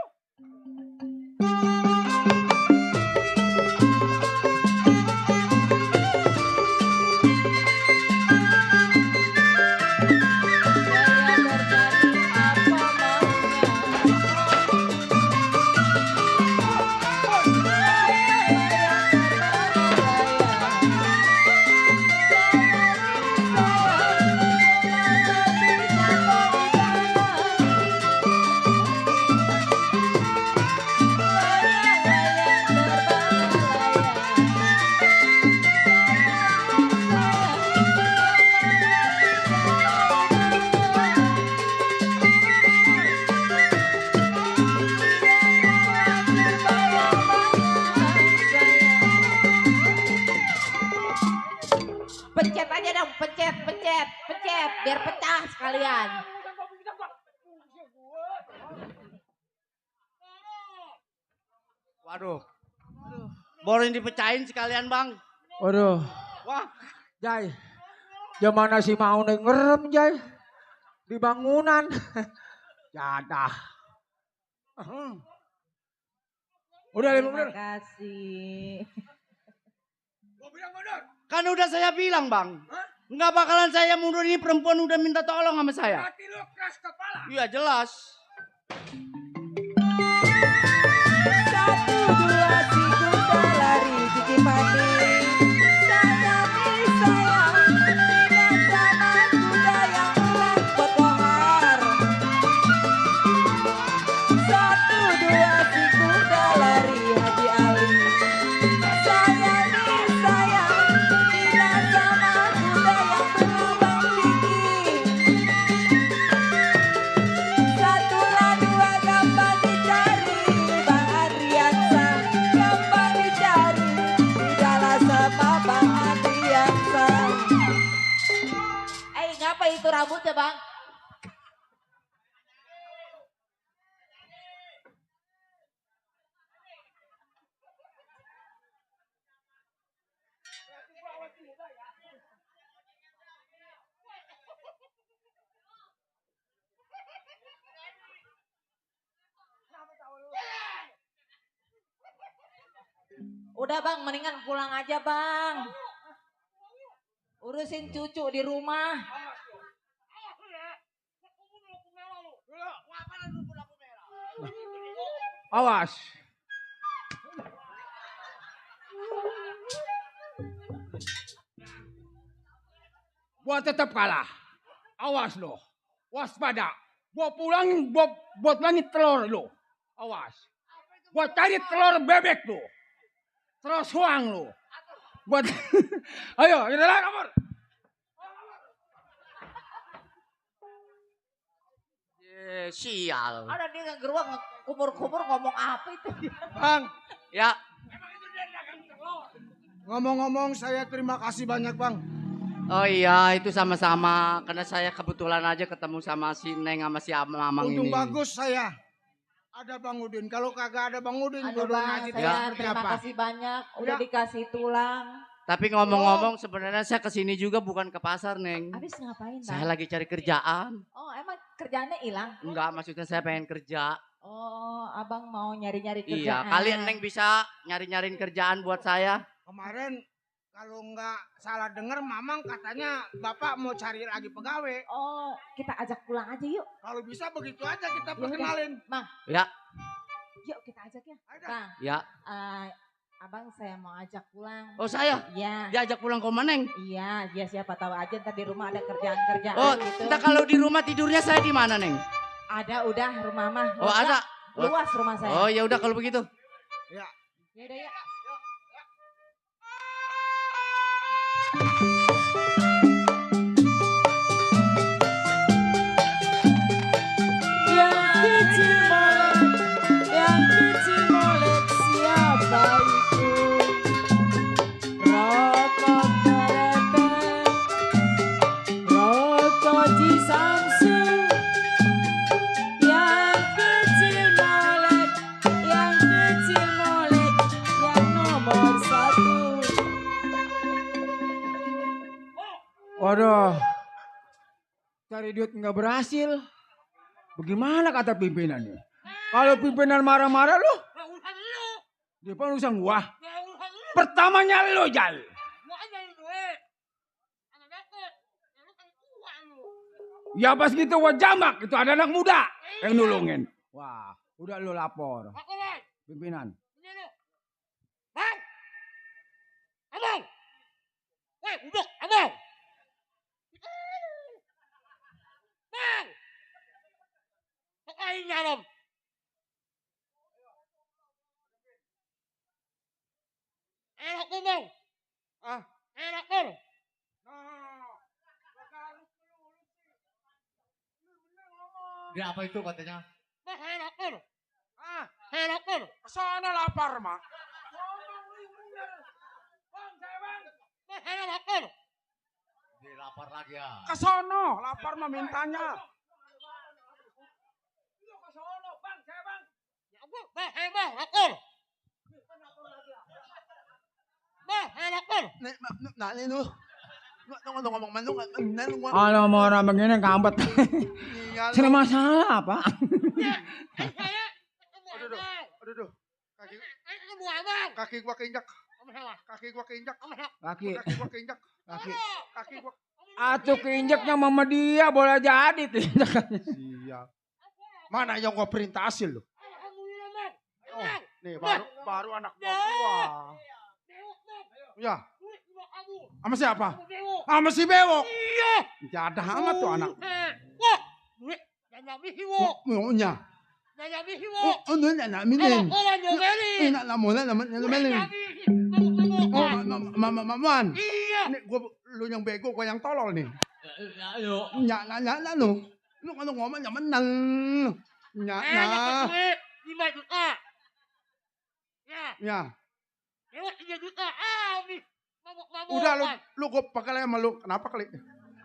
Pencet aja dong, pencet, biar pecah sekalian. Waduh. Boleh dipecahin sekalian bang. Waduh. Wah. Jai. Gimana sih mau ngerem Jai? Di bangunan. Jadah. Udah Terima kasih. Kan udah saya bilang bang. Nggak bakalan saya mundur, ini perempuan udah minta tolong sama saya. Hati lu keras kepala. Iya jelas. 1, 2, 3 lari Cici Pati. Sayang nih sayang, ingat sama kuda yang ulang buat kohar. 1, 2 si kuda lari Haji Ali. Sayang nih sayang, ingat sama kuda yang berlubang tinggi. 1 lah 2 gampang dicari, Bang Adriansa gampang dicari, tidaklah sama Bang Adriansa. Ngapa itu rambutnya bang? Udah bang, mendingan pulang aja bang. Urusin cucu di rumah. Awas. Gua tetap kalah. Awas lo. Waspada. Gua pulangin, buat langit telur lo. Awas. Gua cari telur bebek lo. Terus huang lo. Buat ayo, kita lah kabur. Sial. Ada dia nggak geruang kumur-kumur ngomong apa itu? Bang, Ya. ngomong-ngomong saya terima kasih banyak Bang. Oh iya, itu sama-sama. Karena saya kebetulan aja ketemu sama si Neng sama si Mamang Untung ini. bagus saya. Ada Bang Udin. Kalau kagak ada Bang Udin, Aduh jodohnya bang, aja saya seperti terima apa? kasih banyak. Udah Ya. dikasih tulang. Tapi ngomong-ngomong sebenarnya saya kesini juga bukan ke pasar, Neng. Habis ngapain bang? Saya lagi cari kerjaan. Oh emang kerjaannya hilang? Enggak, maksudnya saya pengen kerja. Oh abang mau nyari-nyari Iya, kerjaan. kalian Neng bisa nyari-nyariin kerjaan buat saya. Kemarin kalau nggak salah dengar Mamang katanya Bapak mau cari lagi pegawai. Oh kita ajak pulang aja yuk. Kalau bisa begitu aja kita Ya udah. perkenalin. Bang. Ya. Yuk kita ajak ya. Ada. Bang. Ya. Abang saya mau ajak pulang. Oh saya? Iya. Diajak pulang ke mana, Neng? Iya, ya siapa tahu aja ntar di rumah ada kerjaan-kerjaan Oh, gitu. entah kalau di rumah tidurnya saya di mana, Neng? Ada udah rumah mah. Oh, ada. Luas rumah saya. Oh, ya udah kalau begitu. Ya. Ya udah ya. Yang kecil molek siapa itu? Rokok kereteng, rokok Cisamsu. Yang kecil molek, yang nomor 1. Waduh. Cari duit nggak berhasil. Bagaimana kata pimpinannya? Kalau pimpinan marah-marah lo, dia pun urusan gua. Pertamanya lo Jal. Ya pas gitu gua jamak, itu ada anak muda yang nulungin. Wah, udah lo lapor. Pimpinan. Bang! Abang! Woi, udah, abang! Bang! Pakain niya, abang! Enak ko, bang! Enak ko! Dia apa itu katanya? Bang, enak ko! Enak ko! Sana lapar mah. Bang, enak ko! lapar lagi ya. Ke sono, lapar mah mintanya. Ngomong manung, Kalau mau orang begini kampet. Sini masalah apa? Aduh. Kaki gua keinjak. Kaki gua keinjak. Kaki. Kaki gua keinjak. Kaki. Kaki gua. Atuh keinjeknya mama dia boleh jadi tuh. Siap. Mana yang gua perintah hasil lu? Oh, nih baru anak gua. Ya. Sama siapa? Sama si Bewok. Iya. Jadah amat tuh anak. Nya. Oh, nanya minin. Enak namun Oh, maman. Iya. Ini lu yang bego, gua yang tolol nih. Nya lu. Lu kalau ngomong yang menang. Nya. Ya. Udah lu gue pakai sama lu. Kenapa kali?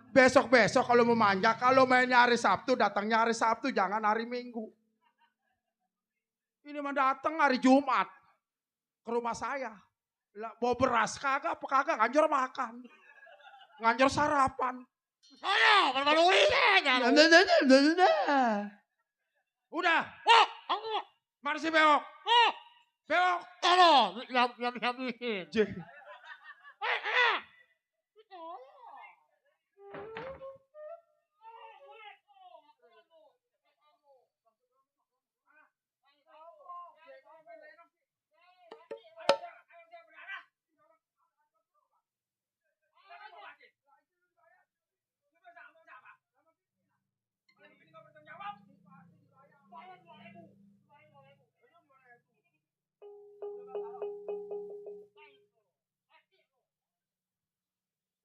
Besok kalau mau manja, kalau mainnya hari Sabtu, datangnya hari Sabtu, jangan hari Minggu. Ini mah datang hari Jumat ke rumah saya. Lah, bawa beras kagak, apa kagak, nganjur makan. Nganjur sarapan. Saya, baru Udah. Mana si Bewok? Bewok. Tolong, yang habisin.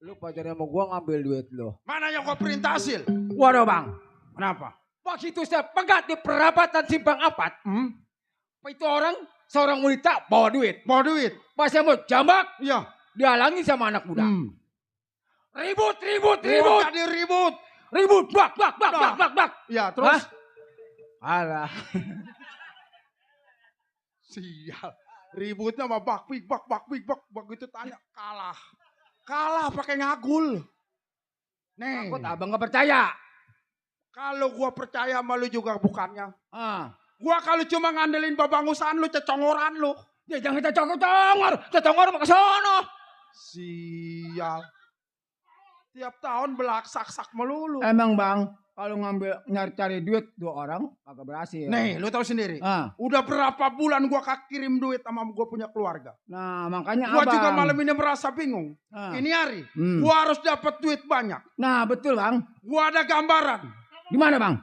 Lu pacarnya sama gua ngambil duit lo. Mana yang gua perintah hasil? Waduh bang. Kenapa? Waktu itu saya pegat di perapatan Simpang 4. Itu orang, seorang wanita bawa duit. Pas saya mau jambak, Iya. dihalangi sama anak muda. Ribut. Tadi ribut. Ribut, bak. Ya, terus? Alah. Sial. Ributnya sama bak. Begitu tanya, kalah pakai ngagul. Nih. Takut abang gak percaya. Kalau gua percaya sama lu juga bukannya. Gua kalau cuma ngandelin babangusan lu, cecongoran lu. Ya jangan cecongor mau ke sono. Sial. Tiap tahun belaksak-sak melulu. Emang bang, kalau cari duit 2 orang kagak berhasil. Nih, lu tahu sendiri. Udah berapa bulan gua kirim duit sama gua punya keluarga. Nah, makanya gua abang. juga malam ini merasa bingung. Ini hari, gua harus dapat duit banyak. Nah, betul bang. Gua ada gambaran. Di mana bang?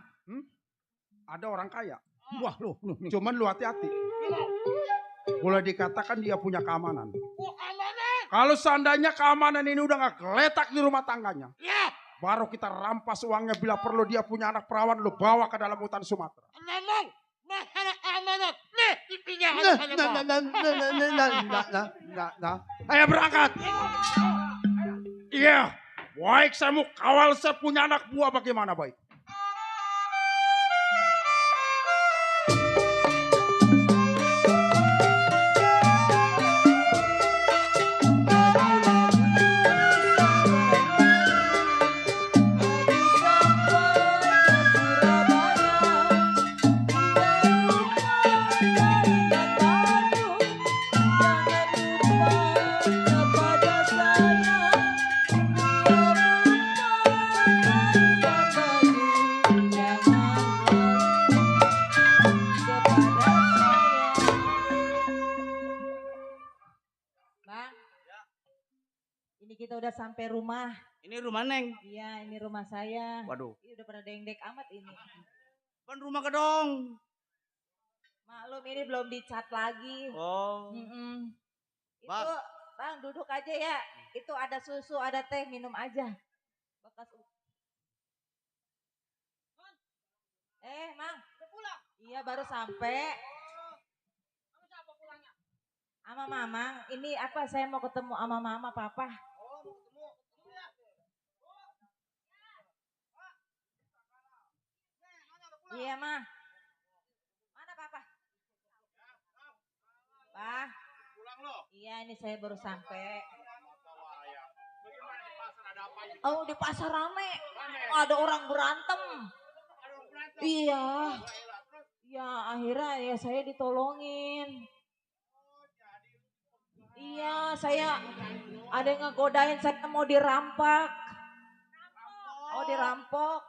Ada orang kaya. Wah, lu. Cuman lu hati-hati. Boleh dikatakan dia punya keamanan. Kalau seandainya keamanan ini udah gak geletak di rumah tangganya. Baru kita rampas uangnya, bila perlu dia punya anak perawan, lu bawa ke dalam hutan Sumatera. Memang masalah amanat. Nih, intinya Ayo berangkat. Iya, baik saya mau kawal, saya punya anak buah bagaimana baik. Kita udah sampai rumah. Ini rumah Neng. Iya, ini rumah saya. Waduh. Ini udah pada dengdek amat ini. Kan rumah kedong. Maklum ini belum dicat lagi. Oh. Itu bang duduk aja ya. Itu ada susu, ada teh, minum aja. Bekas. Mang, udah pulang? Iya baru sampai. Sama Mamang, ini apa? Saya mau ketemu sama Mama, Papa. Iya, Ma. Mana Papa? Pak. Pulang lo. Iya, ini saya baru sampai. Bagaimana di pasar ada apa ini? Oh, di pasar rame. Ada orang berantem. Iya. Ya, akhirnya ya saya ditolongin. Iya, saya ada yang ngegodain saya mau dirampak. Oh, dirampok.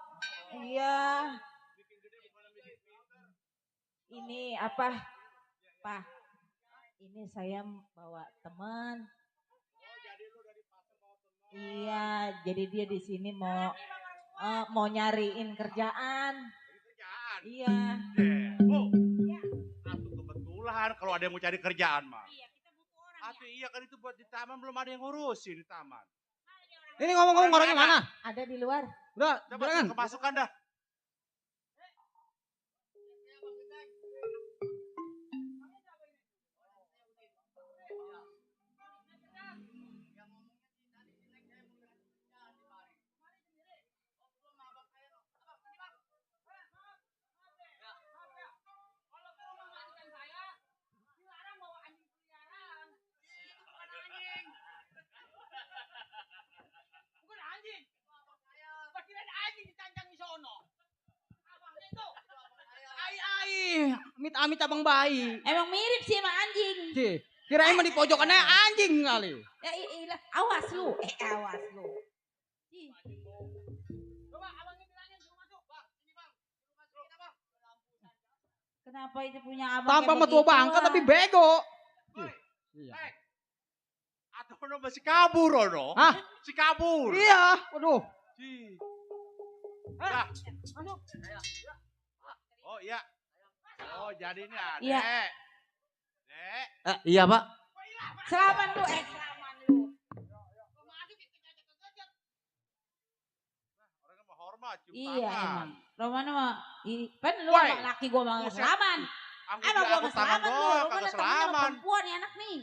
Iya. Ini apa? Pak. Ini saya bawa teman. Iya, jadi dia di sini mau nyariin kerjaan. Iya. Oh. Atuh kebetulan kalau ada yang mau cari kerjaan mah. Iya, kita butuh orang. Atuh iya kan itu buat di taman belum ada yang ngurusin di taman. Ini ngomong-ngomong orangnya mana? Ada di luar. Udah, Coba jangan. kemasukan dah. Bukan anjing. Pasti ada anjing ditanjang di sono. Abangnya itu. Ai, amit-amit abang bayi. Emang mirip sih sama anjing. Cih, kirain mah di pojokannya anjing kali. Ya, awas lu. Awas lu. Ih, Coba abangnya bilangin suruh masuk. Bang, ini bang. Suruh masuk kita bang. kenapa itu punya abang Tanpa kayak metua begitu, bangka ah? tapi bego. Iya. Atuh ono masih kabur ono. Hah? Si kabur. Iya, waduh. Cih. Dah. Oh iya. Oh jadi ini ada. Iya. Dek. Iya, Pak. Selamat lu, selamat lu. Orangnya mau hormat, cium Iya tangan. emang. Romana mah, kan lu Woi. sama laki gua mah Buset. selamat. Anggur Emang gua diangkut mah tangan selamat lu. doang, Romana kagak temen lu selamat. perempuan ya anak nih.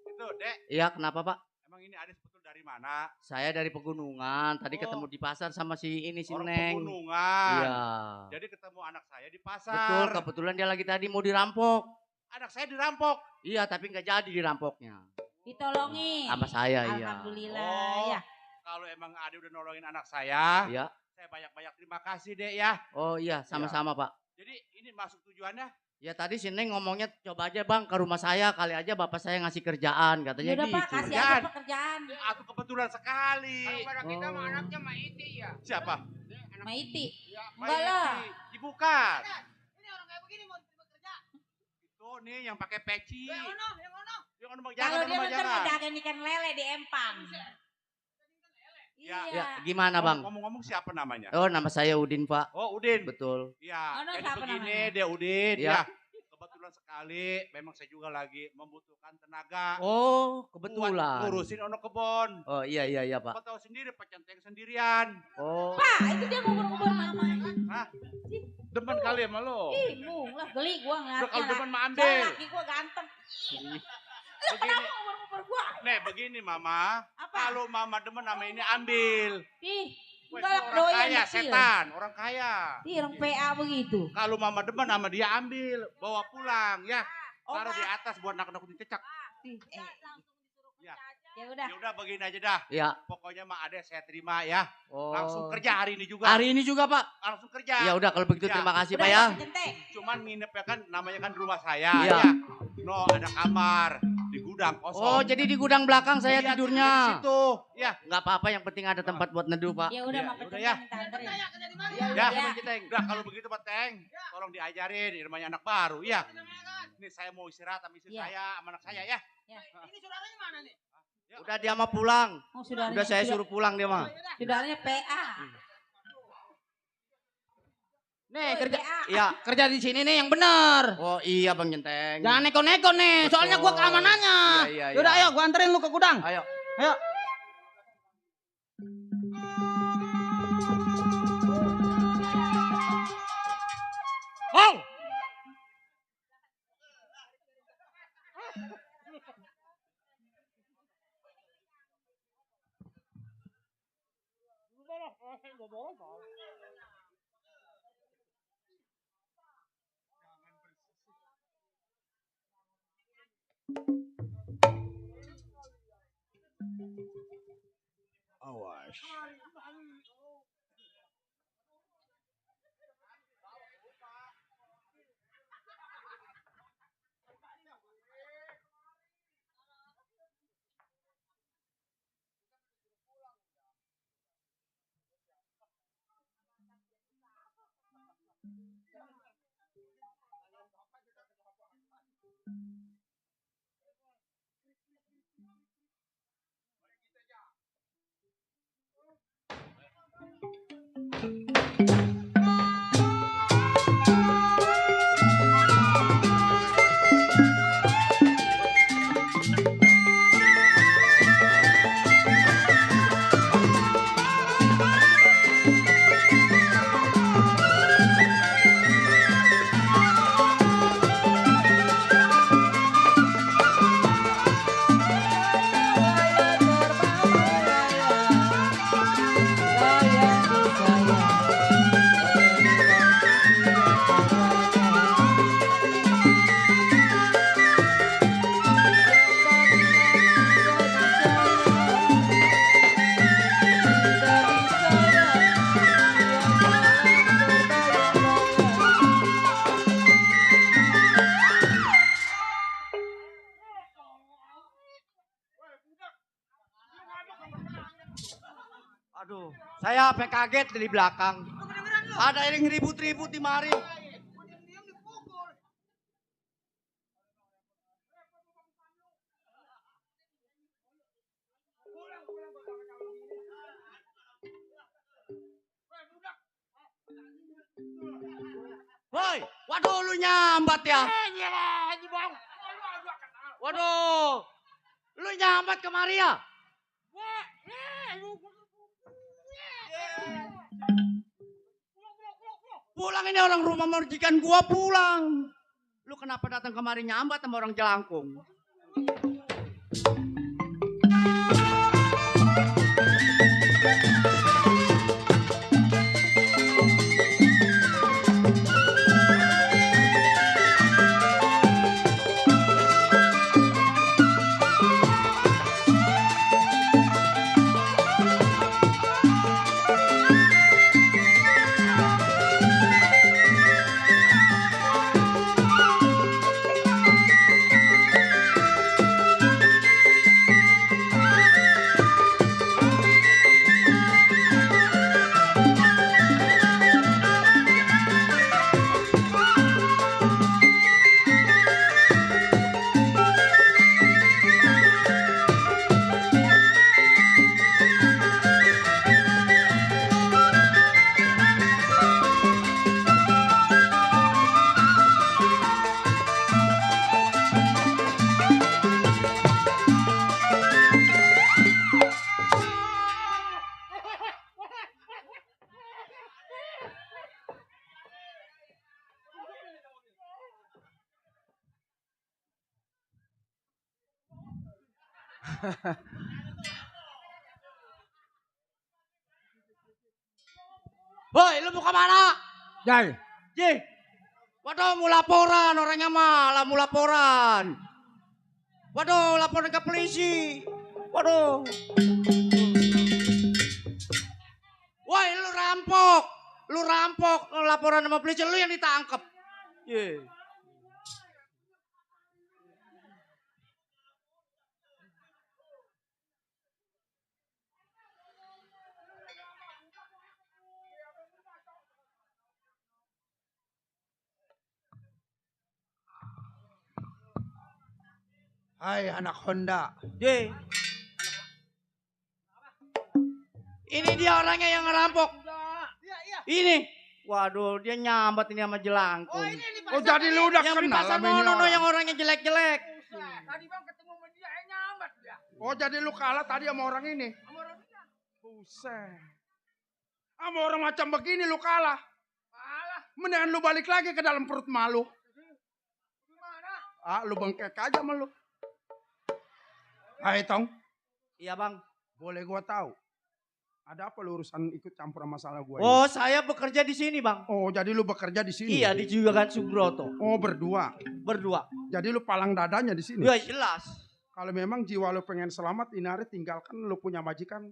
Itu, Dek. Iya, kenapa Pak? Emang ini Ades betul dari mana? Saya dari pegunungan. Tadi Oh. ketemu di pasar sama si ini si Orang Neng. pegunungan. Iya. Jadi ketemu anak saya di pasar. Betul, kebetulan dia lagi tadi mau dirampok. Anak saya dirampok. Iya, tapi nggak jadi dirampoknya. Ditolongin. Sama saya, iya. Alhamdulillah Oh. ya. Kalau emang Ade udah nolongin anak saya, Iya. saya banyak-banyak terima kasih, Dek ya. Oh iya, sama-sama Pak. Jadi ini masuk tujuannya. Ya tadi si Neng ngomongnya coba aja Bang ke rumah saya, kali aja Bapak saya ngasih kerjaan, katanya Udah Pak, gitu. kasih aja pekerjaan. Aku kebetulan sekali. Kalau pada kita mah Oh. anaknya Maiti ya. Siapa? Maiti. Mbak Enggak lah. Iti. Dibuka. Ini orang kayak begini mau terima kerja. Itu nih yang pakai peci. Yang mana? Yang mana? Yang ono Bang Kalau jangan, dia Bang ntar jangan. ngedagang ikan lele di Empang. Ya. Iya. Ya, gimana Bang? Ngomong-ngomong siapa namanya? Oh, nama saya Udin Pak. Oh, Udin. Betul. Ya, Ono jadi siapa begini namanya? deh Udin. Ya. Ya. Kebetulan sekali, memang saya juga lagi membutuhkan tenaga. Oh, buat kebetulan. ngurusin ono kebon. Oh iya Pak. Bapak tahu sendiri pecenteng sendirian. Oh. Pak, itu dia ngubur-ngubur mama. Hah? Demen kali sama lo. Ih, bung lah geli gua Udah ngeliatnya. kalau demen mah Soalnya ambil. laki gua ganteng. Begini, Ngubur-ngubur gua. nih begini Mama. Apa? Kalau Mama demen sama ini ambil. Ih, Weh, galak orang doyan kaya, kecil. setan, orang kaya. Ih, orang PA begitu. Kalau Mama demen sama dia ambil, bawa pulang ya. Oh, Taruh Pak. di atas buat nakut-nakut dicecak. Ih, Ya. Ya udah. Ya udah begini aja dah. Ya. Pokoknya mah ada saya terima ya. Oh. Langsung kerja hari ini juga. Hari ini juga Pak. Langsung kerja. Ya udah kalau begitu Ya. terima kasih Udah, Pak ya. Pak Centeng. Cuman nginepnya kan namanya kan rumah saya Iya. ya. No, ada kamar di gudang kosong. Oh, jadi di gudang belakang saya Iya, tidurnya. di situ. Ya. Nggak apa-apa, yang penting ada tempat buat neduh Pak. Ya udah, Ya, Pak udah Centeng ya. minta anterin. Saya kerja di mana? Ya, Ya. Udah kalau begitu Pak Teng, tolong diajarin di rumahnya anak baru ya. Ini saya mau istirahat sama istri Iya. saya, sama anak saya ya. Ini saudaranya mana nih? Udah dia mah pulang. Oh, saudaranya. Udah saya suruh pulang dia mah. Saudaranya PA. Nih Oh, kerja. PA. Iya, kerja di sini nih yang benar. Oh iya Bang Jenteng. Jangan neko-neko nih, soalnya gua Betul. keamanannya. Iya, iya, Yaudah iya. ayo gua anterin lu ke gudang. Ayo. Ayo. Oh! Awas. Aduh, saya sampai kaget dari belakang. Ada yang ribut-ribut di mari. Woi, waduh lu nyambat ya. Waduh, lu nyambat kemari ya. Pulang ini orang rumah majikan gua pulang. Lu kenapa datang kemari nyambat sama orang jelangkung? Woi, lu mau kemana? Jai. Ji, waduh mau laporan, orangnya malah mau laporan. Waduh, laporan ke polisi. Waduh. Woi, lu rampok. Lu rampok, laporan sama polisi, lu yang ditangkap. Ye. Hai anak Honda. Ye. Ini dia orangnya yang ngerampok. Ini. Waduh, dia nyambat ini sama jelangkung. Oh jadi lu udah yang di kenal pasar sama ini Mono orang? yang orangnya jelek-jelek. Tadi bang ketemu sama dia, nyambat dia. Oh jadi lu kalah tadi sama orang ini? Sama orang ini. Buset. Sama orang macam begini lu kalah. Kalah. Mendingan lu balik lagi ke dalam perut malu. Gimana? Ah lu bengkek aja sama lu. Hai Tong. Iya bang. Boleh gua tahu. Ada apa lu urusan ikut campur masalah gue? Oh, saya bekerja di sini, Bang. Oh, jadi lu bekerja di sini? Iya, di Juragan Subroto. Oh, berdua. Berdua. Jadi lu palang dadanya di sini? Ya jelas. Kalau memang jiwa lu pengen selamat, ini hari tinggalkan lu punya majikan,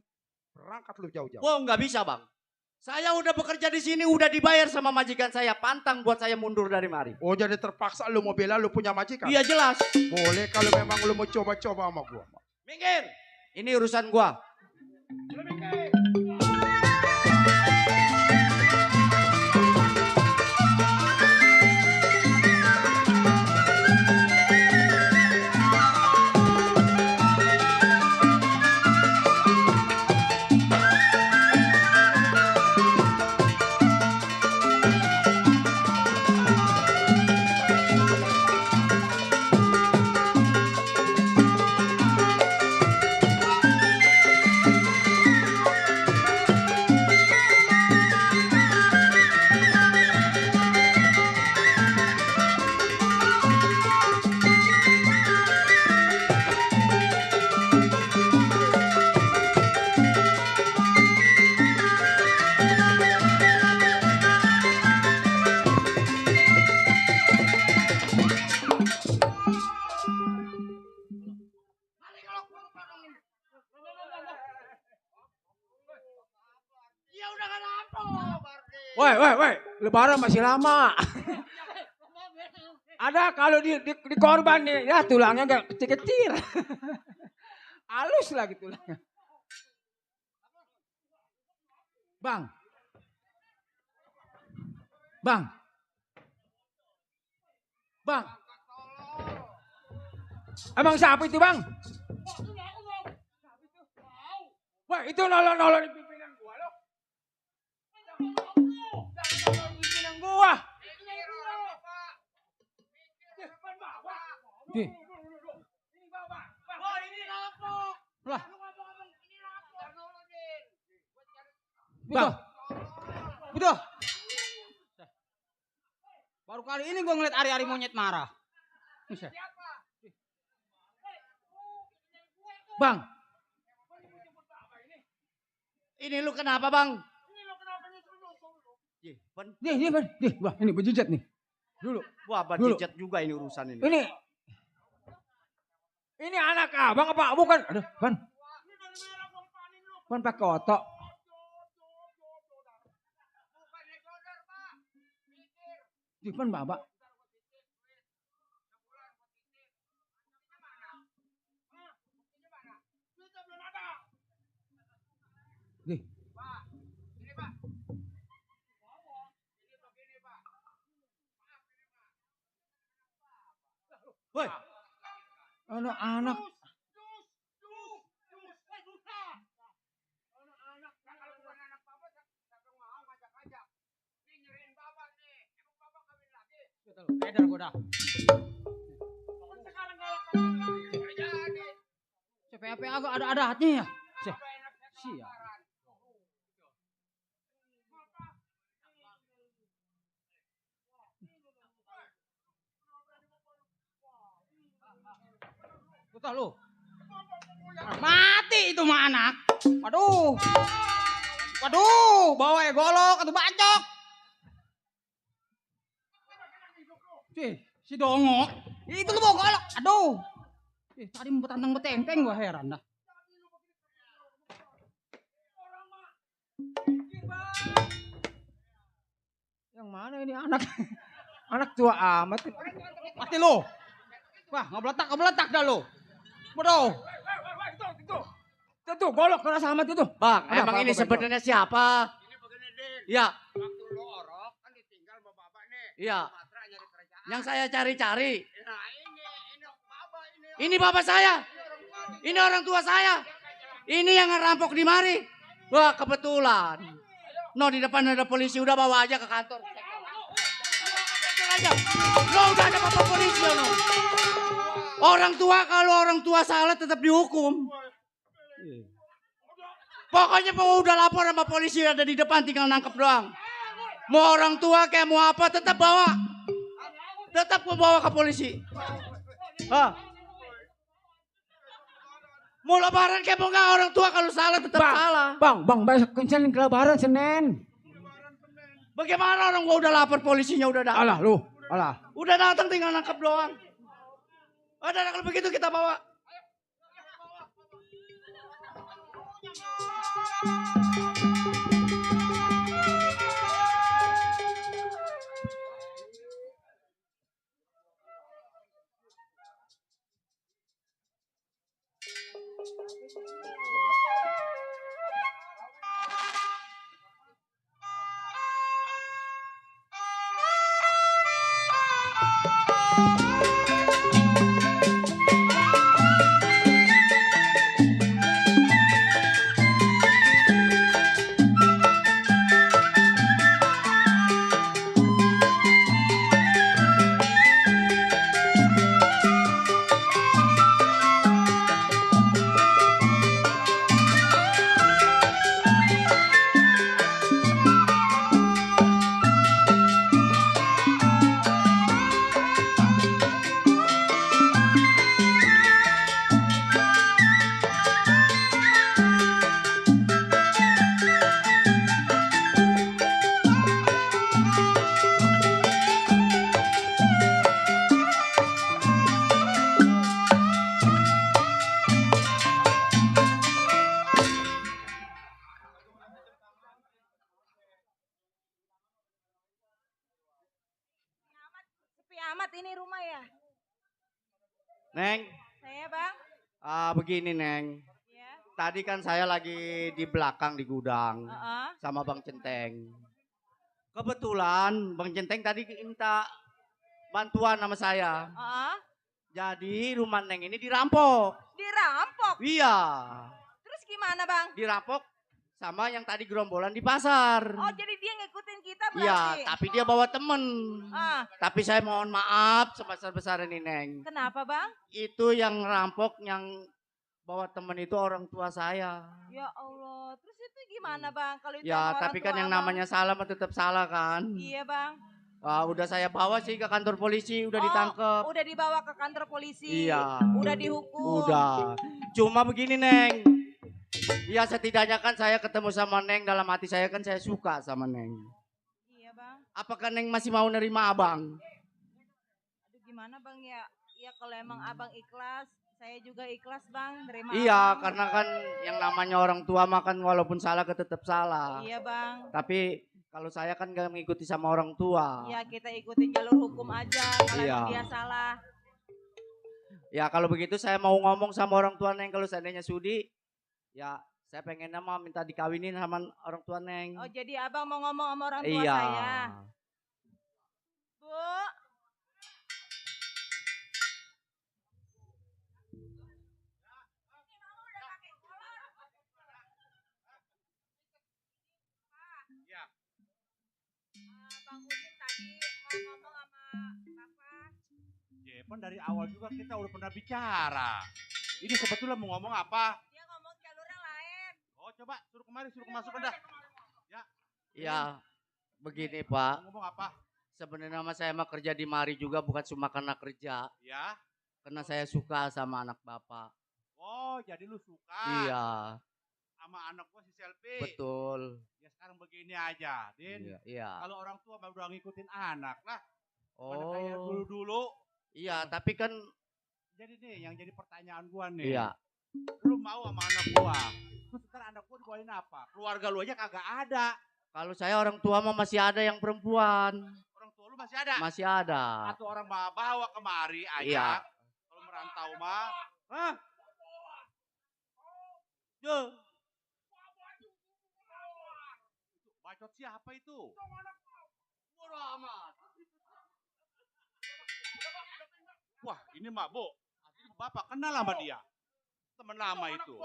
berangkat lu jauh-jauh. Wah, nggak bisa, Bang. Saya udah bekerja di sini, udah dibayar sama majikan saya, pantang buat saya mundur dari mari. Oh, jadi terpaksa lu mau bela lu punya majikan? Iya jelas. Boleh kalau memang lu mau coba-coba sama gua. Minggir. Ini urusan gua. Woi, lebaran masih lama. Ada kalau di korban nih, ya tulangnya enggak kecil-kecil. Halus lagi tulangnya. Bang. Emang siapa itu, Bang? Wah, itu nolong-nolong pimpinan gua loh. Pimpinan gua. Nih. Lah. Bang. Betul. Baru kali ini gua ngeliat ari-ari monyet marah. Bang. Ini lu kenapa, Bang? Nih, wah ini bejijat nih. Dulu. Wah, bejijat juga ini urusan ini. Ini anak abang apa? Bukan. Aduh, Ban pakai otok. Dipan Bapak. Nih. Woi. Anak-anak. Keder gua dah. CPAP agak ada hatnya ya. Siap. Betul lu. Mati itu mah anak. Waduh, bawa golok atau bacok. Si Dongo. Itu lu bawa golok. Aduh. Tadi mau tantang betenteng gua heran dah. Yang mana ini anak? Anak tua amat. Mati lu. Wah, ngebeletak dah lu. Bodoh. Itu golok kena sama itu. Bang, emang ini sebenarnya siapa? Ya. Iya. Yang saya cari-cari. Ini bapak saya. Ini orang tua saya. Ini yang ngerampok di mari. Wah, kebetulan. No, di depan ada polisi, udah bawa aja ke kantor. No, udah ada bapak polisi, no. Orang tua, kalau orang tua salah tetap dihukum. Pokoknya udah lapor sama polisi ada di depan, tinggal nangkep doang. Mau orang tua kayak mau apa tetap bawa. Tetap bawa ke polisi. Hah? Mau lebaran kayak mau nggak orang tua kalau salah tetap salah. Bang, besok Senin lebaran Senin. Bagaimana orang gua udah lapor polisinya udah datang. Alah lu, alah. Udah datang tinggal nangkep doang. Udah kalau begitu kita bawa. Sepi amat ini rumah ya. Neng, Saya bang. begini Neng. Ya. Tadi kan saya lagi di belakang di gudang Heeh. sama Bang Centeng. Kebetulan Bang Centeng tadi minta bantuan sama saya. Heeh. Jadi rumah Neng ini dirampok. Dirampok. Iya, Terus gimana bang? dirampok sama yang tadi gerombolan di pasar. Oh jadi dia ngikutin kita Iya, berarti? tapi dia bawa temen. Ah, Tapi saya mohon maaf sebesar-besar ini Neng. kenapa bang? Itu yang rampok yang bawa temen itu orang tua saya. Ya Allah. Terus itu gimana bang? Kalau itu Ya, sama tapi orang kan tua yang abang? namanya salah mah tetap salah kan. Iya bang. Wah, udah saya bawa sih ke kantor polisi, udah Oh, ditangkep. Udah dibawa ke kantor polisi. Iya. Udah dihukum. Udah. Cuma begini Neng. Ya setidaknya kan saya ketemu sama Neng, dalam hati saya kan saya suka sama Neng. Iya bang. Apakah Neng masih mau nerima abang? Aduh gimana bang ya? Ya kalau emang abang ikhlas, saya juga ikhlas bang. Terima Iya, abang. karena kan yang namanya orang tua mah kan walaupun salah tetap salah. Iya bang. Tapi kalau saya kan gak mengikuti sama orang tua. Ya kita ikutin jalur hukum aja kalau Iya. emang dia salah. Ya kalau begitu saya mau ngomong sama orang tua Neng kalau seandainya sudi. Ya saya pengennya mah minta dikawinin sama orang tua Neng. Oh jadi abang mau ngomong sama orang tua Iya. saya. Bu. Ya. Bang Udin tadi mau ngomong sama Bapak. Jepan dari awal juga kita udah pernah bicara. Ini sebetulnya mau ngomong apa? Dia ngomong jalurnya lain. Oh coba suruh kemari, suruh masuk dah. Ya begini Pak. Mau ngomong apa? Sebenarnya mah saya mah kerja di mari juga bukan cuma karena kerja. Ya. Karena saya suka sama anak Bapak. Oh jadi lu suka Iya, sama anak gua si Selfie. betul. Ya sekarang begini aja, Din. Iya, iya. Kalau orang tua baru udah ngikutin anak lah. Mana kayak Oh. dulu-dulu. Iya, tapi kan Jadi nih yang jadi pertanyaan gua nih. iya. Lu mau sama anak gua. Terus ntar anak gua dibawain apa? Keluarga lu aja kagak ada. Kalau saya orang tua mah masih ada yang perempuan. Orang tua lu masih ada. Masih ada. Atau orang bawa kemari Iya. ajak. Kalau merantau mah. Hah? Yo. Bacot siapa itu? Bodoh amat. Wah, ini mabuk. Bapak kenal sama dia. Temen lama itu.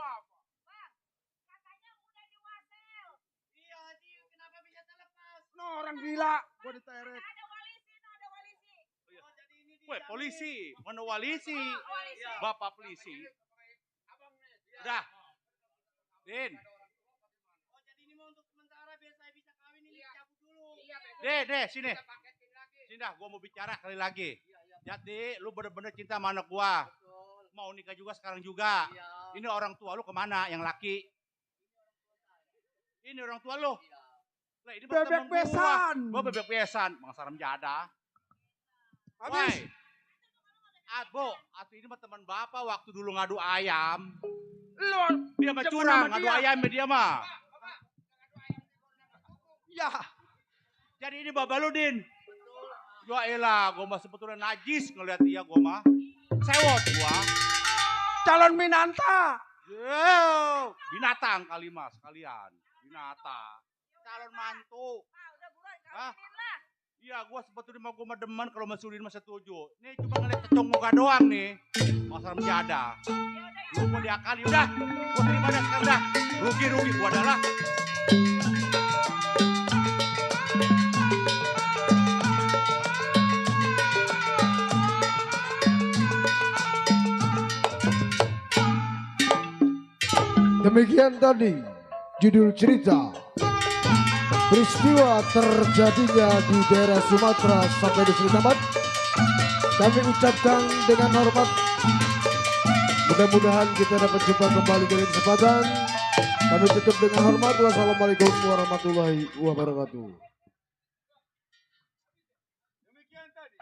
No, orang gila. Gua diterek. Weh, polisi. Mana walisi? Bapak polisi. Udah. Din. Deh, sini. Sini dah, gua mau bicara kali lagi. Jadi, lu bener-bener cinta sama anak gua. mau nikah juga sekarang juga. Ini orang tua lu kemana yang laki? Ini orang tua lu. Lah ini Bebek besan. Gua bebek besan, Bang Saram Jada. Habis. Abo, atau ini mah teman bapak waktu dulu ngadu ayam. Lu Dia mah curang, ngadu ayam dia mah. Ya. Jadi ini Baba lu, Din. Gua elah, gua mah sebetulnya najis ngeliat dia, gua mah. Sewot gua. Calon Minanta. Yo, binatang kali mas sekalian. Binatang. Calon mantu. Hah? Iya, gua sebetulnya gua mah demen kalau Mas Udin mah setuju. Nih cuma ngeliat kecong muka doang nih. Mas Saram Jada. Lu mau diakali, udah. Gua terima dah sekarang dah. Rugi-rugi gua adalah. Demikian tadi judul cerita peristiwa terjadinya di daerah Sumatera sampai di sini tamat. Kami ucapkan dengan hormat. Mudah-mudahan kita dapat jumpa kembali dari kesempatan. Kami tutup dengan hormat. Wassalamualaikum warahmatullahi wabarakatuh. Demikian tadi.